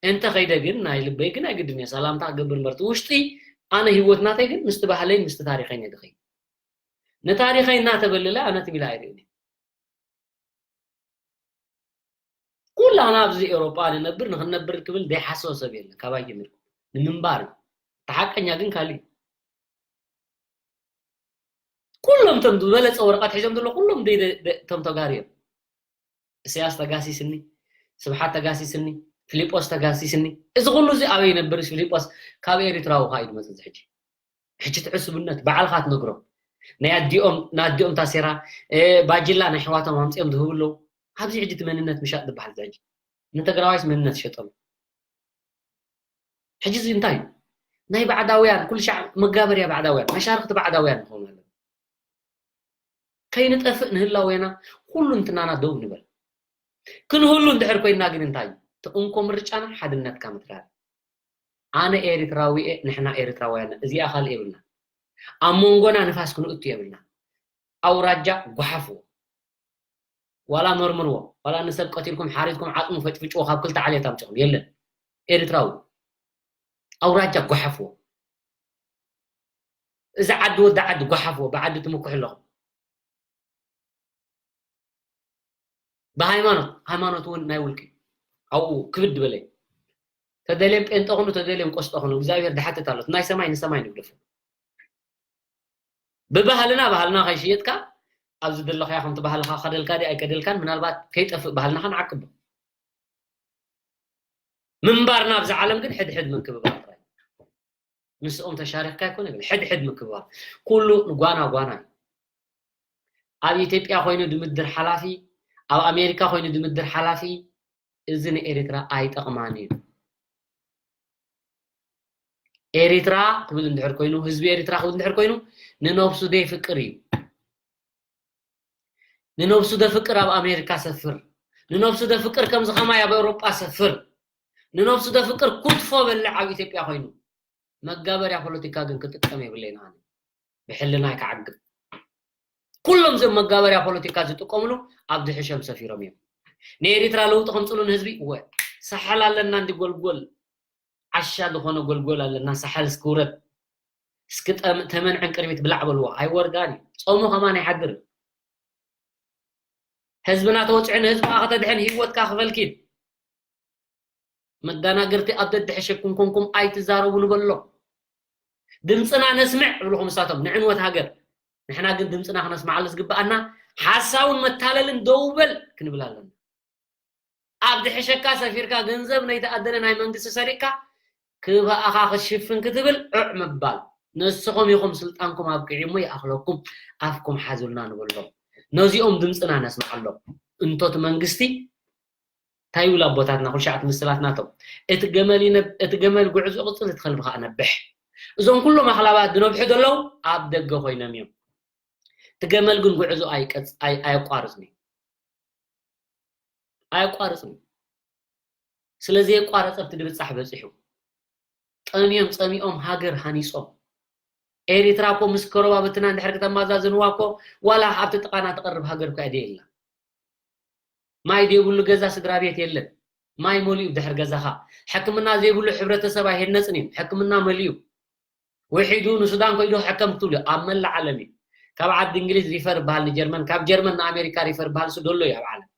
እንተ ኸይደ ግን ናይ ልበይ ግን ኣይግድን እየ። ሰላምታ ክገብር እምበር እቲ ውሽጢ ኣነ ህይወት ናተይ ግን ምስቲ ባህለይን ምስቲ ታሪኸይን እየ ዝኸይድ። ንታሪኸይ እናተበለለ ኣነ ትም ኢለ ኣይርእን እየ። ኩላና ኣብዚ ኤውሮጳ ንነብር ንኽንነብር ክብል ዘይሓስቦ ሰብ የለን። ካባይ ጀሚርኩም ንምንባር እዩ። እቲ ሓቀኛ ግን ካልእ እዩ። ኩሎም እቶም ዝበለጸ ወረቐት ሒዞም ዘለዉ ኩሎም ደይ- ደይ- ደይ- እቶም ተጋሩ እዮም። ኢሳያስ ተጋሲስኒ፣ ስብሓት ተጋሲስኒ፣ ፊሊጶስ ተጋሲስኒ። እዚ ኩሉ እዚ ኣበይ ይነብር? ፊሊጶስ ካብ ኤሪትራዊ ኸኣ እዩ ዝመጽእ። እዚ ሕጂ ሕጂ ትዕስብነት ባዕልኻ ትነግሮ። ናይ ኣዲኦም ንኣዲኦም ታሴራ፣ ባጅላ ናይ ኣሕዋቶም ኣምጺኦም ዝህቡ ኣለዉ። ኣብዚ ሕጂ እቲ መንነት ምሻጥ ዝበሃል እዚ ሕጂ ንትግራዋይስ መንነት ይሸጠሉ። ሕጂ እዚ እንታይ እዩ? ናይ ባዕዳውያን ኩሉ ሻዕ መጋበርያ ባዕዳውያን መሻርክቲ ባዕዳውያን ንኸውን ኣለና። ከይንጠፍእ ንህላዌና ኩሉ እንትናና ደው ንበል። ክንህሉ እንድሕር ኮይና ግን እንታይ እዩ? እቲ እንኮ ምርጫና ሓድነትካ ምትራር። ኣነ ኤሪትራዊ እየ፣ ንሕና ኤሪትራውያን እዚኣ ካልእ የብልና። ኣብ መንጎና ንፋስ ክንእቱ የብልና። ኣውራጃ ጓሓፍዎ። ዋላ መርምርዎ፣ ዋላ ንሰብ ቀቲልኩም ሓሪድኩም ዓጽሙ ፈጭፍጭዎ ካብ ክልተ ዓሌት ኣምጽኹም የለን። ኤርትራዊ ኣውራጃ ጓሓፍዎ። እዚ ዓዲ ወዲ ዓዲ ጓሓፍዎ፣ ብዓዲ ትምክሑ ኣለኹም። ብሃይማኖት፣ ሃይማኖት እውን ናይ ውልቂ ኣብኡ ክብድ በለ። ተደልዮም ጴንጠ ኹኑ፣ ተደልዮም ቆስጠ ኹኑ፣ እግዚኣብሔር ድሓትት ኣሎ። ናይ ሰማይ ንሰማይ ንግደፎ። ብባህልና ባህልና ከይሽየጥካ ኣብዚ ዘለኻዮ ከምቲ ባህልኻ ከደልካ ድዩ ኣይከደልካን ምናልባት ከይጠፍእ ባህልና ከነዓቅቦ። ምንባርና ኣብዚ ዓለም ግን ሕድሕድ ምክብባር ጥራይ። ምስኦም ተሻሪኽካ ኣይኮነ ግን ሕድሕድ ምክብባር። ኩሉ ንጓና ጓና እዩ። ኣብ ኢትዮጵያ ኮይኑ ድምድር ሓላፊ፣ ኣብ ኣሜሪካ ኮይኑ ድምድር ሓላፊ፣ እዚ ንኤሪትራ ኣይጠቕማን እዩ። ኤሪትራ ክብል እንድሕር ኮይኑ፣ ህዝቢ ኤሪትራ ክብል እንድሕር ኮይኑ፣ ንነብሱ ደይፍቅር እዩ። ንነብሱ ደፍቅር ኣብ ኣሜሪካ ሰፍር፣ ንነብሱ ደፍቅር ከምዚ ከማይ ኣብ ኤውሮጳ ሰፍር፣ ንነብሱ ደፍቅር ኩትፎ በልዕ ኣብ ኢትዮጵያ ኮይኑ። መጋበርያ ፖለቲካ ግን ክጥቀም የብለይን ኣነ። ብሕልናይ ክዓግብ። ኩሎም እዞም መጋበርያ ፖለቲካ ዝጥቀምሉ ኣብ ድሕሸም ሰፊሮም እዮም። ንኤሪትራ ለውጢ ከምፅሉ ንህዝቢ እወ። ሳሕል ኣለና እንዲ ጎልጎል። ዓሻ ዝኾነ ጎልጎል ኣለና። ሳሕል እስኪ ውረድ። እስኪ ጠም-፣ ተመን ዕንቅርቢት ብላዕ በልዎ። ኣይወርዳን እዩ። ጾሙ ከማን ኣይሓድርን። ህዝብና ተወፅዑ ንህዝብኻ ከተድሕን ህይወትካ ክፈል ኪድ። መዳናገርቲ ኣብ ደድሕሸኩም ኮንኩም ኣይትዛረቡ ንበሎ። ድምፅና ነስምዕ እብልኹም ንሳቶም ንዕንወት ሃገር። ንሕና ግን ድምፅና ክነስምዓሉ ዝግብኣና ሓሳውን መታለልን ደው በል ክንብል ኣለና። ኣብ ድሕሸካ ሰፊርካ ገንዘብ ነይተኣደነ ናይ መንግስቲ ሰሪቅካ ክብኣኻ ክትሽፍን ክትብል ዑዕ ምባል። ንስኹም ኢኹም ስልጣንኩም ኣብቂዑ እሞ ይኣኽለኩም ኣፍኩም ሓዙልና ንበሎም። ነዚኦም ድምፅና ነስምዓሎም። እንቶ እቲ መንግስቲ እንታይ ይብሉ ኣቦታትና፣ ኩሉ ሻዕ እቲ ምስላት ናቶም፣ "እቲ ገመል ይነብ-፣ እቲ ገመል ጉዕዞ ቅጽል፣ እቲ ከልቢ ከኣ ነብሕ." እዞም ኩሎም ኣኽላባት ዝነብሑ ዘለዉ ኣብ ደገ ኮይኖም እዮም። እቲ ገመል ግን ጉዕዞ ኣይቀጽ-፣ ኣይ-፣ ኣየቋርጽን እዩ። ኣየቋርጽን እዩ። ስለ ዘየቋረጸ ኣብቲ ድብጻሕ በጺሑ። ጠምዮም ጸሚኦም ሃገር ሃኒጾም። ኤሪትራ እኮ ምስ ከረባብትና እንድሕር ክተማዛዝንዋ እኮ ዋላ ኣብቲ ጥቓና ትቐርብ ሃገር እኳ እያ ደየላ። ማይ ዘይብሉ ገዛ ስድራ ቤት የለን። ማይ መሊኡ ድሕር ገዛኻ። ሕክምና ዘይብሉ ሕብረተሰብ ኣይህነጽን እዩ። ሕክምና መሊኡ። ውሒዱ ንሱዳን ከይዱ ሕከም ክትብሉ ኣብ መላእ ዓለም እዩ። ካብ ዓዲ እንግሊዝ ሪፈር በሃል ንጀርመን፣ ካብ ጀርመን ንኣሜሪካ ሪፈር በሃል ሱ ደሎ እዩ ኣብ ዓለም።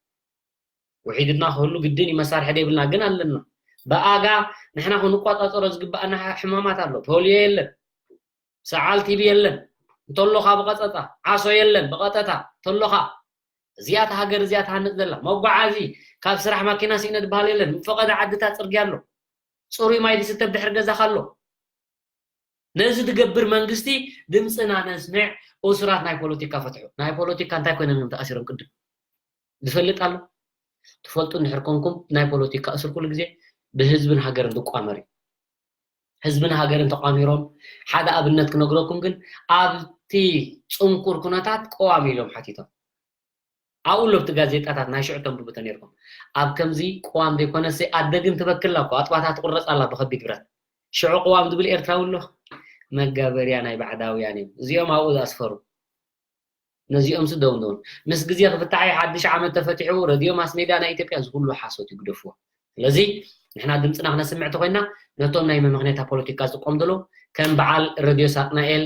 ውሒድና ክህሉ ግድን እዩ፣ መሳርሒ ደይብልና ግን ኣለና። ብኣጋ ንሕና ክንቆጻጸሮ ዝግብኣና ሕማማት ኣሎ። ፖሊዮ የለን፣ ሰዓል ቲቢ የለን፣ እንተሎኻ ብቐጸታ፣ ዓሶ የለን፣ ብቐጠታ፣ እንተሎኻ እዚኣ እታ ሃገር እዚኣ ትሃንጽ ዘላ። መጓዓዚ፣ ካብ ስራሕ ማኪና ስኢነ ዝበሃል የለን፣ ፈቐደ ዓድታት ጽርግያ ኣሎ። ጽሩይ ማይ ዝስተ ብድሕሪ ገዛኻ ኣሎ። ነዚ ዝገብር መንግስቲ ድምፅና ነስምዕ፣ እሱራት ናይ ፖለቲካ ፈትሑ። ናይ ፖለቲካ እንታይ ኮይኖም እዮም ተኣሲሮም ቅድም? ዝፈልጥ ኣሎ? ትፈልጡ እንድሕር ኮንኩም ናይ ፖለቲካ እሱር ኩሉ ግዜ ብህዝብን ሃገርን ዝቋመር እዩ። ህዝብን ሃገርን ተቋሚሮም ሓደ ኣብነት ክነግረኩም ግን ኣብቲ ጽንኩር ኩነታት ቀዋሚ ኢሎም ሓቲቶም ኣብኡ ለብቲ ጋዜጣታት ናይ ሽዑ ተንብቡ ተነርኩም ኣብ ከምዚ ቀዋም ዘይኮነሲ ኣደ ግን ትበክላ እኮ ኣጥባታ ትቁረፅ ኣላ ብከቢድ ብረት ሽዑ ቀዋም ዝብል ኤርትራዊ ኣሎ መጋበርያ ናይ ባዕዳውያን እዮም እዚኦም ኣብኡ ዝኣስፈሩ ነዚኦም ስደውንደውን ምስ ግዜ ክፍታሕ ሓድሽ ዓመት ተፈቲሑ ረድዮ ማስ ሜድያ ናይ ኢትዮጵያ ዝኩሉ ሓሶት ይግደፍዎ ስለዚ ንሕና ድምፅና ክነስምዕ ተኮይና ነቶም ናይ መመክነታ ፖለቲካ ዝቆም ዘሎ ከም በዓል ረድዮ ሳጥናኤል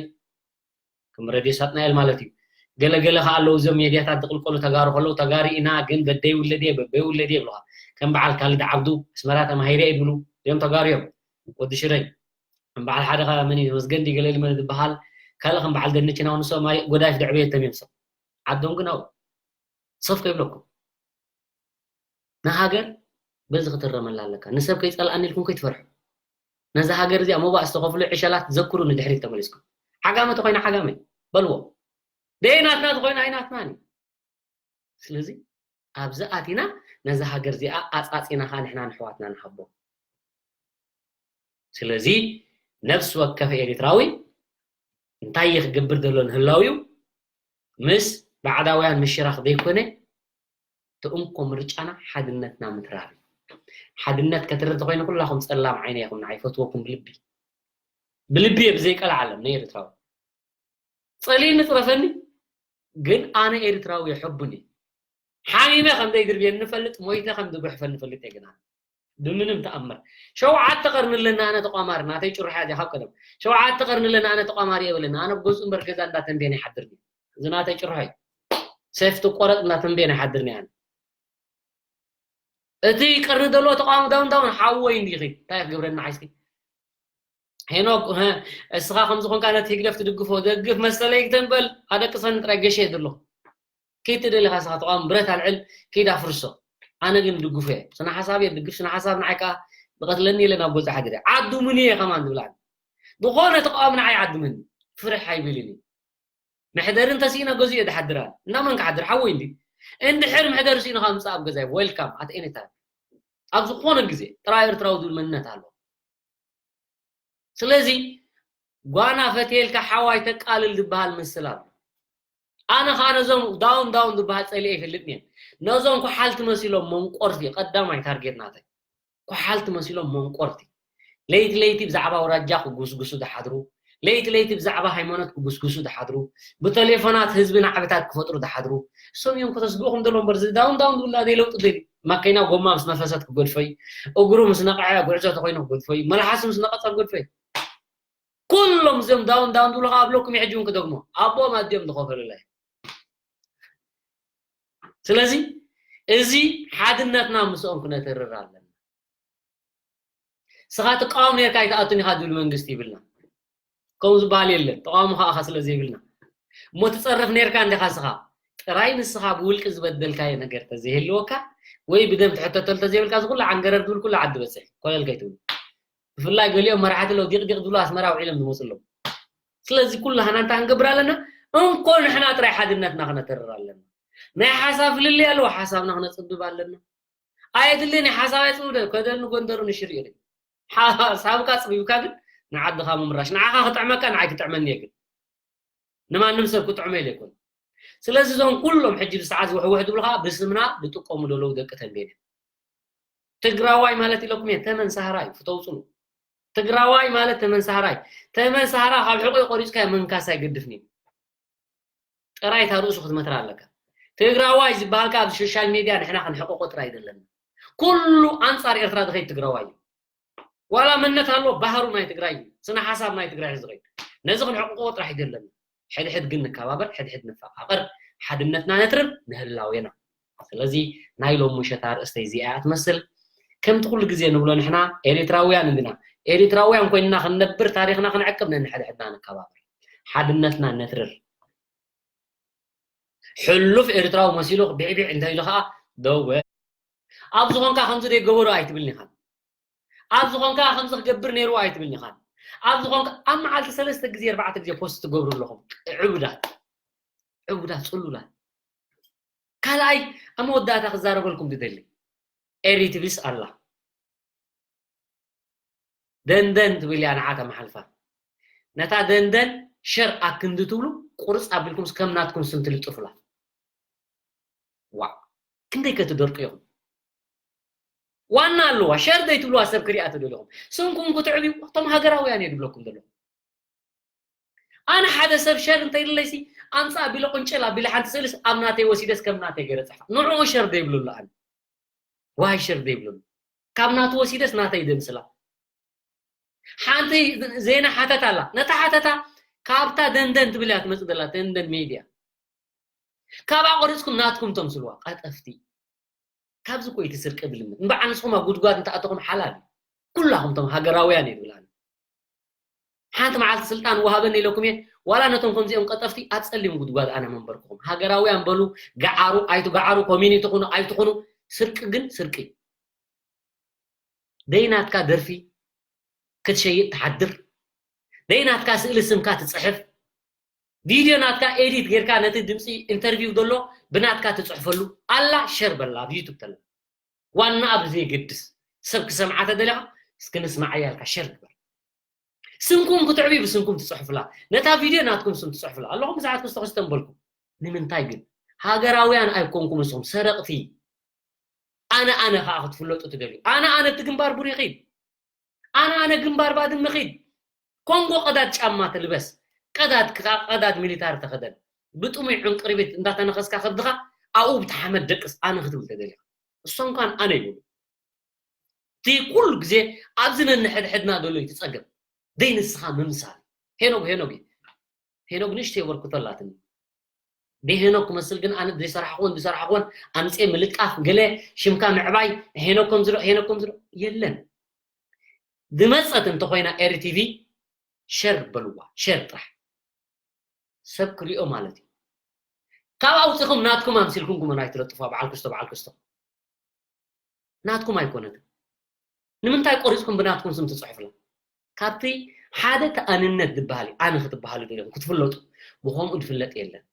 ከም ረድዮ ሳጥናኤል ማለት እዩ ገለገለ ከዓ ኣለዉ እዞም ሜድያታት ዝቅልቀሉ ተጋሩ ከለዉ ተጋሩ ኢና ግን በደይ ውለድ እየ በበይ ውለድ እየ ይብሉካ ከም በዓል ካልድ ዓብዱ ኣስመራ ተማሂረ እየ ዝብሉ እዚኦም ተጋሩ እዮም ወዲ ሽረይ ከም በዓል ሓደ ከዓ መን እዩ መስገን ድዩ ገለ ኢሉ መን ዝበሃል ካልእ ከም በዓል ደንች ኢና ንሶም ኣይ ጎዳይፍ ደዕበየ ተሚም ሰብ ዓዶም ግን ኣብኡ ሰፍ ከይብለኩም ንሃገር በዚ ክትረመላ ኣለካ ንሰብ ከይፀልኣኒ ኢልኩም ከይትፈርሑ ነዛ ሃገር እዚኣ መባእ ዝተኸፍሉ ዕሸላት ዘክሩ ንድሕሪት ተመሊስኩም ዓጋመ ተኮይና ዓጋመ በልዎ ደይ ናትና ተኮይና ኣይናትናን እዩ ስለዚ ኣብዚ ኣቲና ነዛ ሃገር እዚኣ ኣፃፂና ከዓ ንሕና ንሕዋትና ንሃቦ ስለዚ ነፍሲ ወከፍ ኤሪትራዊ እንታይ ክገብር ዘሎ ንህላው እዩ ምስ ባዕዳውያን ምሽራኽ ዘይኮነ እቲ እንኮ ምርጫና ሓድነትና ምትራር እዩ ሓድነት ከትርር ተኮይኑ ኩላኹም ፀላም ዓይነ ኢኹም ንዓይ ፈትወኩም ብልቢ ብልቢ እየ ብዘይቀልዓለም ንኤርትራዊ ጸሊእኒ ጽረፈኒ ግን ኣነ ኤርትራዊ የሐቡኒ ሓሚመ ከም ዘይድርብየኒ ንፈልጥ ሞይተ ከም ዝጉሕፈኒ ፈልጥ እየ ግን ኣነ ብምንም ተኣምር ሸውዓተ ቀርኒ ኣለና ኣነ ተቋማሪ ናተይ ጭርሖ እያ ካብ ቀደም ሸውዓተ ቀርኒ ኣለና ኣነ ተቋማሪ የብለና ኣነ ገዝኡ እምበር ገዛ እንዳተንቤን ይሓድርኒ እዚ ናተይ ጭርሖ እዩ ሴፍቲ ቆረጥ እንዳተንቤን ይሓድርኒ ኣነ እቲ ቀርኒ ዘለዎ ተቃዋሚ ዳውን ዳውን ሓወይ እንዲኺ እንታይ ክገብረና ሓይስኪ ሄኖክ እስኻ ከም ዝኾንካ ነቲ ህግደፍ ትድግፎ ደግፍ መሰለይ ግተንበል ኣደቅሰኒ ጥራይ ገሸ የድሎ ከይትደሊኻ ስኻ ተቃዋሚ ብረት ኣልዕል ከይድ ኣፍርሶ ኣነ ግን ድግፎ እየ ስነ ሓሳብ እየ ድግፍ ስነ ሓሳብ ንዓይ ከዓ ዝቐትለኒ የለ ናብ ጎዛ ሓዲረ ዓድሙኒ እየ ከማን ዝብላኒ ዝኾነ ተቃዋሚ ንዓይ ዓድመኒ ፍርሕ ኣይብልን እዩ መሕደሪ እንተስኢነ ገዚኡ እየ ዝሓድር ኣነ። እናመን ክሓድር ሓወይ እንዲ እንድሕር መሕደሪ ስኢኑ ካብ ምፅእ ኣብ ገዛይ ዌልካም ኣት ኤኒ ታይም ኣብ ዝኾነ ግዜ ጥራይ ኤርትራዊ ዝብል መንነት ኣሎ። ስለዚ ጓና ፈትየልካ ሓዋይ ተቃልል ዝበሃል ምስል ኣሎ። ኣነ ከዓ ነዞም ዳውን ዳውን ዝበሃል ፀሊአ ይፈልጥን እየ። ነዞም ኩሓልቲ መሲሎም መንቆርቲ ቀዳማይ ታርጌት ናተይ። ኩሓልቲ መሲሎም መንቆርቲ ለይቲ ለይቲ ብዛዕባ ኣውራጃ ክጉስጉሱ ዝሓድሩ ለይቲ ለይቲ ብዛዕባ ሃይማኖት ክጉስጉሱ ዝሓድሩ ብቴሌፎናት ህዝቢ ናዕብታት ክፈጥሩ ዝሓድሩ እሶም እዮም ከተስግእኹም ዘሎ እምበር እዚ ዳውን ዳውን ዝብላ ዘይለውጢ ደልዩ ማኪና ጎማ ምስ ነፈሰት ክገድፎይ እግሩ ምስ ነቕዐ ጉዕዞ ተኮይኑ ክገድፎይ መልሓሱ ምስ ነቐፀ ክገድፎይ ኩሎም እዚኦም ዳውን ዳውን ዝብሉ ከዓ ኣብለኩም ሕጂ እውን ክደግሞ ኣቦኦም ኣዲኦም ዝኸፈሉላ እዩ ስለዚ እዚ ሓድነትና ምስኦም ክነተርር ኣለና ስኻ ትቃወም ነርካ ኣይትኣቱን ኢኻ ዝብል መንግስቲ ይብልና ከምኡ ዝበሃል የለን ተቃውሞ ከዓ ስለ ዘይብልና እሞ ትፀርፍ ነርካ እንዲኻ ስኻ ጥራይ ንስኻ ብውልቂ ዝበደልካዮ ነገር ተዘይህልወካ ወይ ብደም ትሕተተሉ ተዘይብልካ እዚ ኩሉ ዓንገረር ዝብል ኩሉ ዓዲ በፅሕ ኮለል ከይትብሉ ብፍላይ ገሊኦም መራሕቲ ለው ዲቕዲቕ ዝብሉ ኣስመራ ውዒሎም ዝመፁ ኣለዉ ስለዚ ኩላህና እንታይ ክንገብር ኣለና እንኮ ንሕና ጥራይ ሓድነትና ክነተርር ኣለና ናይ ሓሳብ ፍልልይ ኣለዎ ሓሳብና ክነፅብብ ኣለና ኣየድልን ሓሳብ ኣይፅብደ ከደኒ ጎንደሩ ንሽር ይሪ ሓሳብካ ፅቢብካ ግን ንዓድኻ ምምራሽ ንዓኻ ክጥዕመካ ንዓይ ክጥዕመኒ ግን ንማንም ሰብ ክጥዕመ ኢለ ይኮን ስለዚ እዞም ኩሎም ሕጂ ብሰዓት ዝውሕውሕ ዝብሉ ከዓ ብስምና ዝጥቀሙ ዘለዉ ደቂ ተንቤን ትግራዋይ ማለት ኢለኩም እየ ተመን ሳህራይ ፍተውፅሉ ትግራዋይ ማለት ተመን ሳህራይ ተመን ሳህራ ካብ ሕቆ ቆሪፅካ መንካስ ኣይገድፍኒ ጥራይ እታ ርእሱ ክትመትራ ኣለካ ትግራዋይ ዝበሃልካ ኣብ ሶሻል ሚድያ ንሕና ክንሕቆቆ ጥራይ ዘለና ኩሉ ኣንፃር ኤርትራ ዝኸይድ ትግራዋይ እዩ ዋላ መንነት ኣሎ ባህሩ ናይ ትግራይ እዩ ስነ ሓሳብ ናይ ትግራይ ዝኸይድ ነዚ ክንሕቆቆ ጥራሕ እዩ ዘለና ሕድሕድ ግን ንከባበር ሕድሕድ ንፈቃቀር ሓድነትና ነትርር ንህላዌና ስለዚ ናይ ሎም ምሸት ኣርእስተይ እዚኣ እያ ትመስል ከምቲ ኩሉ ግዜ ንብሎ ንሕና ኤሪትራውያን እንዲና ኤሪትራውያን ኮይንና ክንነብር ታሪክና ክንዕቅብ ነንሕድሕድና ንከባበር ሓድነትና ነትርር ሕሉፍ ኤርትራዊ መሲሉ ብዕቢዕ እንተ ኢሉ ከዓ ደወ ኣብ ዝኾንካ ከምዚ ደይገበሩ ኣይትብልኒ ኢኻ ኣብ ዝኾንካ ከምዚ ክገብር ነይርዎ ኣይትብልኒ ኢኻ ኣብ ዝኾንካ ኣብ መዓልቲ ሰለስተ ግዜ ኣርባዕተ ግዜ ፖስት ትገብሩ ኣለኹም ዕቡዳት ዕቡዳት ፅሉላት ካልኣይ ኣብ መወዳእታ ክዛረበልኩም ዝደሊ ኤሪ ቲቪስ ኣላ። ደንደን ትብል እያ ንዓ ተመሓልፋ። ነታ ደንደን ሸር ኣክንዲ ትብሉ ቁርፅ ኣቢልኩም ከም ናትኩም ስም ትልጥፉላ። ዋ ክንደይ ከትደርቁ ኢኹም። ዋና ኣለዋ ሸር ዘይትብልዋ ሰብ ክሪኣ ትደልኹም ስምኩም ክትዕብዩ እቶም ሃገራውያን እየ ዝብለኩም ዘለኹ። ኣነ ሓደ ሰብ ሸር እንተይልለይሲ ኣምፃ ኣቢለ ቁንጭል ኣቢለ ሓንቲ ስእልስ ኣብ ናተይ ወሲደስ ከም ናተይ ገይረ ፅሓ ንዕኡ ሸር ዘይብለሉ ኣነ ዋይ ሸር ዘይብለሉ ካብ ናቱ ወሲደስ ናተይ ደምስላ ሓንቲ ዜና ሓተታ ኣላ ነታ ሓተታ ካብታ ደንደን ትብል እያ ትመፅእ ዘላ ደንደን ሜድያ ካብኣ ቆሪፅኩም ናትኩም ተምስልዋ ቀጠፍቲ ካብዚ እኮ እቲ ስርቂ ድልምድ እምበዓል ንስኹም ኣብ ጉድጓድ እንተኣተኹም ሓላል እዩ ኩላኹም ቶም ሃገራውያን እየ ዝብል ኣነ ሓንቲ መዓልቲ ስልጣን ወሃበኒ ኢለኩም እየ ዋላ ነቶም ከምዚኦም ቀጠፍቲ ኣብ ፀሊም ጉድጓድ ኣነ መንበርኩኹም ሃገራውያን በሉ ገዓሩ ኣይትገዓሩ ኮሚኒቲ ኩኑ ኣይትኹኑ ስርቂ ግን ስርቂ ደይ ናትካ ደርፊ ክትሸይጥ ትሓድር ደይ ናትካ ስእሊ ስምካ ትፅሕፍ ቪድዮ ናትካ ኤዲት ጌርካ ነቲ ድምፂ ኢንተርቪው ዘሎ ብናትካ ትፅሕፈሉ ኣላ ሸር በላ ኣብ ዩቱብ ተላ ዋና ኣብ ዘይገድስ ሰብ ክሰምዓ ተደለኻ እስኪ ንስማዓያ ኢልካ ሸር ግበር ስምኩም ክትዕብዩ ብስምኩም ትፅሕፍላ ነታ ቪድዮ ናትኩም ስም ትፅሕፍላ ኣለኹም ብዙሓት ክስተኽስተን በልኩም ንምንታይ ግን ሃገራውያን ኣይኮንኩም ንስኹም ሰረቕቲ ኣነ ኣነ ከዓ ክትፍለጡ ትደልዩ ኣነ ኣነ እቲ ግንባር ቡሬ ኺድ ኣነ ኣነ ግንባር ባድመ ኺድ ኮንጎ ቀዳድ ጫማ ትልበስ ቀዳድ ክዓ ቀዳድ ሚሊታሪ ተኸደን ብጥሙይ ዕንቅርቢት እንዳተነኸስካ ከብድኻ ኣብኡ ብቲ ሓመድ ደቅስ ኣነ ክትብል ተደሊኻ እሶም ኳን ኣነ ይብሉ እቲ ኩሉ ግዜ ኣብዚ ነንሕድሕድና ዘሎ እዩ ትፀገም ደይ ንስኻ ምምሳል ሄኖግ ሄኖግ እዩ ሄኖግ ንእሽተይ የበርክቶ ኣላትኒ ደይ ሄኖግ ክመስል ግን ኣነ ዘይሰራሕኩዎን ዝሰራሕኩዎን ኣምፅኤ ምልጣፍ ገለ ሽምካ ምዕባይ ሄኖግ ከም ዝርኦ ሄኖግ ከም ዝርኦ የለን ዝመፀት እንተኮይና ኤሪ ቲቪ ሸር በልዋ ሸር ጥራሕ ሰብ ክሪኦ ማለት እዩ ካብ ኣውፅኹም ናትኩም ኣምሲልኩም ግመ ናይ ትለጥፉ በዓል ክስቶ በዓል ክስቶ ናትኩም ኣይኮነትን ንምንታይ ቆሪፅኩም ብናትኩም ስም ትፅሕፍላ ካብቲ ሓደ ተኣንነት ዝበሃል እዩ ኣነ ክትበሃሉ ደለኹም ክትፍለጡ ብከምኡ ዝፍለጥ የለን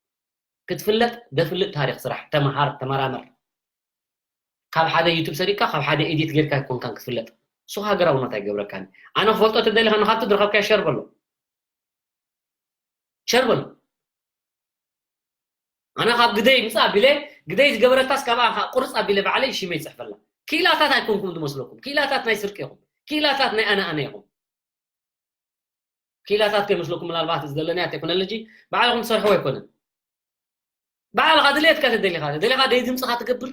ክትፍለጥ ደፍልጥ ታሪክ ስራሕ ተመሃር ተመራመር ካብ ሓደ ዩቱብ ሰሪቅካ ካብ ሓደ ኤዲት ጌርካ ኣይኮንካን ክትፍለጥ እሱ ሃገራውነት ኣይገብረካን ኣነ ክፈልጦ ተደሊካ ንካብቲ ዝረከብካዮ ሸር በሎ ሸር በሎ ኣነ ካብ ግደይ ምፃ ኣቢለ ግደይ ዝገበረታስ ካብኣ ቁርፅ ኣቢለ ባዕለይ ሽመይ ይፅሕፈላ ክኢላታት ኣይኮንኩም ዝመስለኩም ክኢላታት ናይ ስርቂ ኢኹም ክኢላታት ናይ ኣነ ኣነ ኢኹም ክኢላታት ከይመስለኩም ምናልባት እዚ ዘለናዮ ቴክኖሎጂ ባዕልኹም ትሰርሕዎ ኣይኮነን ባዕልኻ ድሌትካ ተደሊኻ ተደሊኻ ደይ ድምፅኻ ትገብር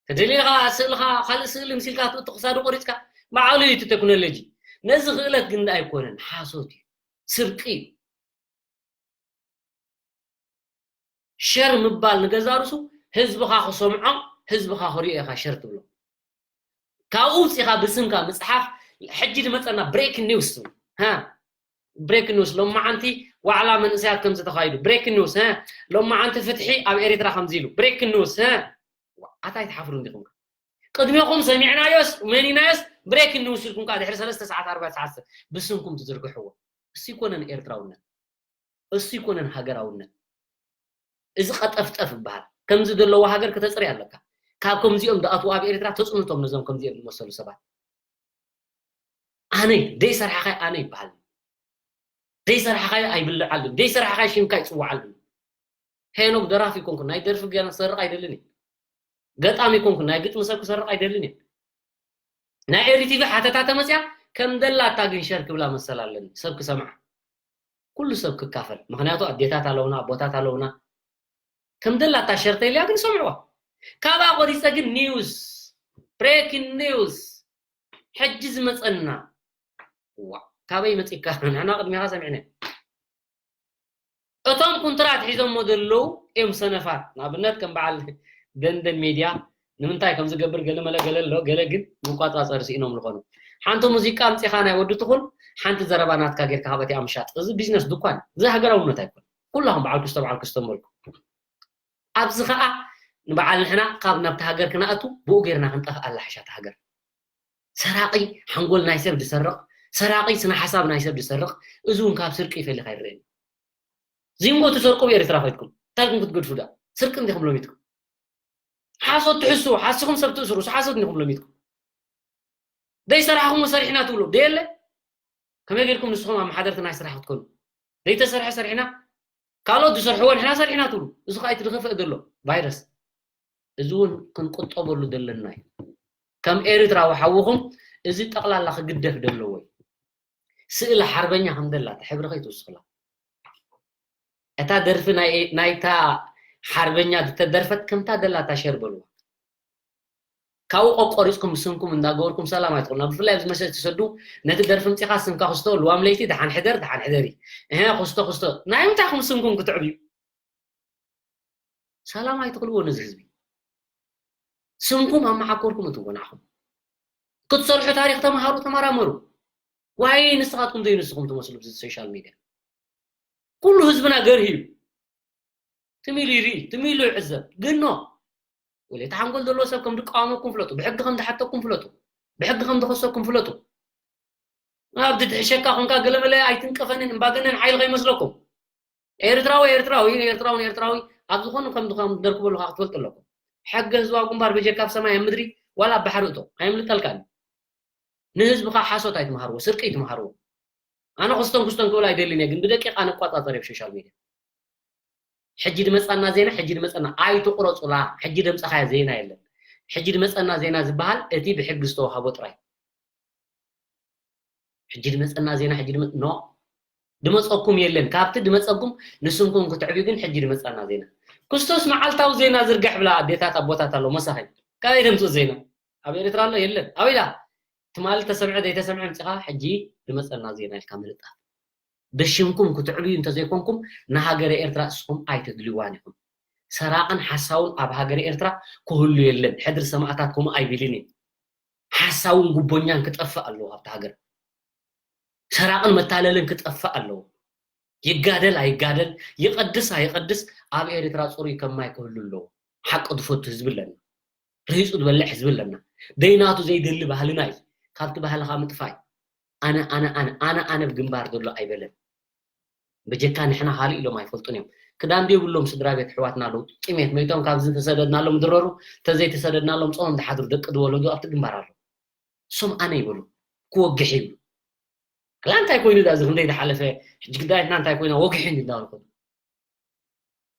ተደሊኻ ስእልኻ ካልእ ስእሊ ምሲልካ ትእቱ ክሳዱ ቆሪፅካ ባዕሉ እዩ እቲ ቴክኖሎጂ ነዚ ክእለት ግን ኣይኮነን ሓሶት እዩ ስርቂ እዩ ሸር ምባል ንገዛ ርሱ ህዝብኻ ክሰምዖ ህዝብኻ ክሪኦ ኢኻ ሸር ትብሎ ካብኡ ውፅኢኻ ብስምካ ምፅሓፍ ሕጂ ዝመፀና breaking news ትብል breaking news ሎማዓንቲ ዋዕላ መንእሰያት ከምዚ ተኻይዱ breaking news ሎማዓንቲ ፍትሒ ኣብ ኤርትራ ከምዚ ኢሉ breaking news ኣታይ ትሓፍሩ እንዲኹም ቅድሜኹም ሰሚዕናዮስ መኒናዮስ breaking news ኢልኩም ከዓ ድሕሪ ሰለስተ ሰዓት ኣርባዕተ ሰዓት ብስምኩም ትዝርግሕዎ እሱ ይኮነን ኤርትራውነት እሱ ይኮነን ሃገራውነት እዚ ቀጠፍጠፍ ይበሃል ከምዚ ዘለዋ ሃገር ከተፅሪ ኣለካ ካብ ከምዚኦም ዝኣትዉ ኣብ ኤርትራ ተፅንቶም ነዞም ከምዚኦም ዝመሰሉ ሰባት ኣነ ደይ ሰርሓኻይ ኣነ ይበሃል ደይ ሰርሓኻይ ኣይብልዓሉ ደይ ሰርሓኻይ ሽምካ ይፅዋዓሉ ሄኖክ ደራፊ ይኮንኩ ናይ ደርፊ ገና ክሰርቕ ኣይደልን ገጣሚ ይኮንኩ ናይ ግጥሚ ሰብ ክሰርቕ ኣይደልን ናይ ኤሪ ቲቪ ሓተታ ተመፅያ ከም ደላታ ግን ሸር ክብላ መሰል ኣለኒ ሰብ ክሰምዓ ኩሉ ሰብ ክካፈል ምክንያቱ ኣዴታት ኣለውና ኣቦታት ኣለውና ከም ደላታ ሸር ተይልያ ግን ሰምዕዋ ካብኣ ቆሪፀ ግን ኒውስ breaking news ሕጂ ዝመፀና ዋ ካበይ መፂካ ንሕና ቅድሚኻ ሰሚዕና እቶም ኩንትራት ሒዞሞ ዘለዉ እዮም ሰነፋት ንኣብነት ከም በዓል ደንደን ሜድያ ንምንታይ ከም ዝገብር ገለ መለ ገለ ኣሎ ገለ ግን መቋፃፀሪ ስኢኖም ዝኾኑ ሓንቲ ሙዚቃ ኣምፂኻ ናይ ወዲ ትኹን ሓንቲ ዘረባ ናትካ ጌርካ ካብ እቲኣ ምሻጥ እዚ ቢዝነስ ድኳን እዚ ሃገራውነት ኣይኮን ኩላኹም በዓል ክስቶ በዓል ክስቶ መልኩ ኣብዚ ከዓ ንበዓል ንሕና ካብ ናብቲ ሃገር ክነኣቱ ብኡ ጌርና ክንጠፍእ ኣላ ሓሻት ሃገር ሰራቂ ሓንጎል ናይ ሰብ ዝሰርቕ ሰራቂ ስነ ሓሳብ ናይ ሰብ ዝሰርቕ እዚ እውን ካብ ስርቂ ይፈልኽ ኣይረአን ዚንጎ ትሰርቁ ኤርትራ ኮይትኩም እንታይ ኢልኩም ክትገድፉ ዳ ስርቂ እንዲኹም ሎሚትኩም ሓሶት ትሕሱ፣ ሓስኹም ሰብ ትእስሩ፣ ሓሶት እንዲኹም ለሚትኩም። ዘይሰራሕኹም ሰሪሕና ትብሉ ደየለ? ከመይ ጌርኩም ንስኹም ኣመሓደርቲ ናይ ስራሕ ክትኮኑ? ዘይተሰርሐ ሰሪሕና፣ ካልኦት ዝሰርሕዎ ንሕና ሰሪሕና ትብሉ። እዚ ከዓ እቲ ዝኸፍአ ዘሎ ቫይረስ። እዚ እውን ክንቁጠበሉ ዘለና እዩ። ከም ኤርትራዊ ሓውኹም እዚ ጠቕላላ ክግደፍ ደለዎ እዩ። ስእሊ ሓርበኛ ከም ደላ እቲ ሕብሪ ከይትውስኽላ። እታ ደርፊ ናይ ናይታ ሓርበኛ ዝተደርፈት ከምታ ደላ እታ ሸር በልዋ። ካብኡ ቆቆሪፅኩም ስምኩም እንዳገበርኩም ሰላም ኣይትኹልና። ብፍላይ ኣብዚ መሸ ትሰዱ ነቲ ደርፊ ምፂኻ ስምካ ክስቶ ልዋም ለይቲ ደሓን ሕደር ደሓን ሕደሪ። እህ ክስቶ ክስቶ ናይ ምንታይ ኹም ስምኩም ክትዕብዩ? ሰላም ኣይትኽልዎ ነዚ ህዝቢ። ስምኩም ኣብ መዓኮርኩም እትዎ ንዓኹም ክትሰርሑ ታሪኽ ተምሃሩ ተመራመሩ። ዋይ ንስኻትኩም ዘይንስኹም ትመስሉ ብዚ ሶሻል ሚድያ። ኩሉ ህዝብና ገርሂ እዩ። ትሚሉ ይርኢ ትሚሉ ይዕዘብ። ግን ኖ ወለ ተሓንጎል ዘለዎ ሰብ ከም ድቃወመኩም ፍለጡ፣ ብሕጊ ከም ድሓተኩም ፍለጡ፣ ብሕጊ ከም ድኸሰኩም ፍለጡ። ኣብ ድትሕሸካ ኮንካ ገለመለ ኣይትንቀፈንን እምባገነን ሓይሊ ከይመስለኩም። ኤርትራዊ ኤርትራዊ ኤርትራውን ኤርትራዊ ኣብ ዝኾኑ ከም ድኸም ደርክበሉ ክትፈልጡ ኣለኩም። ሕጊ ህዝባዊ ግንባር በጀካ ኣብ ሰማይ ኣብ ምድሪ ዋላ ኣብ ባሕሪ እቶ ኣይምልጠልካን። ንህዝብኻ ሓሶት ኣይትምሃርዎ፣ ስርቂ ኣይትምሃርዎ። ኣነ ክስቶን ክስቶን ክብል ኣይደልን እየ፣ ግን ብደቂቕ ኣነ እቋጻጸር እየ ብሶሻል ሚድያ። ሕጂ ድመጻና ዜና፣ ሕጂ ድመጻና ኣይትቁረጹላ፣ ሕጂ ደምጻኻያ ዜና የለን። ሕጂ ድመጻና ዜና ዝበሃል እቲ ብሕጊ ዝተዋሃቦ ጥራይ። ሕጂ ድመጸና ዜና፣ ሕጂ ድመ-፣ ኖ። ድመጸኩም የለን፣ ካብቲ ድመጸኩም ንስምኩም ክትዕብዩ ግን ሕጂ ድመጻና ዜና። ክስቶስ መዓልታዊ ዜና ዝርጋሕ ብላ ኣዴታት ኣቦታት ኣሎ መሳኺን። ካበይ ደምጽኡ ዜና? ኣብ ኤርትራ ኣሎ የለን። ኣበይ ኢላ? ትማሊ ተሰምዐ ዘይተሰምዐ ምጽኻ ሕጂ ድመጸና ዜና ኢልካ ምልጣፍ። ብሽምኩም ክትዕብዩ እንተዘይኮንኩም ንሃገረ ኤርትራ እስኹም ኣይተድልዋን ኢኹም። ሰራቕን ሓሳውን ኣብ ሃገረ ኤርትራ ክህሉ የለን። ሕድሪ ሰማእታት ከምኡ ኣይብልን እዩ። ሓሳውን ጉቦኛን ክጠፍእ ኣለዎ ኣብቲ ሃገር። ሰራቕን መታለልን ክጠፍእ ኣለዎ። ይጋደል ኣይጋደል፣ ይቐድስ ኣይቐድስ ኣብ ኤርትራ ጽሩይ ከማይ ክህሉ ኣለዎ። ሓቂ ዝፈቱ ህዝቢ ኣለና። ርሂጹ ዝበልዕ ህዝቢ ኣለና። ደይናቱ ዘይደሊ ባህልና እዩ። ካብቲ ባህልኻ ምጥፋይ። ኣነ ኣነ ኣነ ኣነ ኣነ ብግንባር ዘሎ ኣይበለን። በጀካ ንሕና ካልእ ኢሎም ኣይፈልጡን እዮም። ክዳን ዘይብሎም ስድራ ቤት ኣሕዋትና ኣለዉ። ጥሜት መይቶም ካብዚ ተሰደድናሎም ድረሩ፣ ተዘይተሰደድናሎም ጾም ዝሓድሩ ደቂ ዝወለዱ ኣብቲ ግንባር ኣለዉ። እሶም ኣነ ይበሉ፣ ክወግሕ ይብሉ። ክላ እንታይ ኮይኑ ዳ እዚ ክንደይ ዝሓለፈ ሕጂ ግዳይትና እንታይ ኮይና ወግሕን እንዳበሉ ከዱ።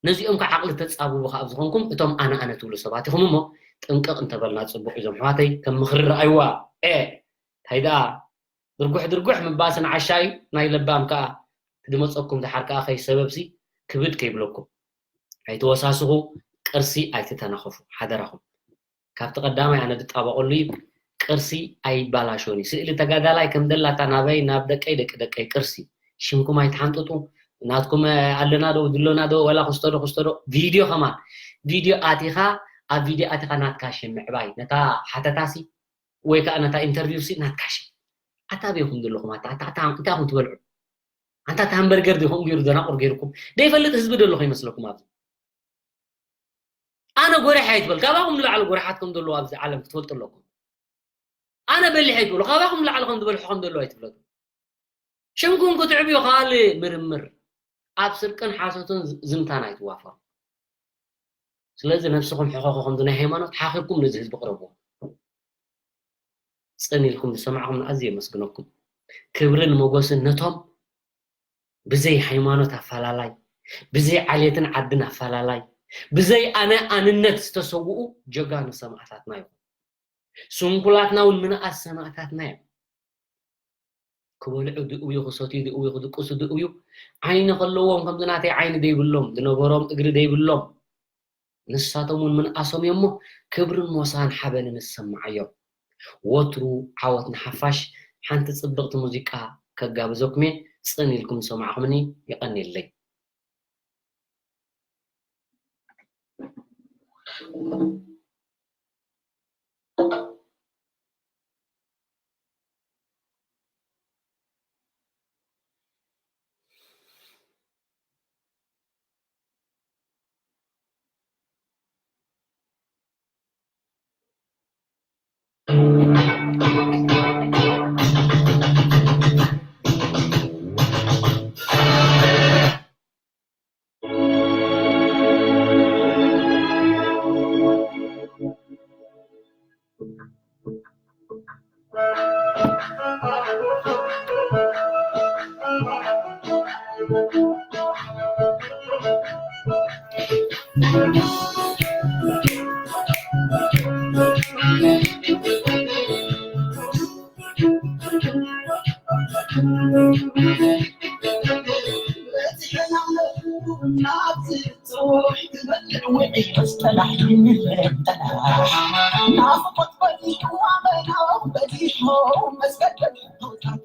ነዚኦም ከዓ ዓቕሊ ተጻብቡ ካብ ዝኾንኩም እቶም ኣነ ኣነ ትብሉ ሰባት ኢኹም እሞ ጥንቅቕ እንተበልና ጽቡቕ እዩ። እዞም ኣሕዋተይ ከም ምኽሪ ረኣይዋ። ኤ፣ እንታይ ደኣ ድርጉሕ ድርጉሕ ምባስን ዓሻ እዩ ናይ ለባም ከዓ ክድመጸኩም፣ ድሓር ከዓ ከይሰበብሲ ክብድ ከይብለኩም። ኣይተወሳስኹ፣ ቅርሲ ኣይትተናኸፉ ሓደራኹም። ካብቲ ቀዳማይ ኣነ ድጣበቐሉ እዩ። ቅርሲ ኣይባላሾን እዩ። ስእሊ ተጋዳላይ ከም ደላታ ናበይ ናብ ደቀይ ደቂ ደቀይ ቅርሲ። ሽምኩም ኣይትሓንጥጡ። ናትኩም ኣለና ዶ ድሎና ዶ ወላ ክስቶ ዶ ክስቶ ዶ ቪድዮ ከማን ቪድዮ ኣቲኻ ኣብ ቪድዮ ኣቲኻ ናትካ ሽም ምዕባይ ነታ ሓተታሲ ወይ ከዓ ነታ ኢንተርቪው ሲ ናትካ ሽም ኣታ ቤኹም ዘለኹም ኣታ ኣታ ኣታ እንታይ ኢኹም ትበልዑ ኣንታ እታ ሃምበርገር ዲኹም ገይሩ ደናቁር ገይሩኩም ዘይፈልጥ ህዝቢ ደሎ ከይመስለኩም ኣብዚ ኣነ ጎሪሕ ኣይትበል። ካባኹም ንላዕሊ ጎሪሓት ከም ዘለዉ ኣብዚ ዓለም ክትፈልጡ ኣለኩም። ኣነ በሊሕ ኣይትበሉ። ካባኹም ንላዕሊ ከም ዝበልሑ ከም ዘለዉ ኣይትፍለጡ። ሽምኩም ክትዕብዩ ካልእ ምርምር ኣብ ስርቅን ሓሶትን ዝምታን ኣይትዋፈሩ። ስለዚ ነብስኹም ሕኸኹ ከምዚ ናይ ሃይማኖት ሓኺርኩም ነዚ ህዝቢ ቅረብዎ። ጽን ኢልኩም ዝሰማዕኹም ንኣዝየ የመስግነኩም። ክብርን ሞገስን ነቶም ብዘይ ሃይማኖት ኣፈላላይ፣ ብዘይ ዓሌትን ዓድን ኣፈላላይ፣ ብዘይ ኣነ ኣንነት ዝተሰውኡ ጀጋኑ ሰማእታትና እዮም። ስንኩላትና እውን ምንኣስ ሰማእታትና እዮም። ክበልዑ ድእውዩ፣ ክሰትዩ ድእውዩ፣ ክድቅሱ ድእውዩ፣ ዓይኒ ከለዎም ከምዚ ናተይ ዓይኒ ደይብሎም፣ ዝነበሮም እግሪ ደይብሎም፣ ንሳቶም እውን ምንኣሶም እዮም እሞ ክብርን ሞሳን ሓበንን ዝሰማዓዮም። ወትሩ ዓወት ንሓፋሽ። ሓንቲ ጽብቕቲ ሙዚቃ ከጋብዘኩም እየ፣ ጽን ኢልኩም ዝሰማዕኹምኒ የቐንየለይ። ናፍቆት በዚሑ ኣመና በዚሑ መስገደል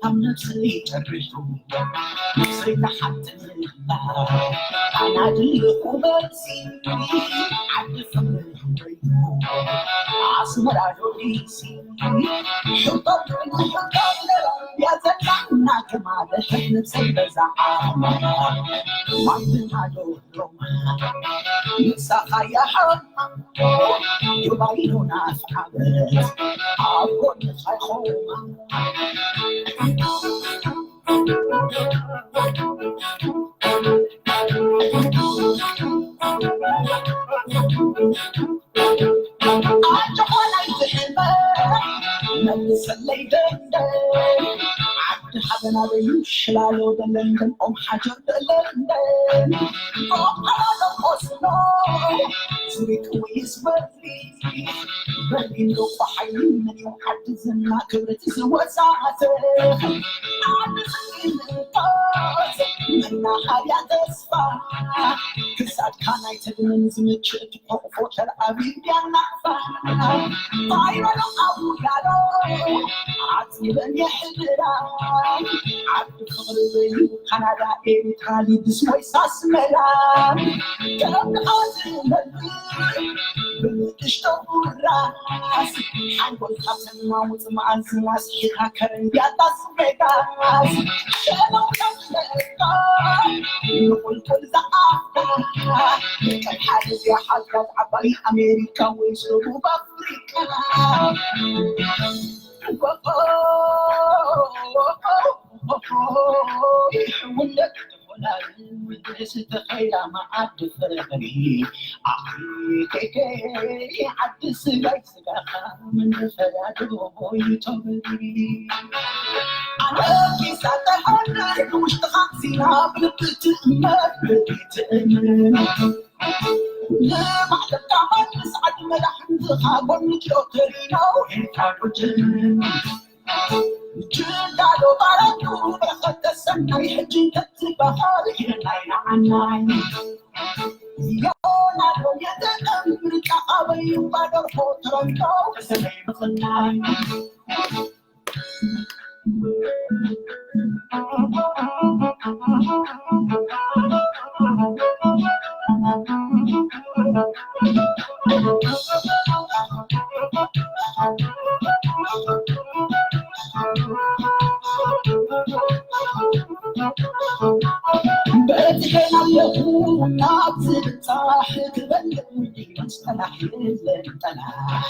ካብ ነፍሰይ ጨሪሱ ነፍሰይ ተሓትምላ ኣናድልኩ በዚ ዓዲ ፍቕሪ ኣስመራ ዶሊሲ ሕቶ ሕቶ ያዘላና ከማለት ነፍሰይ በዛ ዓማ ማንትናዶ ሮማ ንሳኻ ያሃ ዱባይ ዶ ናፍዓበት ኣብ ጎንኻ ይኾማ ኣጆኾ ናይ ትሕመ መልሰለይ ደንደን ዓዲ ሓበናበዩ ሽላሎ ደለንደን ኦም ሓጀር ደለንደን ኦም ሓላሎ ቆስሎ ዙሪክ ወይስ በርሊ በርሊን ዶ ቋሓይ ምንዩ ዓዲ ዝና ክብረት ዝወሳተ ዓዲ ዝንቀስ መናሃርያ ተስፋ ክሳድካ ናይ ተድመን ዝምችእ ትቆቕፎ ተልኣቪቭ ያናፋ ፋይበሎ ኣቡ ያሎ ዓፂበን የሕድራ ዓዲ ፍቕሪ በዩ ካናዳ ኤሪትራ ሊድስ ወይ ሳስመላ ከምድኻ ዝመልእ ብንእሽቶ ጉራስ ሓንጎልካ ተናውፅ መኣዝን ኣስሒኻ ከረን ያታስ ቬጋስ ሸነው ተብለካ ንቁልቁል ዝኣፍካ ቀይ ሓደ እዚኣ ሓዝጋት ዓባይ ኣሜሪካ ወይ ደቡብ ኣፍሪቃ ይሕውነት ዝኾናል ዝተኸይዳ መዓዲ ፍቕሪ ኣኽሪከይከይ ዓዲ ስጋይ ስጋኻ ምንፈያዶ ይቶብሪ ኣነኪሳ ተሃና ውሽጥኻ ዚና ብልቢ ትእመን ብልቢ ትእመን ንባዕልካ መልስ ዓዲ መዳሕንትኻ ጎኒ ሎተሪ ነው ሄድካ ቁጭ ጅዳሎ ባረቱ በረኸት ተሰናይ ሕጂ ተትበሃል ናይ ንዓናይ ዮናዶ የተቀምር ጣኻበይ ባደርፎ ትረንዶ ተሰበይ ምኽናይ በዚሐን ኣለኹ ናብ ዝብጻሕ ክበልዕ ውዲናን ጸናሕ የለን ጠላሕ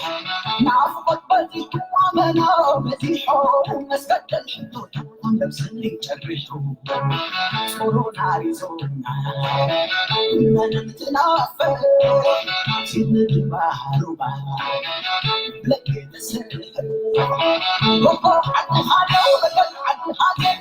ናፍቆት በዚሑ ኣመና በዚሖ መስቀል ሕቶታት ነብስኒ ጨሪሑ ጾሮን ኣሪዞና መን ምትናፈ ሲምድባሩባ ለጌ ተሰልፈ ጎቦ ዓዲ ሃለው በገል ዓዲ ሃገር